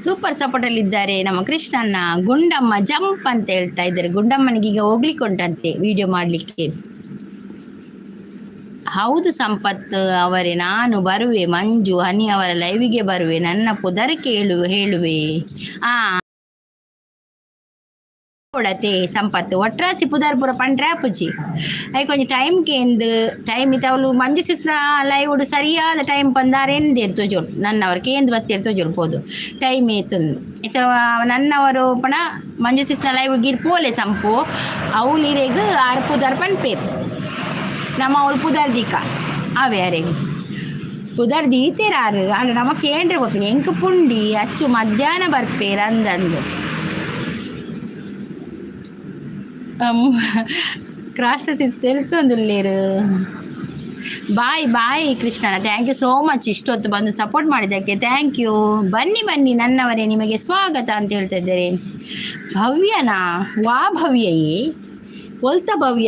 ಸೂಪರ್ ಸಪೋರ್ಟಲ್ಲಿದ್ದಾರೆ ನಮ್ಮ ಕೃಷ್ಣಣ್ಣ. ಗುಂಡಮ್ಮ ಜಂಪ್ ಅಂತ ಹೇಳ್ತಾ ಇದ್ದಾರೆ. ಗುಂಡಮ್ಮನಿಗೆ ಈಗ ಹೋಗ್ಲಿಕ್ಕೆ ಉಂಟಂತೆ ವಿಡಿಯೋ ಮಾಡಲಿಕ್ಕೆ. ಹೌದು ಸಂಪತ್ ಅವರೇ, ನಾನು ಬರುವೆ. ಮಂಜು ಹನಿ ಅವರ ಲೈವಿಗೆ ಬರುವೆ. ನನ್ನ ಪುದರ್ ಕೇಳು ಹೇಳುವೆ. ಆ ಕೊಡತೆ ಸಂಪತ್ತು ಒಟ್ರಾಸಿ ಪುದರ್ ಪೂರ ಪಂಡ್ರೆ ಆಪುಜಿ. ಐಕ್ ಒಂಜಿ ಟೈಮ್ ಕೇಂದ್ ಟೈಮ್ ಇತ್ತ ಅವಳು ಮಂಜು ಸಿಸ್ನ ಲೈವ್ ಸರಿಯಾದ ಟೈಮ್ ಪಂದಾರೆ ಎಂದೇರು ತೋಜೋಡು. ನನ್ನವರು ಕೇಂದ್ ಬತ್ತೇರು ತೋಜೋಡು ಪೋದು ಟೈಮ್ ಏತುಂದು. ಇತ್ತ ನನ್ನವರು ಪಣ ಮಂಜು ಸಿಸ್ನ ಲೈವ್ ಗೀರ್ ಪೋಲೆ ಸಂಪು. ಅವ್ಲು ಇರೆಗ್ ಆರ್ ಪುದರ್ ಪನ್ಪೇರು. ನಮ್ಮ ಅವಳು ಪುದರ್ ದೀಕ ಅವೇ ಅರೆಗ್ ಪುದರ್ ದೀತೇರಾರು. ಆಂಡ ನಮ್ಮ ಕೇಂದ್ರ ಪೋಪಿನಿ ಎಂಕ್ ಪುಂಡಿ ಅಚ್ಚು ಮಧ್ಯಾಹ್ನ ಬರ್ಪೇರು ಅಂದಂದು. ಕ್ರಾಸ್ಟಸಿಸ್ ತೆಲ್ತೊಂದುಲ್ಲೇರು. ಬಾಯ್ ಬಾಯ್ ಕೃಷ್ಣನ, thank you so much. ಇಷ್ಟೊತ್ತು ಬಂದು ಸಪೋರ್ಟ್ ಮಾಡಿದ್ದಕ್ಕೆ thank you. ಬನ್ನಿ ಬನ್ನಿ ನನ್ನವರೇ, ನಿಮಗೆ ಸ್ವಾಗತ ಅಂತ ಹೇಳ್ತಾ ಇದ್ದಾರೆ. ಭವ್ಯನಾ? ವಾ ಭವ್ಯಯೇ, ಒಲ್ತ ಭವ್ಯ?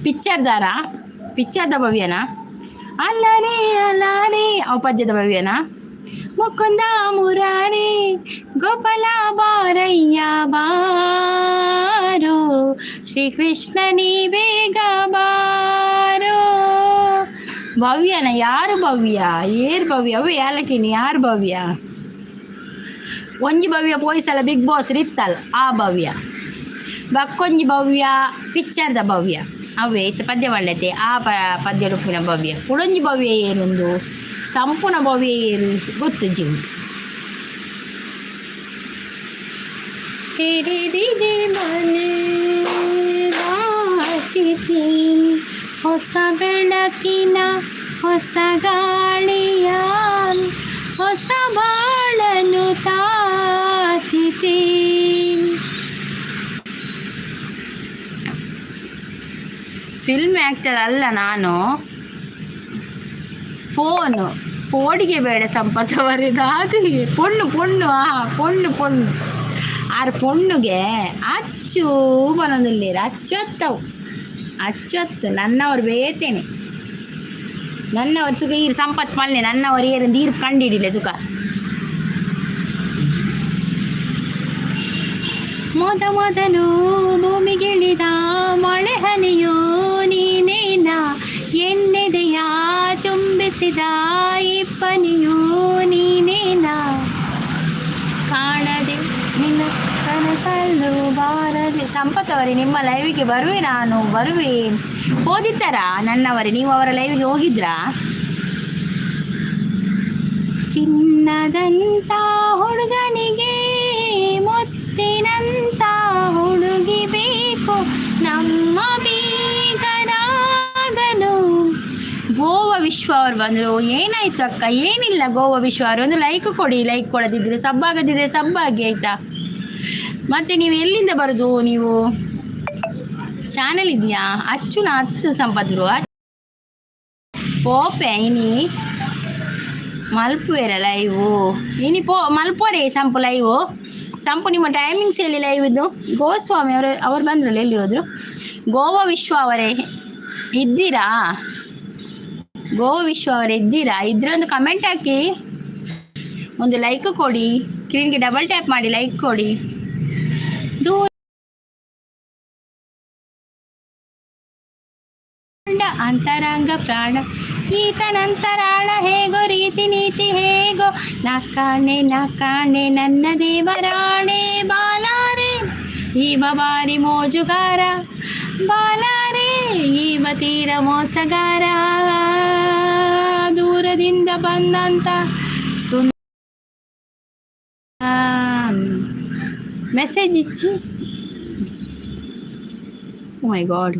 ಪಿಕ್ಚರ್ದಾರ? ಪಿಕ್ಚರ್ದ ಭವ್ಯನಾ? ಅಲ್ಲರೇ ಅಲ್ಲಾರೇ ಅವು ಪದ್ಯದ ಭವ್ಯನಾ? ಮುಕುಂದ ಮುರಾರೇ ಗೋಪಾಲ ಬಾರಯ್ಯ ಬಾರೋ, ಶ್ರೀಕೃಷ್ಣನಿ ಬೇಗ ಬಾರೋ. ಭವ್ಯನ? ಯಾರು ಭವ್ಯ? ಏರ್ ಭವ್ಯ? ಅವು ಯಾಲಕಿಣಿ. ಯಾರು ಭವ್ಯ? ಒಂಜಿ ಭವ್ಯ ಪೋಯ್ಸಲ ಬಿಗ್ ಬಾಸ್ ರಿತ್ತಲ್ ಆ ಭವ್ಯ. ಬಕ್ಕೊಂಜಿ ಭವ್ಯ ಪಿಕ್ಚರ್ದ ಭವ್ಯ. ಅವೇ ಇತ್ತ ಪದ್ಯ ಒಳ್ಳೆತೆ ಆ ಪದ್ಯ ರೂಪಿನ ಭವ್ಯ. ಕುಡೊಂಜಿ ಭವ್ಯ ಏರುಂದು? ಸಂಪೂರ್ಣ ಭವ್ಯ ಏರು ಗೊತ್ತು ಜೀವ. ತೆರೆದಿದೆ ಮನೆ ಹೊಸ ಬೆಳಕಿನ ಹೊಸ ಗಾಳಿಯ ಹೊಸ ಬಾಳನು ತಾತಿದೆ. ಫಿಲ್ಮ್ ಆ್ಯಕ್ಟರ್ ಅಲ್ಲ ನಾನು. ಫೋನು ಪೋಡಿಗೆ ಬೇಡ ಸಂಪತ್ ಅವರೇ. ದಾದಿಗೆ ಪೊಣ್ಣು ಪೊಣ್ಣು ಆ ಪೊಣ್ಣು ಪೊಣ್ಣು ಆರ್ ಪೊಣ್ಣುಗೆ ಅಚ್ಚು ಬನೊಂದುಲ್ಲೇರು. ಅಚ್ಚು ಅತ್ತವು ಅಚ್ಚು ಅತ್ತು ನನ್ನವರು ಬೇತೇನೆ. ನನ್ನವರು ತುಕ ಈರ್ ಸಂಪತ್ ಪಲ್ಲೆ ನನ್ನವರು ಏರಂದು ಈರ್ ಕಂಡಿಡಿಲೆ ತುಕ. ಮೊದ ಮೊದಲು ಭೂಮಿಗಿಳಿದ ಮಳೆ ಹನಿಯು ನೀನೇನ, ಎನ್ನೆದೆಯ ಚುಂಬಿಸಿದ ಇಬ್ಬನಿಯು ನೀನೇನ. ಕನಸಲ್ಲೂ ಬಾರದೆ. ಸಂಪತ್ ಅವರೇ, ನಿಮ್ಮ ಲೈವಿಗೆ ಬರುವೆ, ನಾನು ಬರುವೆ. ಹೋದಿತ್ತಾರಾ ನನ್ನವರೇ? ನೀವು ಅವರ ಲೈವಿಗೆ ಹೋಗಿದ್ರಾ? ಚಿನ್ನದಂತ ಹುಡುಗನಿಗೆ ಮುತ್ತಿನಂತ ಹುಡುಗಿ ಬೇಕು, ನಮ್ಮ ಬೀಗರಾಗಲು. ಗೋವಾ ವಿಶ್ವ ಅವ್ರು ಬಂದರು. ಏನಾಯ್ತು ಅಕ್ಕ? ಏನಿಲ್ಲ ಗೋವಾ ವಿಶ್ವ ಅವರು. ಒಂದು ಲೈಕ್ ಕೊಡಿ. ಲೈಕ್ ಕೊಡದಿದ್ರೆ, ಸಬ್ ಆಗದಿದ್ರೆ ಸಬ್ ಆಗಿ, ಆಯ್ತಾ? ಮತ್ತೆ ನೀವು ಎಲ್ಲಿಂದ ಬರೋದು ನೀವು? ಚಾನೆಲ್ ಇದೆಯಾ? ಅಚ್ಚುನ ಹತ್ತು ಸಂಪತ್ರು ಪೋಪೆ ಇನಿ ಮಲ್ಪುವೆರ ಲೈವು? ಇನಿ ಪೋ ಮಲ್ಪೋರೆ ಸಂಪು ಲೈವು. ಸಂಪು, ನಿಮ್ಮ ಟೈಮಿಂಗ್ಸ್ ಎಲ್ಲಿ ಲೈವ್ ಇದ್ದು? ಗೋಸ್ವಾಮಿ ಅವರು, ಅವ್ರು ಬಂದ್ರಲ್ಲ, ಎಲ್ಲಿ ಹೋದ್ರು? ಗೋವಾ ವಿಶ್ವ ಅವರೇ, ಇದ್ದೀರಾ? ಗೋವಾ ವಿಶ್ವ ಅವರೇ, ಇದ್ದೀರಾ? ಇದ್ರೆ ಒಂದು ಕಮೆಂಟ್ ಹಾಕಿ, ಒಂದು ಲೈಕ್ ಕೊಡಿ. ಸ್ಕ್ರೀನ್ಗೆ ಡಬಲ್ ಟ್ಯಾಪ್ ಮಾಡಿ ಲೈಕ್ ಕೊಡಿ. ದೂರ ಅಂತರಂಗ ಪ್ರಾಣ ಈತನಂತರಾಳ ಹೇಗೋ, ರೀತಿ ನೀತಿ ಹೇಗೋ, ನಾ ಕಾಣೆ, ನಾ ಕಾಣೆ ನನ್ನ ದೇವರಾಣೆ. ಬಾಲಾರೆ, ಈವ ಬಾರಿ ಮೋಜುಗಾರ, ಬಾಲಾರೆ, ಈವ ತೀರ ಮೋಸಗಾರ. ದೂರದಿಂದ ಬಂದಂತ ಸುಂದ ಮೆಸೇಜ್ ಇಚ್ಚಿ. My god.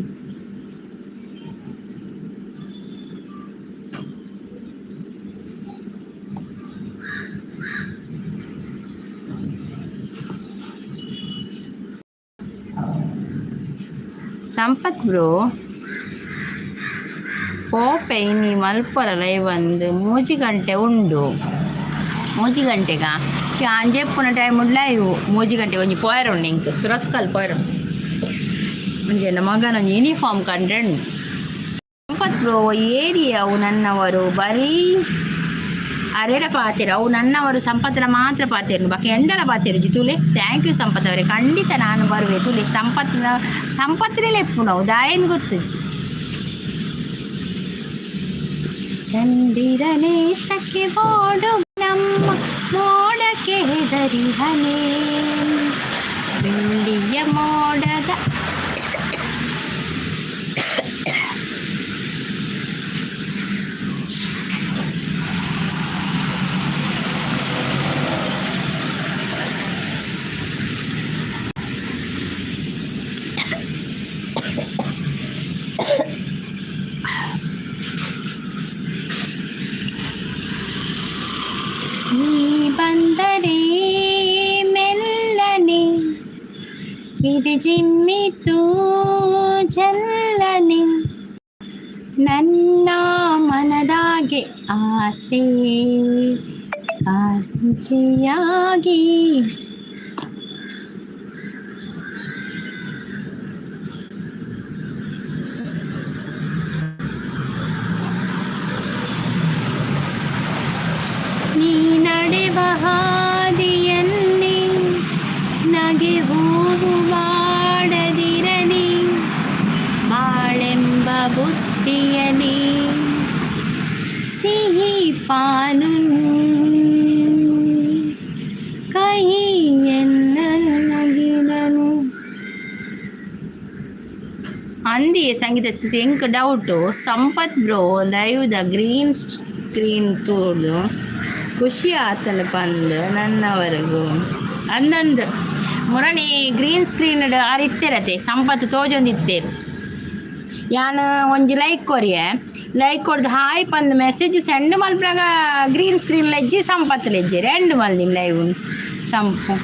Sampath bro, ಪೋಪೆ ಇನಿ ಮಲ್ಪರ ಲೈವ್? ಒಂದು 3 ಗಂಟೆ ಉಂಡು. 3 ಗಂಟೆಗ ಅಂಜೆಪ್ಪುನ ಟೈಮ್ ಉಂಡು ಲೈವ್. 3 ಗಂಟೆಗೆ ಒಂಜಿ ಪೋಯರ ಉಂಡು ಇಂಕ್ ಸುರತ್ಕಲ್ ಪೋಯರ. ಒಂಜಿ ಎನ್ನ ಮಗನ ಒಂಜಿ ಯೂನಿಫಾರ್ಮ್ ಕಂಡ್ರೆ. ಸಂಪತ್ ಬ್ರೋ, ಏರಿಯಾ ಅವು ನನ್ನವರು ಬರೀ ಅರೆಡ ಪಾತೆರ. ಅವು ನನ್ನವರು ಸಂಪತ್ತರ ಮಾತ್ರ ಪಾತೆರು, ಬಾಕಿ ಎಂಡಲ ಪಾತೆರು ತುಲೆ. Thank you Sampath ಅವರೇ, ಖಂಡಿತ ನಾನು ಬರುವೆ. ತುಲೆ, ಸಂಪತ್ತಿನ ಸಂಪತ್ತಿನ ಲೆಪ್ಪು ನಾವು ದಾಯನ್ ಗೊತ್ತುಜ್ಜಿ. ಚಂದಿರನೇತಕ್ಕೆ ಓಡು ನಮ್ಮ ಮೋಡಕ್ಕೆ ಹೆದರಿಹನೆ, ಬೆಳ್ಳಿಯ ಮೋಡದ ನೀ ಬಂದರೆ ಮೆಲ್ಲನೆ ಇದು ಜಿಮ್ಮಿತು ಜಲ್ಲನೆ, ನನ್ನ ಮನದಾಗೆ ಆಸೆ ಕಾಂಚಿಯಾಗಿ. ನೀ ನಡೆವ ಹಾದಿಯಲ್ಲಿ ನಗೆ ಹೂವು ಬಾಡದಿರಲಿ, ಬಾಳೆಂಬ ಬುತ್ತಿಯಲಿ ಸಿಹಿ ಪಾನು ಕಹಿಯನ್ನಗಿರನು. ಅಂದಿಯೇ ಸಂಗೀತ ಎಂಕ್ doubt. Sampath bro live the green screen ತೂದು ಖುಷಿ ಆತನ ಪಂದ್ ನನ್ನವರೆಗೂ ಅಂದಂದು. ಮುರಣಿ ಗ್ರೀನ್ ಸ್ಕ್ರೀನ್ ಆರ್ ಇತ್ತಿರತೆ ಸಂಪತ್ ತೋಜೊಂದಿತ್ತೇರು. ಯಾನ್ ಒಂಜಿ ಲೈಕ್ ಕೊರಿಯೆ. ಲೈಕ್ ಕೊಡ್ದು ಹಾಯ್ ಪಂದ್ ಮೆಸೇಜ್ ಸೆಂಡ್ ಮಲ್ಪನಾಗ ಗ್ರೀನ್ ಸ್ಕ್ರೀನ್ ಲೆಜ್ಜಿ, ಸಂಪತ್ ಲೆಜ್ಜಿ ಎಂಡ್ ಮಲ್ದಿನ live. Sampu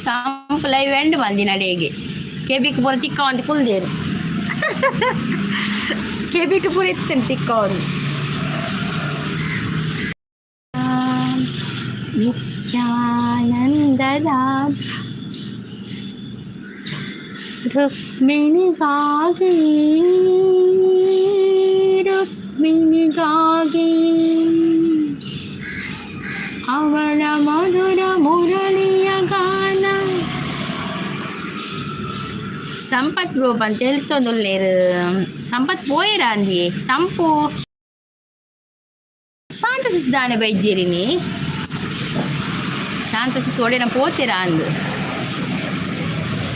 Sampu live and ಮಲ್ದಿನ. ಅಡೆಗೆ ಕೆಬಿಕ್ ಪೂರ ತಿಕ್ಕ ಒಂದು ಕುಲ್ದೇರು. ಕೆಬಿಕ್ ಪೂರ ಇತ್ತೇನೆ ತಿಕ್ಕ ಒಂದು. ನಿತ್ಯಾನಂದದ ರುಕ್ಮಿಣಿಗಾಗಿ, ರುಕ್ಮಿಣಿಗಾಗಿ, ಅವಳ ಮಧುರ ಮುರಳಿಯ ಗಾನ. ಸಂಪತ್ ಗ್ರೂಪ್ ಅಂತ ಹೇಳ್ತೊಂದುಲ್ಲೇರು. ಸಂಪತ್ ಪೋಯೆರ ಅಂದಿಯೇ? ಸಂಪು, ಶಾಂತ ಸಿಸ್ ದಾನೆ ಬೈಜೇರಿನಿ? ಶಾಂತ ಸಿಸ್ ಒಡೆನ ಪೋತೆರಾ ಅಂದು.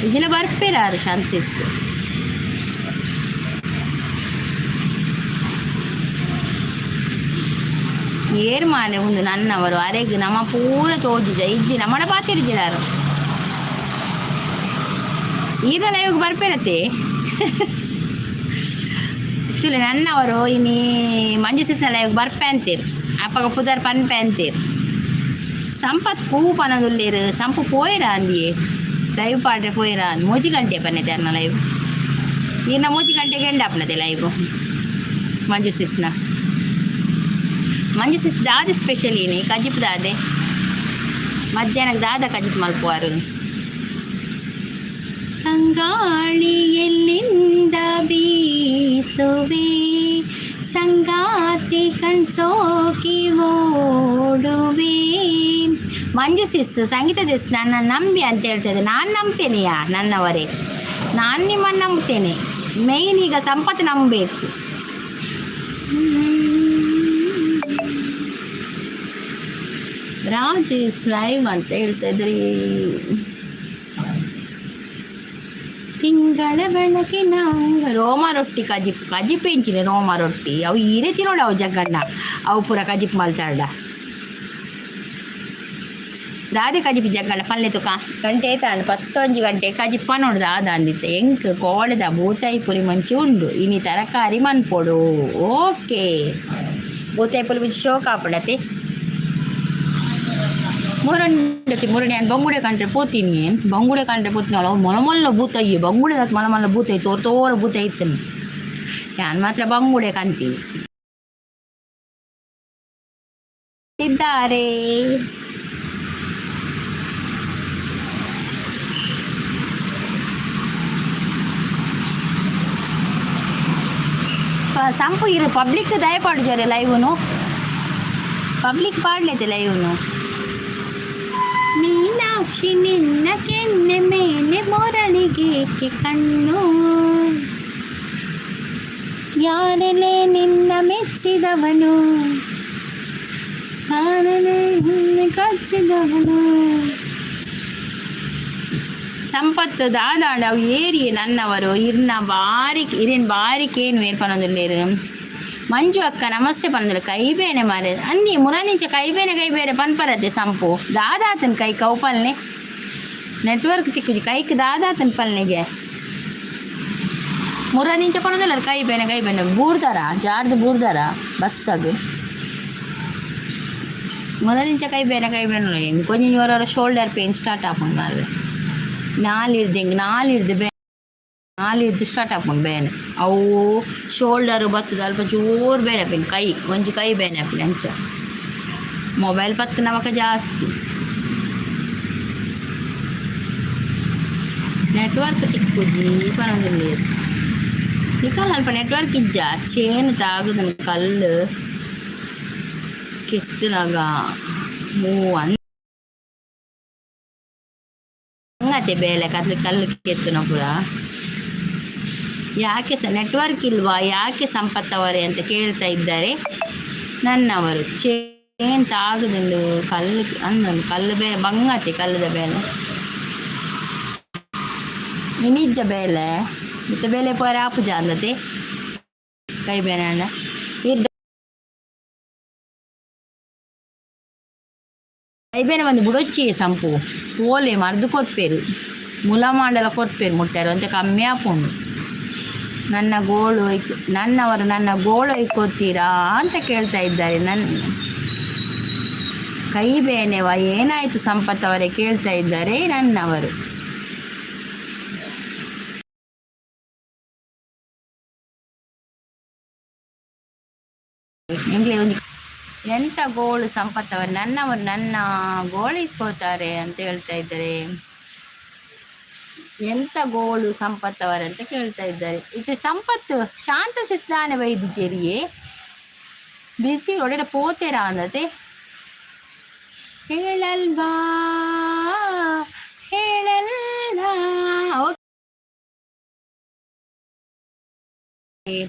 ಇಜಿನ ಬರ್ಪೇರಾರು ಶಾಂತಿಸ್. ಏರ್ ಮಾಲೆ ಉಂದು ನನ್ನವರು ಅರೆಗ್ ನಮ್ಮ ಪೂರ ತೋಜುಜ ಇಜ್ಜಿ ನಮ್ಮಡ ಪಾತಿರ್ಜಿಲಾರು. ಈದ ಲೈವ್ಗೆ ಬರ್ಪೇರತ್ತೆ ತುಲೆ ನನ್ನವರು. ಇನಿ ಮಂಜು ಸಿಸ್ನ ಲೈವ್ ಬರ್ಪೆ ಅಂತೀರ್, ಅಪ್ಪಗ ಪುದರ್ ಪನ್ಪೆ ಅಂತೀರ್. ಸಂಪತ್ ಪೂ ಪನದುಲ್ಲೇರು. ಸಂಪು ಪೋಯರ ಅಂದಿಯೇ, ಲೈವ್ ಪಾಡ್ರೆ ಪೋಯರ. 3 ಗಂಟೆ ಪನ್ನೆತೆ ಅರ್ನ ಲೈವ್. ಈರ್ನ 3 ಗಂಟೆಗೆ ಎಂಡ್ ಆಪುನತೆ ಲೈವ್ ಮಂಜು ಸಿಸ್ನ. ಮಂಜು ಸಿಸ್ ದಾದೆ ಸ್ಪೆಷಲ್ ಇನಿ? ಕಜಿಪ್ ದಾದೆ? ಮಧ್ಯಾಹ್ನಕ್ಕೆ ದಾದ ಕಜಿಪ್ ಮಲ್ಪುವಾರು? ತಂಗಾಳಿ ಎಲ್ಲಿಂದ ಬೀಸುವೆ, ಸಂಗಾತಿ ಕಣ್ಸೋಕಿ ಓಡುವೆ. ಮಂಜು ಸಿಸ್, ಸಂಗೀತ ಸಿಸ್ ನನ್ನ ನಂಬಿ ಅಂತ ಹೇಳ್ತದೆ. ನಾನು ನಂಬ್ತೇನೆಯಾ ನನ್ನವರೇ? ನಾನು ನಿಮ್ಮನ್ನು ನಂಬ್ತೇನೆ. ಮೇಯ್ನ್ ಈಗ ಸಂಪತ್ತು ನಂಬಬೇಕು. ರಾಜ್ is live ಅಂತ ಹೇಳ್ತಾ ಇದ್ರಿ. ತಿಂಗಳ ಬೆಳಕಿನ ರೋಮ ರೊಟ್ಟಿ ಕಜಿಪ್. ಕಜಿಪ್ ಎಂಚಿನ ರೋಮ ರೊಟ್ಟಿ? ಅವು ಈ ರೀತಿ ನೋಡು. ಅವು ಜಗ್ಗಣ್ಣ ಅವು ಪೂರ ಕಜಿಪ್ ಮಲ್ತಾಡ. ದಾದೆ ಕಜಿಪಿ ಜಗ್ಗಣ್ಣ ಪಲ್ಲೆ ತುಕ? ಗಂಟೆ ತಾಂಡು 11 ಗಂಟೆ. ಕಜಿಪ್ಪ ನೋಡು ದಾದ ಅಂದಿತ್ತೆ. ಎಂಕ್ ಕೋಡೆದ ಬೂತಾಯಿ ಪುರಿ ಮಂಚಿ ಉಂಡು. ಇನಿ ತರಕಾರಿ ಮನ್ಪೊಡು. ಓಕೆ, ಬೂತಾಯಿ ಪುರಿ ಮುಂಚಿ ಶೋಕ್ ಆಪಡತೆ. ಮುರಂಡತಿ ಮುರಣಿ ನಾನು ಬಂಗುಡೆ ಕಂಡ್ರೆ ಪೋತೀನಿ. ಬಂಗುಡೆ ಕಂಡ್ರೆ ಪೋತೀನಿ. ಅವು ಮೊಲ ಮೊಲ್ಲ ಬೂತಾಯಿ. ಬಂಗುಡೆ ಮೊಲ ಮೊಲ್ಲ ಬೂತಾಯಿ, ತೋರ್ ತೋರ ಬೂತಾಯಿ ಇತ್ತನು. ನಾನು ಮಾತ್ರ ಬಂಗುಡೆ ಕಂತೀನಿ. ಇದ್ದಾರೆ ಸಂಪು ಇರು. ಪಬ್ಲಿಕ್ ದಯಪಾಡು ಲೈವ್ನು. ಪಬ್ಲಿಕ್ ಪಾಡ್ಲೈತೆ ಲೈವ್ನು. ಮೀನಾಕ್ಷಿ ನಿನ್ನ ಕೆನ್ನೆ ಮೇಲೆ ಮೊರಳಿಗೇಕೆ ಕಣ್ಣು? ಯಾರಲೇ ನಿನ್ನ ಮೆಚ್ಚಿದವನು? ಯಾರಲೇ ನಿನ್ನ ಕಚ್ಚಿದವನು? ಸಂಪತ್ತು ದಾದಾಂಡ ಅವು ಏರಿಯೆ ನನ್ನವರು. ಇರ್ನ ಬಾರಿ ಇರಿನ್ ಬಾರಿ ಕೇನು ಮೇರ್ ಪನೊಂದುಲ್ಲೇರು. ಮಂಜು ಅಕ್ಕ ನಮಸ್ತೆ ಪನೊಂದುಲ್ಲ. ಕೈ ಬೇನೆ ಮಾರೆ ಅಂದಿ. ಮುರನಿಂಚ ಕೈ ಬೇನೆ ಕೈ ಬೇನೆ ಪನ್ಪರತೆ ಸಂಪು. ದಾದಾತನ ಕೈ ಕೌಪಲ್ನೆ? ನೆಟ್ವರ್ಕ್ ತಿಕ್ಕುಜಿ. ಕೈಕ್ ದಾದಾತನ ಪಲ್ನೆಗೆ? ಮುರನಿಂಚ ಪನೊಂದುಲ್ಲ ಕೈ ಬೇನೆ ಕೈ ಬೇನೆ. ಬೂರ್ದಾರ ಜಾರ್ದು ಬೂರ್ದಾರ ಬರ್ಸಗ್. ಮುರನಿಂಚ ಕೈ ಬೇನೆ ಕೈ ಬೇನೆ. ಕೊಂಚ ವರ ಶೋಲ್ಡರ್ ಪೇನ್ ಸ್ಟಾರ್ಟ್ ಆಪುಂಡು ಮಾರ್ರೆ. ನಾಲಿರ್ದು ಹಿಂಗೆ ನಾಲಿರ್ದು ಬೇ ನಾಲಿರ್ದು ಸ್ಟಾರ್ಟ್ ಆಪುಂಡು ಬೇನೆ. ಅವು ಶೋಲ್ಡರ್ ಬತ್ತದ. ಅಲ್ಪ ಜೋರು ಬೇನೆ ಆಪಿನ. ಕೈ ಒಂಜಿ ಕೈ ಬೇನೆ ಆಪಿನ. ಅಂಚ ಮೊಬೈಲ್ ಪತ್ತು ನಮಕ ಜಾಸ್ತಿ. ನೆಟ್ವರ್ಕ್ ತಿಕ್ಕುಜಿ ಪನೊಂದುಲ್ಲೆರ್ ನಿಕಲ್. ಅಲ್ಪ ನೆಟ್ವರ್ಕ್ ಇಜ್ಜ? ಚೇನ್ ತಾಗುದನ್ ಕಲ್ಲು ಕೆತ್ತುನಗ. ಓ, ಹಂಗತೆ ಬೇಲೆ ಕತ್ಲು ಕಲ್ಲು ಕೆತ್ತುನ ಪೂರ. ಯಾಕೆ ಸ ನೆಟ್ವರ್ಕ್ ಇಲ್ವಾ ಯಾಕೆ ಸಂಪತ್ತವರೇ ಅಂತ ಕೇಳ್ತಾ ಇದ್ದಾರೆ ನನ್ನವರು. ಚೇನ್ ತಾಗುದುಂಡು ಕಲ್ಲು ಅಂದೊಂದು ಕಲ್ಲು ಬೇರೆ ಬಂಗಾತಿ ಕಲ್ಲುದ ಬೇಲೆ. ಇನಿಜ್ಜ ಬೇಲೆ ಇತ್ತ ಬೇಲೆ ಪೋರೆ ಆಪುಜ ಅಂದತೆ. ಕೈ ಬೇನೆ ಅಂಡ ಈ ಕೈ ಬೇನೆ ಬಂದು ಬುಡೊಚ್ಚಿ ಸಂಪು ಪೋಲೆ ಮರ್ದು ಕೊರ್ಪೇರು. ಮುಲ ಮಾಂಡಲ ಕೊರ್ಪೇರು ಮುಟ್ಟಾರು ಅಂತ ಕಮ್ಮಿ ಆಪುಂಡು. ನನ್ನ ಗೋಳು ನನ್ನವರು ನನ್ನ ಗೋಳು ಐಕೋತೀರಾ ಅಂತ ಕೇಳ್ತಾ ಇದ್ದಾರೆ. ನನ್ನ ಕೈ ಬೇನೆವ ಏನಾಯಿತು ಸಂಪತ್ತವರೇ ಕೇಳ್ತಾ ಇದ್ದಾರೆ ನನ್ನವರು. ನಿಮಗೆ ಒಂದು ಎಂಥ ಗೋಳು ಸಂಪತ್ತವರು? ನನ್ನವರು ನನ್ನ ಗೋಳು ಇಕ್ಕೋತಾರೆ ಅಂತ ಹೇಳ್ತಾ ಇದ್ದಾರೆ. ಎಂಥ ಗೋಳು ಸಂಪತ್ತವರಂತ ಅಂತ ಕೇಳ್ತಾ ಇದ್ದಾರೆ. ಇದು ಸಂಪತ್ತು ಶಾಂತ ಸಿಸ್ದಾನೆ ವೈದ್ಯರಿಯೇ ಬಿಸಿ ಒಡೆಡ ಪೋತೆರಾ ಅಂದತೆ. ಹೇಳಲ್ವಾ? ಹೇಳಲ್ಲ. Okay,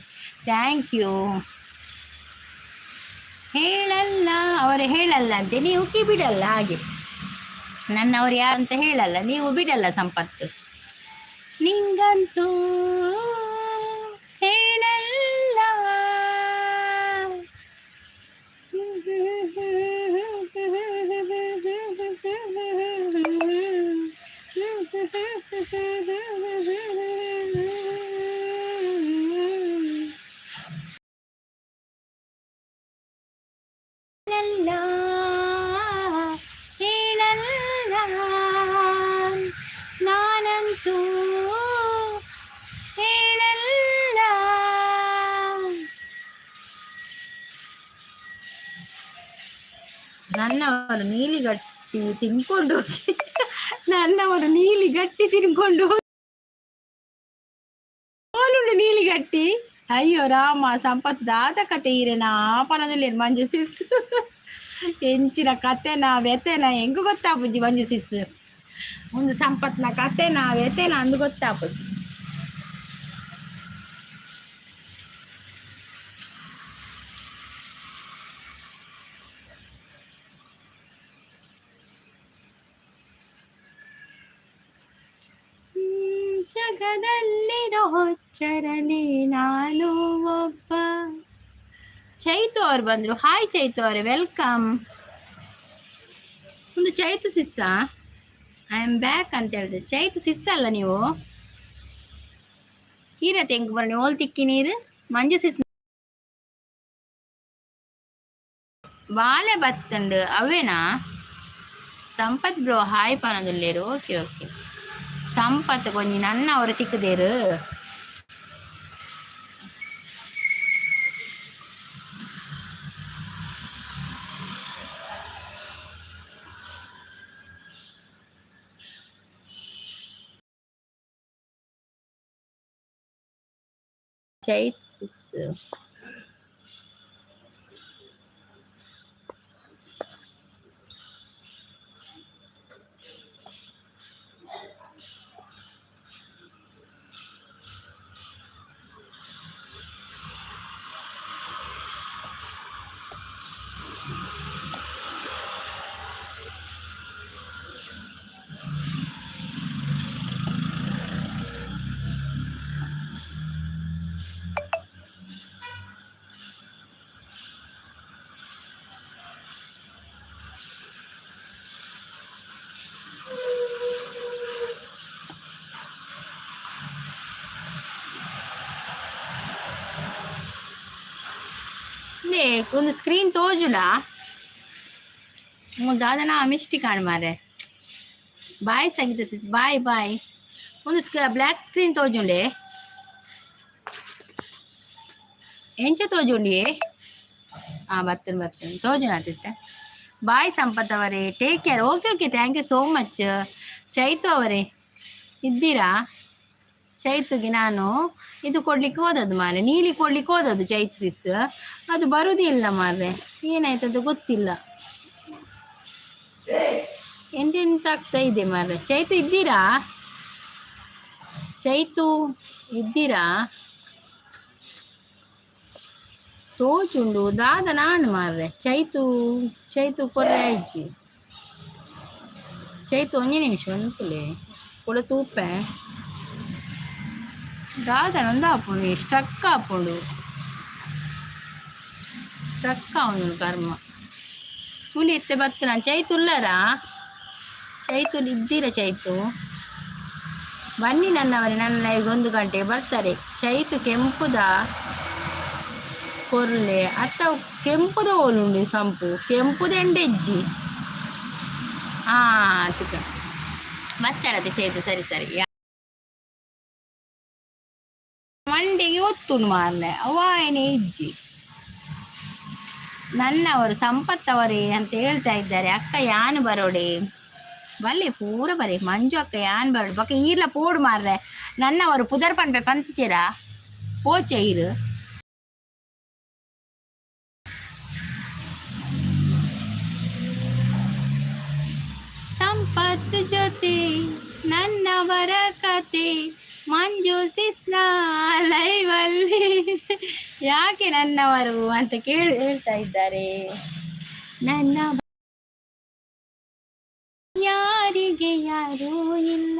thank you. ಹೇಳಲ್ಲ ಅವರು, ಹೇಳಲ್ಲ ಅಂತೆ. ನೀವು ಕಿ ಬಿಡಲ್ಲ ಹಾಗೆ. ನನ್ನವರು ಯಾರು ಅಂತ ಹೇಳಲ್ಲ, ನೀವು ಬಿಡಲ್ಲ ಸಂಪತ್ತು. ನಿಂಗಂತೂ ಹೇಳಲ್ಲ. ಹೇಳಲ್ಲ, ಹೇಳಲ್ಲ, ನಾನಂತೂ ಹೇಳಲ್ಲ. ನನ್ನವರು ನೀಲಿಗಟ್ಟಿ ತಿನ್ಕೊಂಡು ಹೋಗಿ, ನನ್ನವರು ನೀಲಿಗಟ್ಟಿ ತಿನ್ಕೊಂಡು ಹೋಲುಂಡು ನೀಲಿಗಟ್ಟಿ. ಅಯ್ಯೋ ರಾಮ, ಸಂಪತ್ ದಾದ ಕತೆ ಈರೆನ ಪನದುಲ್ಲೇನು ಮಂಜು ಸಿಸ್? ಎಂಚಿನ ಕತೆನ ವ್ಯತೆನ ಎಂಗ್ ಗೊತ್ತಾಪುಜಿ ಮಂಜು ಸಿಸ್. ಒಂದು ಸಂಪತ್ನ ಕತೆನ ವ್ಯತೆನ ಅಂದು ಗೊತ್ತಾಪುಜಿ. ಜಗದಲ್ಲಿರೋ ಹುಚ್ಚರಲ್ಲಿ ನಾನು ಒಬ್ಬ. ಚೈತು ಅವ್ರು ಬಂದರು. ಹಾಯ್ ಚೈತು ಅವರೇ, welcome. ಒಂದು ಚೈತು ಸಿಸ್ಸ "I am back" ಅಂತ ಹೇಳಿದೆ. ಚೈತು ಸಿಸ್ ಅಲ್ಲ ನೀವು? ಈರತ್ತೆ ಹೆಂಗ್ ಬರೋಣ? ಓಲ್ ತಿಕ್ಕಿ ನೀರು. ಮಂಜು ಸಿಸ್ ಬಾಲೆ ಬತ್ತಂಡು ಅವೇನಾ? ಸಂಪತ್ ಬ್ರೋ ಹಾಯ್ ಪನದುಲ್ಲೇರು. ಓಕೆ ಓಕೆ ಸಂಪತ್, ಕೊಂಜಿ ನನ್ನ ಅವರು ತಿಕ್ಕದೇರು. ಚೈತ್ ಸಿಸ್. ಒಂದು ಸ್ಕ್ರೀನ್ ತೋಜುಡ ದಾದನ ಮಿಸ್ಟಿ ಕಾಣ್ ಮಾರೆ. ಬಾಯ್ ಸಂಗೀತ ಸಿಸ್, ಬಾಯ್ ಬಾಯ್. ಒಂದು ಬ್ಲ್ಯಾಕ್ ಸ್ಕ್ರೀನ್ ತೋಜುಂಡೆ, ಎಂಚ ತೋಜುಂಡಿ? ಹಾಂ, ಬರ್ತೇನೆ ಬರ್ತೇನೆ, ತೋಜುನ ಆತಿತ್ತೆ. ಬಾಯ್ ಸಂಪತ್ ಅವರೇ, take care. Okay okay thank you so much. Chaitu ಅವರೇ ಇದ್ದೀರಾ? ಚೈತುಗೆ ನಾನು ಇದು ಕೊಡ್ಲಿಕ್ಕೆ ಹೋದದ್ದು ಮಾರೆ, ನೀಲಿ ಕೊಡ್ಲಿಕ್ಕೆ ಹೋದದ್ದು ಚೈತು ಸಿಸ್. ಅದು ಬರುವುದಿಲ್ಲ ಮಾರ್ರೆ, ಏನಾಯ್ತದು ಗೊತ್ತಿಲ್ಲ. ಎಂತೆಂತ ಆಗ್ತಾ ಇದೆ ಮಾರ್ರೆ. ಚೈತು ಇದ್ದೀರಾ? ಚೈತು ಇದ್ದೀರಾ? ತೋಚುಂಡು ದಾದ ನಾನು ಮಾರ್ರೆ. ಚೈತು, ಚೈತು ಕೊರ್ರೆ ಅಜ್ಜಿ. ಚೈತು, ಒಂಜಿ ನಿಮಿಷ ಒಂತುಲೆ ಕೂಡ ತೂಪೆ. ದಾದ ನಂದು ಆಪುಂಡು, ಸ್ಟಕ್ ಆಪುಂಡು, ಸ್ಟಕ್ ಆವೊಂದುಂಡು ಕರ್ಮ. ತುಲಿ ಇತ್ತೆ ಬತ್ತನ. ಚೈತು ಉಲ್ಲರಾ? ಚೈತು ಇದ್ದೀರಾ? ಚೈತು ಬನ್ನಿ ನನ್ನವರೇ, ನನ್ನ ಲೈವ್ಗೆ 1 ಗಂಟೆಗೆ ಬರ್ತಾರೆ ಚೈತು. ಕೆಂಪುದ ಕೊರ್ಲೆ ಅತ್ತ, ಕೆಂಪುದ ಓಲುಂಡು ಸಂಪು, ಕೆಂಪುದ ಎಂಡೆಜ್ಜಿ. ಹಾಂ, ತುಕ ಬತ್ತಾರತ್ತೆ ಚೈತು. ಸರಿ ಸರಿ. ಮಂಡೆಗೆ ಒತ್ತುಂಡು ಮಾರ್ರೆ, ಅವಾಯನೆ ಇಜ್ಜಿ. ನನ್ನವರು ಸಂಪತ್ತವರೇ ಅಂತ ಹೇಳ್ತಾ ಇದ್ದಾರೆ. ಅಕ್ಕ ಯಾನು ಬರೋಡೆ? ಬಲ್ಲೆ, ಪೂರ ಬರೆ. ಮಂಜು ಅಕ್ಕ ಯಾನ್ ಬರೋಡು? ಬೊಕ ಈರ್ಲ ಪೋಡು ಮಾರ್ರೆ. ನನ್ನವರು ಪುದರ್ ಪನ್ಪೆ ಪಂತಿಚೆರ ಪೋಚೆ ಇರು. ಸಂಪತ್ ಜೊತೆ ನನ್ನವರ ಕತೆ. ಮಂಜು ಸಿಸ್ನ ಲೈವಲ್ಲಿ ಯಾಕೆ ನನ್ನವರು ಅಂತ ಕೇಳಿ ಹೇಳ್ತಾ ಇದ್ದಾರೆ. ನನ್ನ ಯಾರಿಗೆ ಯಾರೂ ಇಲ್ಲ.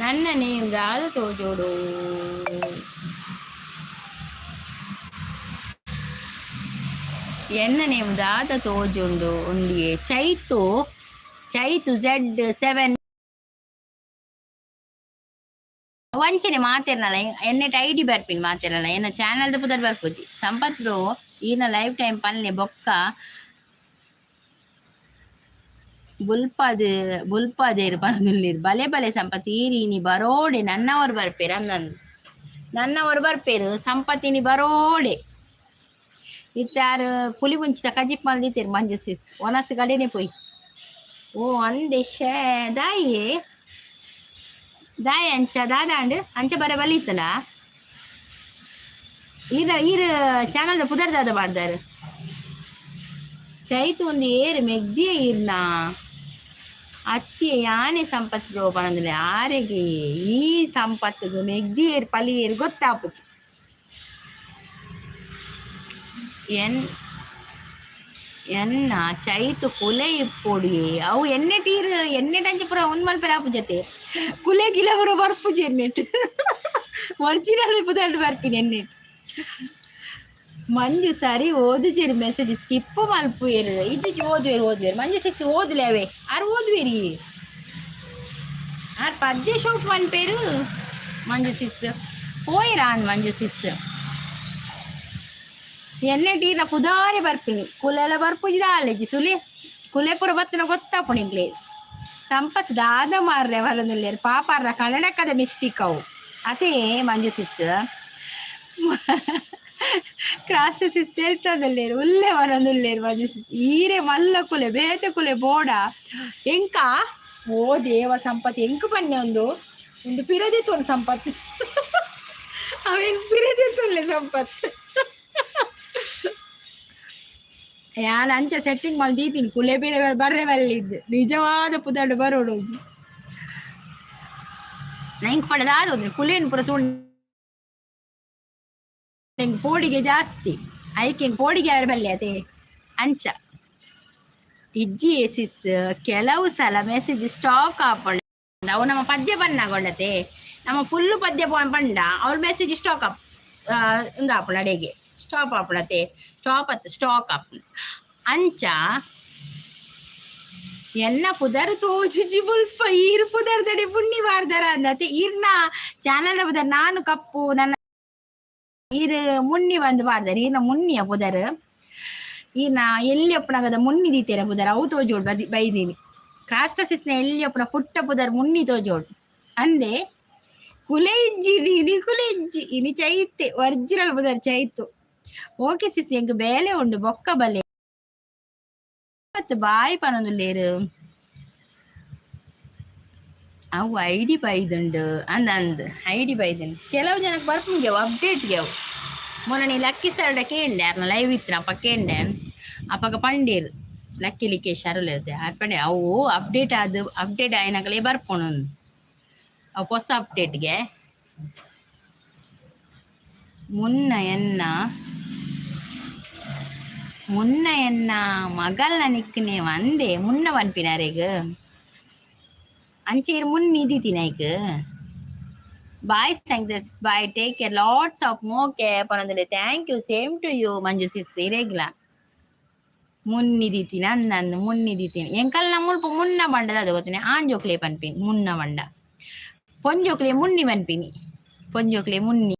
ನನ್ನ ನೇಮ್ ದಾದ ತೋಜೋಡು? ಎನ್ನ ನೇಮ್ ದಾದ ತೋಜುಂಡು ಉಂಡಿಯೆ? ಚೈತು, ಚೈತು Z7. ವಂಚನೆ ಮಾತೆರ್ನಲ್ಲ, ಎನ್ನೆಟ್ ಐಡಿ ಬರ್ಪಿನಿ ಮಾತೆರ್ನಲ್ಲ, ಎನ್ನ ಚಾನಲ್ದ ಪುದರ್ ಬರ್ಪುಜಿ. ಸಂಪತ್ ಬ್ರೋ, ಈನ ಲೈಫ್ ಟೈಮ್ ಪನ್ಲೆ. ಬೊಕ್ಕ ಬುಲ್ಪದ್ ಬುಲ್ಪದೇರು ಪನೊಂದುಲ್ಲೆರ್. ಬಲೆ ಬಲೆ ಸಂಪತ್, ಈರ್ ಇನಿ ಬರೋಡೆ, ನನ್ನವರು ಬರ್ಪೇರು ಅಂದಂದು. ನನ್ನವರು ಬರ್ಪೇರು ಸಂಪತ್, ಇನಿ ಬರೋಡೆ. ಇತ್ತೆ ಪುಲಿ ಮುಂಚಿತ ಕಜಿಪ್ ಮಲ್ದಿತ್ತೆರ್ ಮಂಜು ಸಿಸ್. ಒನಸ್ ಗಡೆನೆ ಪೋಯಿ. ಓ ಅಂದೆ, ಶೇ ದಾಯೆ ದಾಯೆ ಅಂಚ ದಾದಾಂಡ್? ಅಂಚ ಬರ ಬಲಿತ್ತಲ್ಲ. ಈರ ಈರ್ ಚಾನಲ್ದ ಪುದರ್ ದಾದ ಪಾಡ್ದಾರ್? ಚೈತು ಒಂದು ಏರು ಮೆಗ್ದಿಯ ಈರ್ನ ಅತ್ತಿಯ ಯಾನೆ ಸಂಪತ್ ಬ್ರೋ ಪನೊಂದುಲ್ಲೆ. ಆರೆಗೆ ಈ ಸಂಪತ್ತಿಗೆ ಮೆಗ್ದಿಯೇರ್ ಪಲಿಯೇರ್ ಗೊತ್ತಾಪುಜಿ. ಎನ್ ಎನ್ನ ಚೈತು ಕುಲೆ ಇಪ್ಪೊಡಿಯೆ. ಅವು ಎಣ್ಣೆ ಟೀರ್ ಎಣ್ಣೆ ಟಂಚ ಪೂರ ಉಂದು ಮಲ್ಪೆರೆ ಆಪುಜತೆ. ಕುಲೆ ಗಿಲ ಪೂರ ಬರ್ಪುಜಿ. ಎಣ್ಣೆಟ್ ಒರಿಜಿನಲ್ ಪುದರ್ಡ್ ಬರ್ಪಿನಿ ಎಣ್ಣೆಟ್. ಮಂಜು ಸರಿ ಓದುಜೆರ್, ಮೆಸೇಜ್ ಸ್ಕಿಪ್ ಮಲ್ಪುವೆರ್. ಇಜ್ಜಿ, ಓದುವೆರ್ ಓದುವೆರ್. ಮಂಜು ಸಿಸ್ ಓದುಲೆ ಅವೇ. ಆರ್ ಓದುವೆರಿ, ಆರ್ ಪದ್ಯ ಶೋಕ್ ಮನ್ಪೇರು. ಮಂಜು ಸಿಸ್ ಪೋಯಿರಾನ್. ಮಂಜು ಸಿಸ್, ಎಣ್ಣೆ ಟೀನ ಪುದಾರೆ ಬರ್ಪಿನಿ, ಕುಲೆಲ ಬರ್ಪುಜಿ ದಾಲೆಜಿ. ತುಲೆ ಕುಲೆ ಪೂರ ಬತ್ತಿನ ಗೊತ್ತಾಪುಂಡು ಇಂಗ್ಲೀಷ್. ಸಂಪತ್ ದಾದ ಮಾರ್ರೆ ಬರೊಂದುಲ್ಲೆರ್ ಪಾಪಾರ್ನ ಕನ್ನಡಕದ ಮಿಸ್ಟೇಕ್ ಅವು ಅದೇ. ಮಂಜು ಸಿಸ್, ಕ್ರಾಸ್ ಸಿಸ್ ತೆಲ್ತೊಂದುಲ್ಲೆರ್. ಉಲ್ಲೆ ಬರೊಂದುಲ್ಲೆರ್ ಮಂಜು ಸಿಸ್. ಈರೆ ಮಲ್ಲ ಕುಲೆ, ಬೇತೆ ಕುಲೆ ಬೋಡ ಎಂಕ. ಓ ದೇವ, ಸಂಪತ್ ಎಂಕ್ ಪನ್ನೆ ಒಂದು ಒಂದು ಪಿರದಿತ್ತೊಂದು ಸಂಪತ್ ಅವೆನ್ ಪಿರದಿತ್ತೊಲ್ಲೆ ಸಂಪತ್. ಯಾನ್ ಅಂಚ ಸೆಟ್ಟಿಂಗ್ ಮಲ್ ದೀತೀನಿ, ಕುಲೆ ಪಿರೆ ಬರ್ರೆ ಬಲ್ಲಿದ್ದು ನಿಜವಾದ ಪುದರ್ಡ್ ಬರೋಡು. ನಂಗೆ ಪಡೆದಾದ ಕುಲೇನ್ ಪೂರ ತೂಂಡ ಎಂಕ್ ಪೋಡಿಗೆ ಜಾಸ್ತಿ. ಐಕೆ ಪೋಡಿಗೆ ಯಾರು ಬಲ್ಲೆ ಅದೇ ಅಂಚ. ಇಜ್ಜಿ ಸಿಸ್, ಕೆಲವು ಸಲ ಮೆಸೇಜ್ ಸ್ಟಾಕ್ ಆಪುಂಡು. ಅವು ನಮ್ಮ ಪದ್ಯ ಬನ್ನಾಗೊಂಡತೆ, ನಮ್ಮ ಫುಲ್ ಪದ್ಯ ಪಂಡ ಅವ್ರ ಮೆಸೇಜ್ ಸ್ಟಾಕ್ ಆಪ್ ಉಂದು ಆಪುಂಡು. ಅಡೆಗೆ ಸ್ಟಾಪ್ ಆಪುಂಡತೆ. ಸ್ಟಾಪ್ ಅತ್, ಸ್ಟಾಕ್ ಆಪುಂಡು ಅಂಚ. ಎನ್ನ ಪುದರ್ ತೋಜುಜಿ ಮುಲ್ಪ. ಈರ್ ಪುದರ್ ದಡೆ ಪುಣ್ಣಿ ಬಾರ್ದರ ಅಂದತೆ. ಈರ್ನ ಚಾನಲ್ ಪುದರ್ ನಾನು ಕಪ್ಪು ನನ್ನ ಈರ್ ಮುನ್ನಿ ಬಂದು ಬಾರ್ದರ್. ಈರ್ನ ಮುನ್ನಿಯ ಪುದರ್. ಈರ್ನ ಎಲ್ಲಿ ಒಪ್ಪುನಗದ ಮುನ್ನಿ ದೀತೆರ ಪುದರ್ ಅವು ತೋಜೋಡು ಬದಿ ಬೈದೀನಿ. ಕ್ರಾಸ್ಟಸಿಸ್ನ ಎಲ್ಲಿ ಒಪ್ಪುನ ಪುಟ್ಟ ಪುದರ್ ಮುನ್ನಿ ತೋಜೋಡು ಅಂದೆ. ಕುಲೆ ಇಜ್ಜಿ ಇನಿ, ಕುಲೆ ಇಜ್ಜಿ ಇನಿ. ಚೈತೆ ಒರಿಜಿನಲ್ ಪುದರ್ ಚೈತು. ಓಕೆ ಸಿಸ್, ಎಂಕ್ ಬೇಲೆ ಉಂಡು, ಬೊಕ್ಕ ಬಲೆ. ಬಾಯ್ ಪನೊಂದುಲ್ಲೇರು. ಅವು ಐಡಿ ಬೈದುಂಡು ಅಂದ್ ಅಂದ್ ಐಡಿ ಬೈದುಂಡು. ಕೆಲವು ಜನಕ್ಕೆ ಬರ್ಪುಂಗೆ ಅಪ್ಡೇಟ್ಗೆ ಅವು. ಮೊನ್ನೆ ನೀ ಲಕ್ಕಿ ಸರ್ಡ ಕೇಂಡೆ, ಅರ್ನ ಲೈವ್ ಇತ್ತು ಅಪ್ಪ ಕೇಂಡೆ. ಅಪ್ಪಗ ಪಂಡೇರು ಲಕ್ಕಿ ಲಿಕೇಶ್ ಅರುಲ್ ಆರ್ ಪಂಡೆ, ಅವು ಅಪ್ಡೇಟ್ ಆದ್ ಅಪ್ಡೇಟ್ ಆಯ್ನಕಲೇ ಬರ್ಪುಂಡು ಅವು ಹೊಸ ಅಪ್ಡೇಟ್ಗೆ. ಮುನ್ನ ಎನ್ನ ಮುನ್ನ ಎನ್ನ ಮಗಲ್ನ ನಿಕ್ನೆ ಒಂದೇ ಮುನ್ನ ಪನ್ಪಿನಾರೆಗ್ ಅಂಚೆ ಮುನ್ ಇದಿತ್ತಿನ ಐಕ್. ಬಾಯ್ ಸಂಗಸ್, bye, take care, lots of ಮೋಕೆ ಪನೊಂದುಲ್ಲೆ. Thank you, same to you Manju sis. ಇರೆಗ್ಲ ಮುನ್ನಿದಿತ್ತಿನ ಅಂದಂದು ಮುನ್ನಿದಿತ್ತೀನಿ. ಎಂಕಲ್ನ ಮುಲ್ಪ ಮುನ್ನ ಬಂಡದ ಅದು ಗೊತ್ತಿನಿ. ಆಂಜೋಕ್ಲೆ ಪನ್ಪಿನಿ ಮುನ್ನ ಬಂಡ, ಪೊಂಜೋಕ್ಲೆ ಮುನ್ನಿ ಪನ್ಪಿನಿ. ಪೊಂಜೋಕ್ಲೆ ಮುನ್ನಿ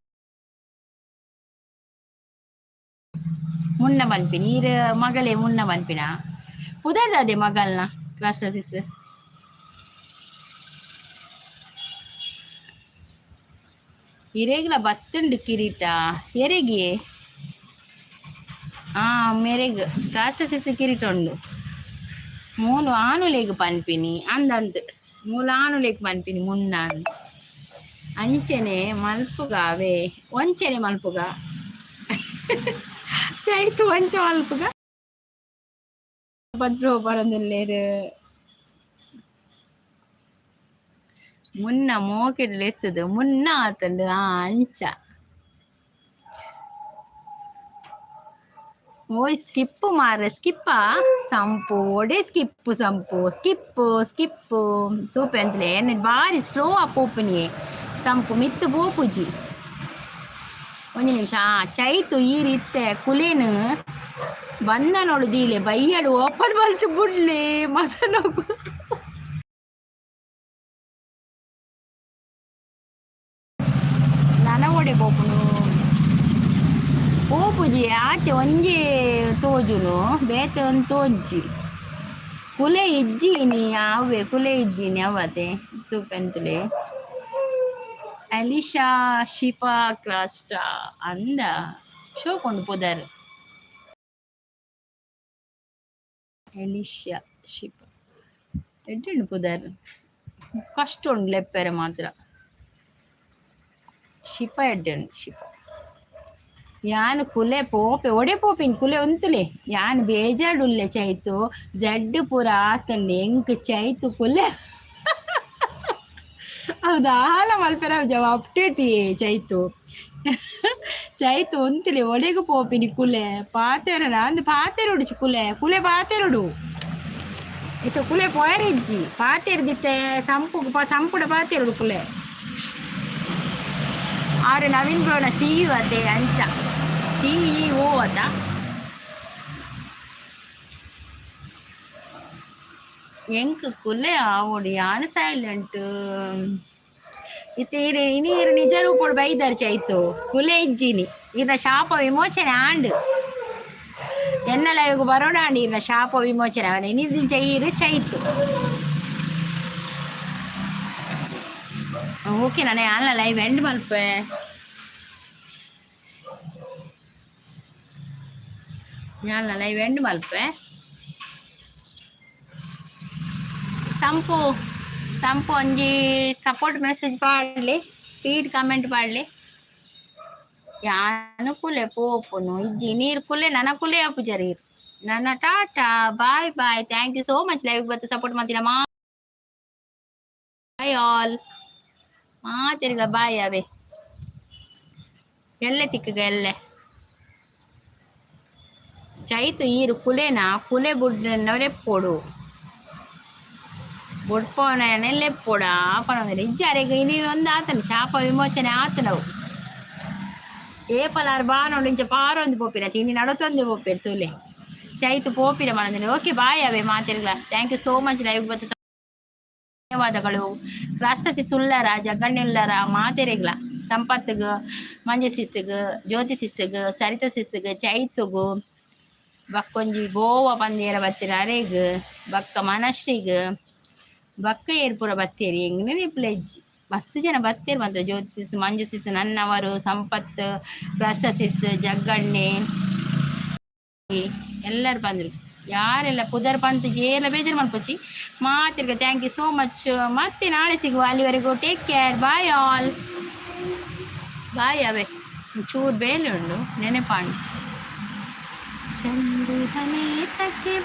ಮುನ್ನ ಪನ್ಪಿನಿ. ಈರ್ ಮಗಳೇ ಮುನ್ನ ಪನ್ಪಿನ ಪುದರ್ದಾದೆ ಮಗಲ್ನ ಕ್ರಾಸ್ಟರ್ ಸಿಸ್? ಇರೆಗ್ಲ ಬತ್ತುಂಡು ಕಿರೀಟ ಎರೆಗೆ. ಆ ಮೆರೆಗ್ ಕ್ರಾಸ್ಟರ್ ಸಿಸ್ ಕಿರೀಟ ಉಂಡು. ಮೂಲು ಆನುಲೆಗ್ ಪನ್ಪಿನಿ ಅಂದಂತ್, ಮೂಲು ಆನುಲೆಗ್ ಪನ್ಪಿನಿ ಮುನ್ನ. ಅಂಚನೆ ಮಲ್ಪುಗ ಅವೇ ಒಂಚನೆ ಮಲ್ಪುಗ ಚೈತು, ಒಂಚ ಮಲ್ಪುಗ ಪದ್ರೋ ಬರೊಂದುಲ್ಲೆರ್. ಮುನ್ನ ಮೋಕೆಡ್ ಲೆತ್ತುದು ಮುನ್ನ ಆತುಂಡು. ಆ ಅಂಚ ಓಯ್ ಸ್ಕಿಪ್ ಮಾರ್ರೆ, ಸ್ಕಿಪ್ಪಾ ಸಂಪು ಒಡೆ ಸ್ಕಿಪ್ ಸಂಪು ಸ್ಕಿಪ್ ಸ್ಕಿಪ್ ತೂಪೆ ಅಂತಲೇ ಎನ್ನ ಬಾರಿ ಸ್ಲೋ ಆ ಪೋಪುನಿಯೇ ಸಂಪು ಮಿತ್ತು ಪೋಪುಜಿ. ಒಂಜಿ ನಿಮಿಷ. ಆ ಚೈತು ಈ ರೀತೆ ಕುಲೇನು ಬಂದ ನೋಡು. ದೀಲೆ ಬೈಯಡು ಓಪನ್ ಮಲ್ತು ಬುಡ್ಲೆ ಮಸನ. ನನ ಒಡೆ ಪೋಪುನು ಪೋಪುಜಿ. ಆತೆ ಒಂಜಿ ತೋಜುನು, ಬೇತೆ ಒಂದು ತೋಜ್ಜಿ. ಕುಲೆ ಇಜ್ಜಿನಿ ಅವೇ ಕುಲೆ ಇಜ್ಜಿನಿ ಅವತೆ ತೂಪೆಂತುಲೆ. ಅಲಿಶಾ ಶಿಪಾ ಕ್ರಾಸ್ಟಾ ಅಂದ ಶೋಕೊಂಡು ಪುದರ್. ಎಲಿಶಾ ಶಿಪಾ ಎಡ್ಡೆ ಪುದರ್, ಕಷ್ಟ ಉಂಡು ಲೆಪ್ಪೆರೆ ಮಾತ್ರ. ಶಿಪ ಎಡ್ಡೆ ಉಂಡು ಶಿಪ. ಯಾನ್ ಕುಲೆ ಪೋಪೆ ಒಡೆ ಪೋಪಿನ್ ಕುಲೆ ಉಂತುಲೆ. ಯಾನ್ ಬೇಜಾರುಳ್ಳೆ ಚೈತು ಜಡ್ಡು ಪೂರ ಆತಂಡು ಎಂಕ್ ಚೈತು ಕುಲೆ. ಹೌದಾ? ಹಾಲ ಮಲ್ಪೆರ ಜವ ಅಪ್ಡೇಟ್ ಚೈತು. ಚೈತು ಉಂತುಲೆ, ಒಡೆಗು ಪೋಪಿನಿ ಕುಲೆ ಪಾತೆರನ ಅಂದ್ ಪಾತೆರೊಡು. ಕುಲೆ ಕುಲೆ ಪಾತೆರೊಡು ಇತ್ತ. ಕುಲೆ ಪೋಯರಿಜ್ಜಿ ಪಾತೆರ್ದಿತ್ತೆ ಸಂಪು ಸಂಪುಡ ಪಾತೆರೊಡು ಕುಲೆ. ಆರು ನವೀನ್ ಬ್ರೋನ ಸಿಇ ಅತೆ ಅಂಚ ಸಿಇಒ ಅತ. ಎಂಕ್ ಕುಲೆ ಆವೊಡು. ಯಾನ್ ಸೈಲೆಂಟ್ ಇತ್ತೆ. ಇರೆ ಇನಿ ಇರು ನಿಜ ರೂಪೊಡು ಬೈದರ್ ಚೈತು. ಕುಲೆ ಇಜ್ಜಿನಿ. ಇರ್ನ ಶಾಪ ವಿಮೋಚನೆ ಆಂಡ್. ಎನ್ನ ಲೈವ್ಗ್ ಬರೋಡಾಂಡ್. ಇರ್ನ ಶಾಪ ವಿಮೋಚನೆ ಅವನ ಇನಿ ಈರು ಚೈತು. ಓಕೆ, ನಾನು ಯಾನ್ಲ ಲೈವ್ ಎಂಡ್ ಮಲ್ಪೆ. ಯಾನ್ಲ ಲೈವ್ ಎಂಡ್ ಮಲ್ಪೆ. ಸಂಪು ಸಂಪು ಒಂಜಿ ಸಪೋರ್ಟ್ ಮೆಸೇಜ್ ಪಾಡ್ಲಿ, ಸ್ಪೀಡ್ ಕಮೆಂಟ್ ಪಾಡ್ಲಿ. ಯಾನು ಕುಲೆ ಪೋಪುನು ಇಜ್ಜಿ. ನೀರು ಕುಲೆ ನನ ಕುಲೆ ಆಪುಜರ್ ಈರ್ ನನ್ನ. Tata, bye bye, thank you so much. Live ಬತ್ತು ಸಪೋರ್ಟ್ ಮಾಡ್ತೀನ. Bye all. ಮಾತೆರ್ಗ ಬಾಯ್. ಅವೇ ಎಲ್ಲೆ ತಿಕ್ಕಗ ಎಲ್ಲೆ ಚೈತು ಈರು ಕುಲೆನಾ ಕುಲೆ ಬುಡ್ನವರೆಪ್ಪೊಡು ಬುಡ್ಪೋನ ಲೆಪ್ಪೊಡ ಪನೊಂದಿಲ್ಲ ಇಜ್ಜಾರೆಗ್. ಇನಿ ಒಂದು ಆತನ ಶಾಪ ವಿಮೋಚನೆ ಆತನವು. ಏಪಲಾರ್ ಬಾ ನೋಡು. ಇಂಚ ಪಾರೊಂದು ಪೋಪಿನ ತಿಂಡಿ ನಡತೊಂದು ಪೋಪೆರ್ ತೂಲೆ. ಚೈತು ಪೋಪಿನ ಮನಂದಿನ. ಓಕೆ, ಬಾಯ್ ಅವೇ ಮಾತೆರ್ಗ್ಲ. Thank you so much. Live ಬತ್ತು ಧನ್ಯವಾದಗಳು. ರಾಷ್ಟ್ರಸಿ ಸುಲ್ಲರ ಜಗಣ್ಣುಲ್ಲರ ಮಾತೆರೆಗ್ಲ, ಸಂಪತ್ಗ್, ಮಂಜು ಸಿಸ್ಗ್, ಜ್ಯೋತಿ ಸಿಸ್ಗ್, ಸರಿತ ಸಿಸ್ಗ್, ಚೈತುಗು, ಬಕ್ಕೊಂಜಿ ಗೋವಾ ಪಂದೇರ ಬತ್ತಿರ ಅರೆಗ್, ಬಕ್ಕ ಮನಶ್ರೀಗ್, ಬಕ್ಕ ಏರ್ಪುರ ಬತ್ತೇರಿ ಎಂಗ್ನೆ ಪ್ಲೆಜ್ಜಿ. ಮಸ್ತ್ ಜನ ಬತ್ತೇರು ಮಾತ್ರ. ಜ್ಯೋತಿ ಸಿಸ್, ಮಂಜು ಸಿಸ್, ನನ್ನವರು, ಸಂಪತ್, ರಾಷ್ಟ್ರ ಸಿಸ್, ಜಗ್ಗಣ್ಣೆ ಎಲ್ಲರೂ ಬಂದರು. ಯಾರೆಲ್ಲ ಪುದರ್ ಪಂತ್ ಜೇರ್ಲ ಬೇಜಾರು ಮನ್ಪೊಚ್ಚಿ. ಮಾತಿರ್ಗ thank you so much. ಮತ್ತೆ ನಾಳೆ ಸಿಗುವ. ಅಲ್ಲಿವರೆಗೂ take care, bye all, bye. ಅವೇ ಚೂರು ಬೇಲೆ ಉಂಡು ನೆನೆಪಾಂಡು ಚಂದ್ರನೇ ತಕ್ಕೆ.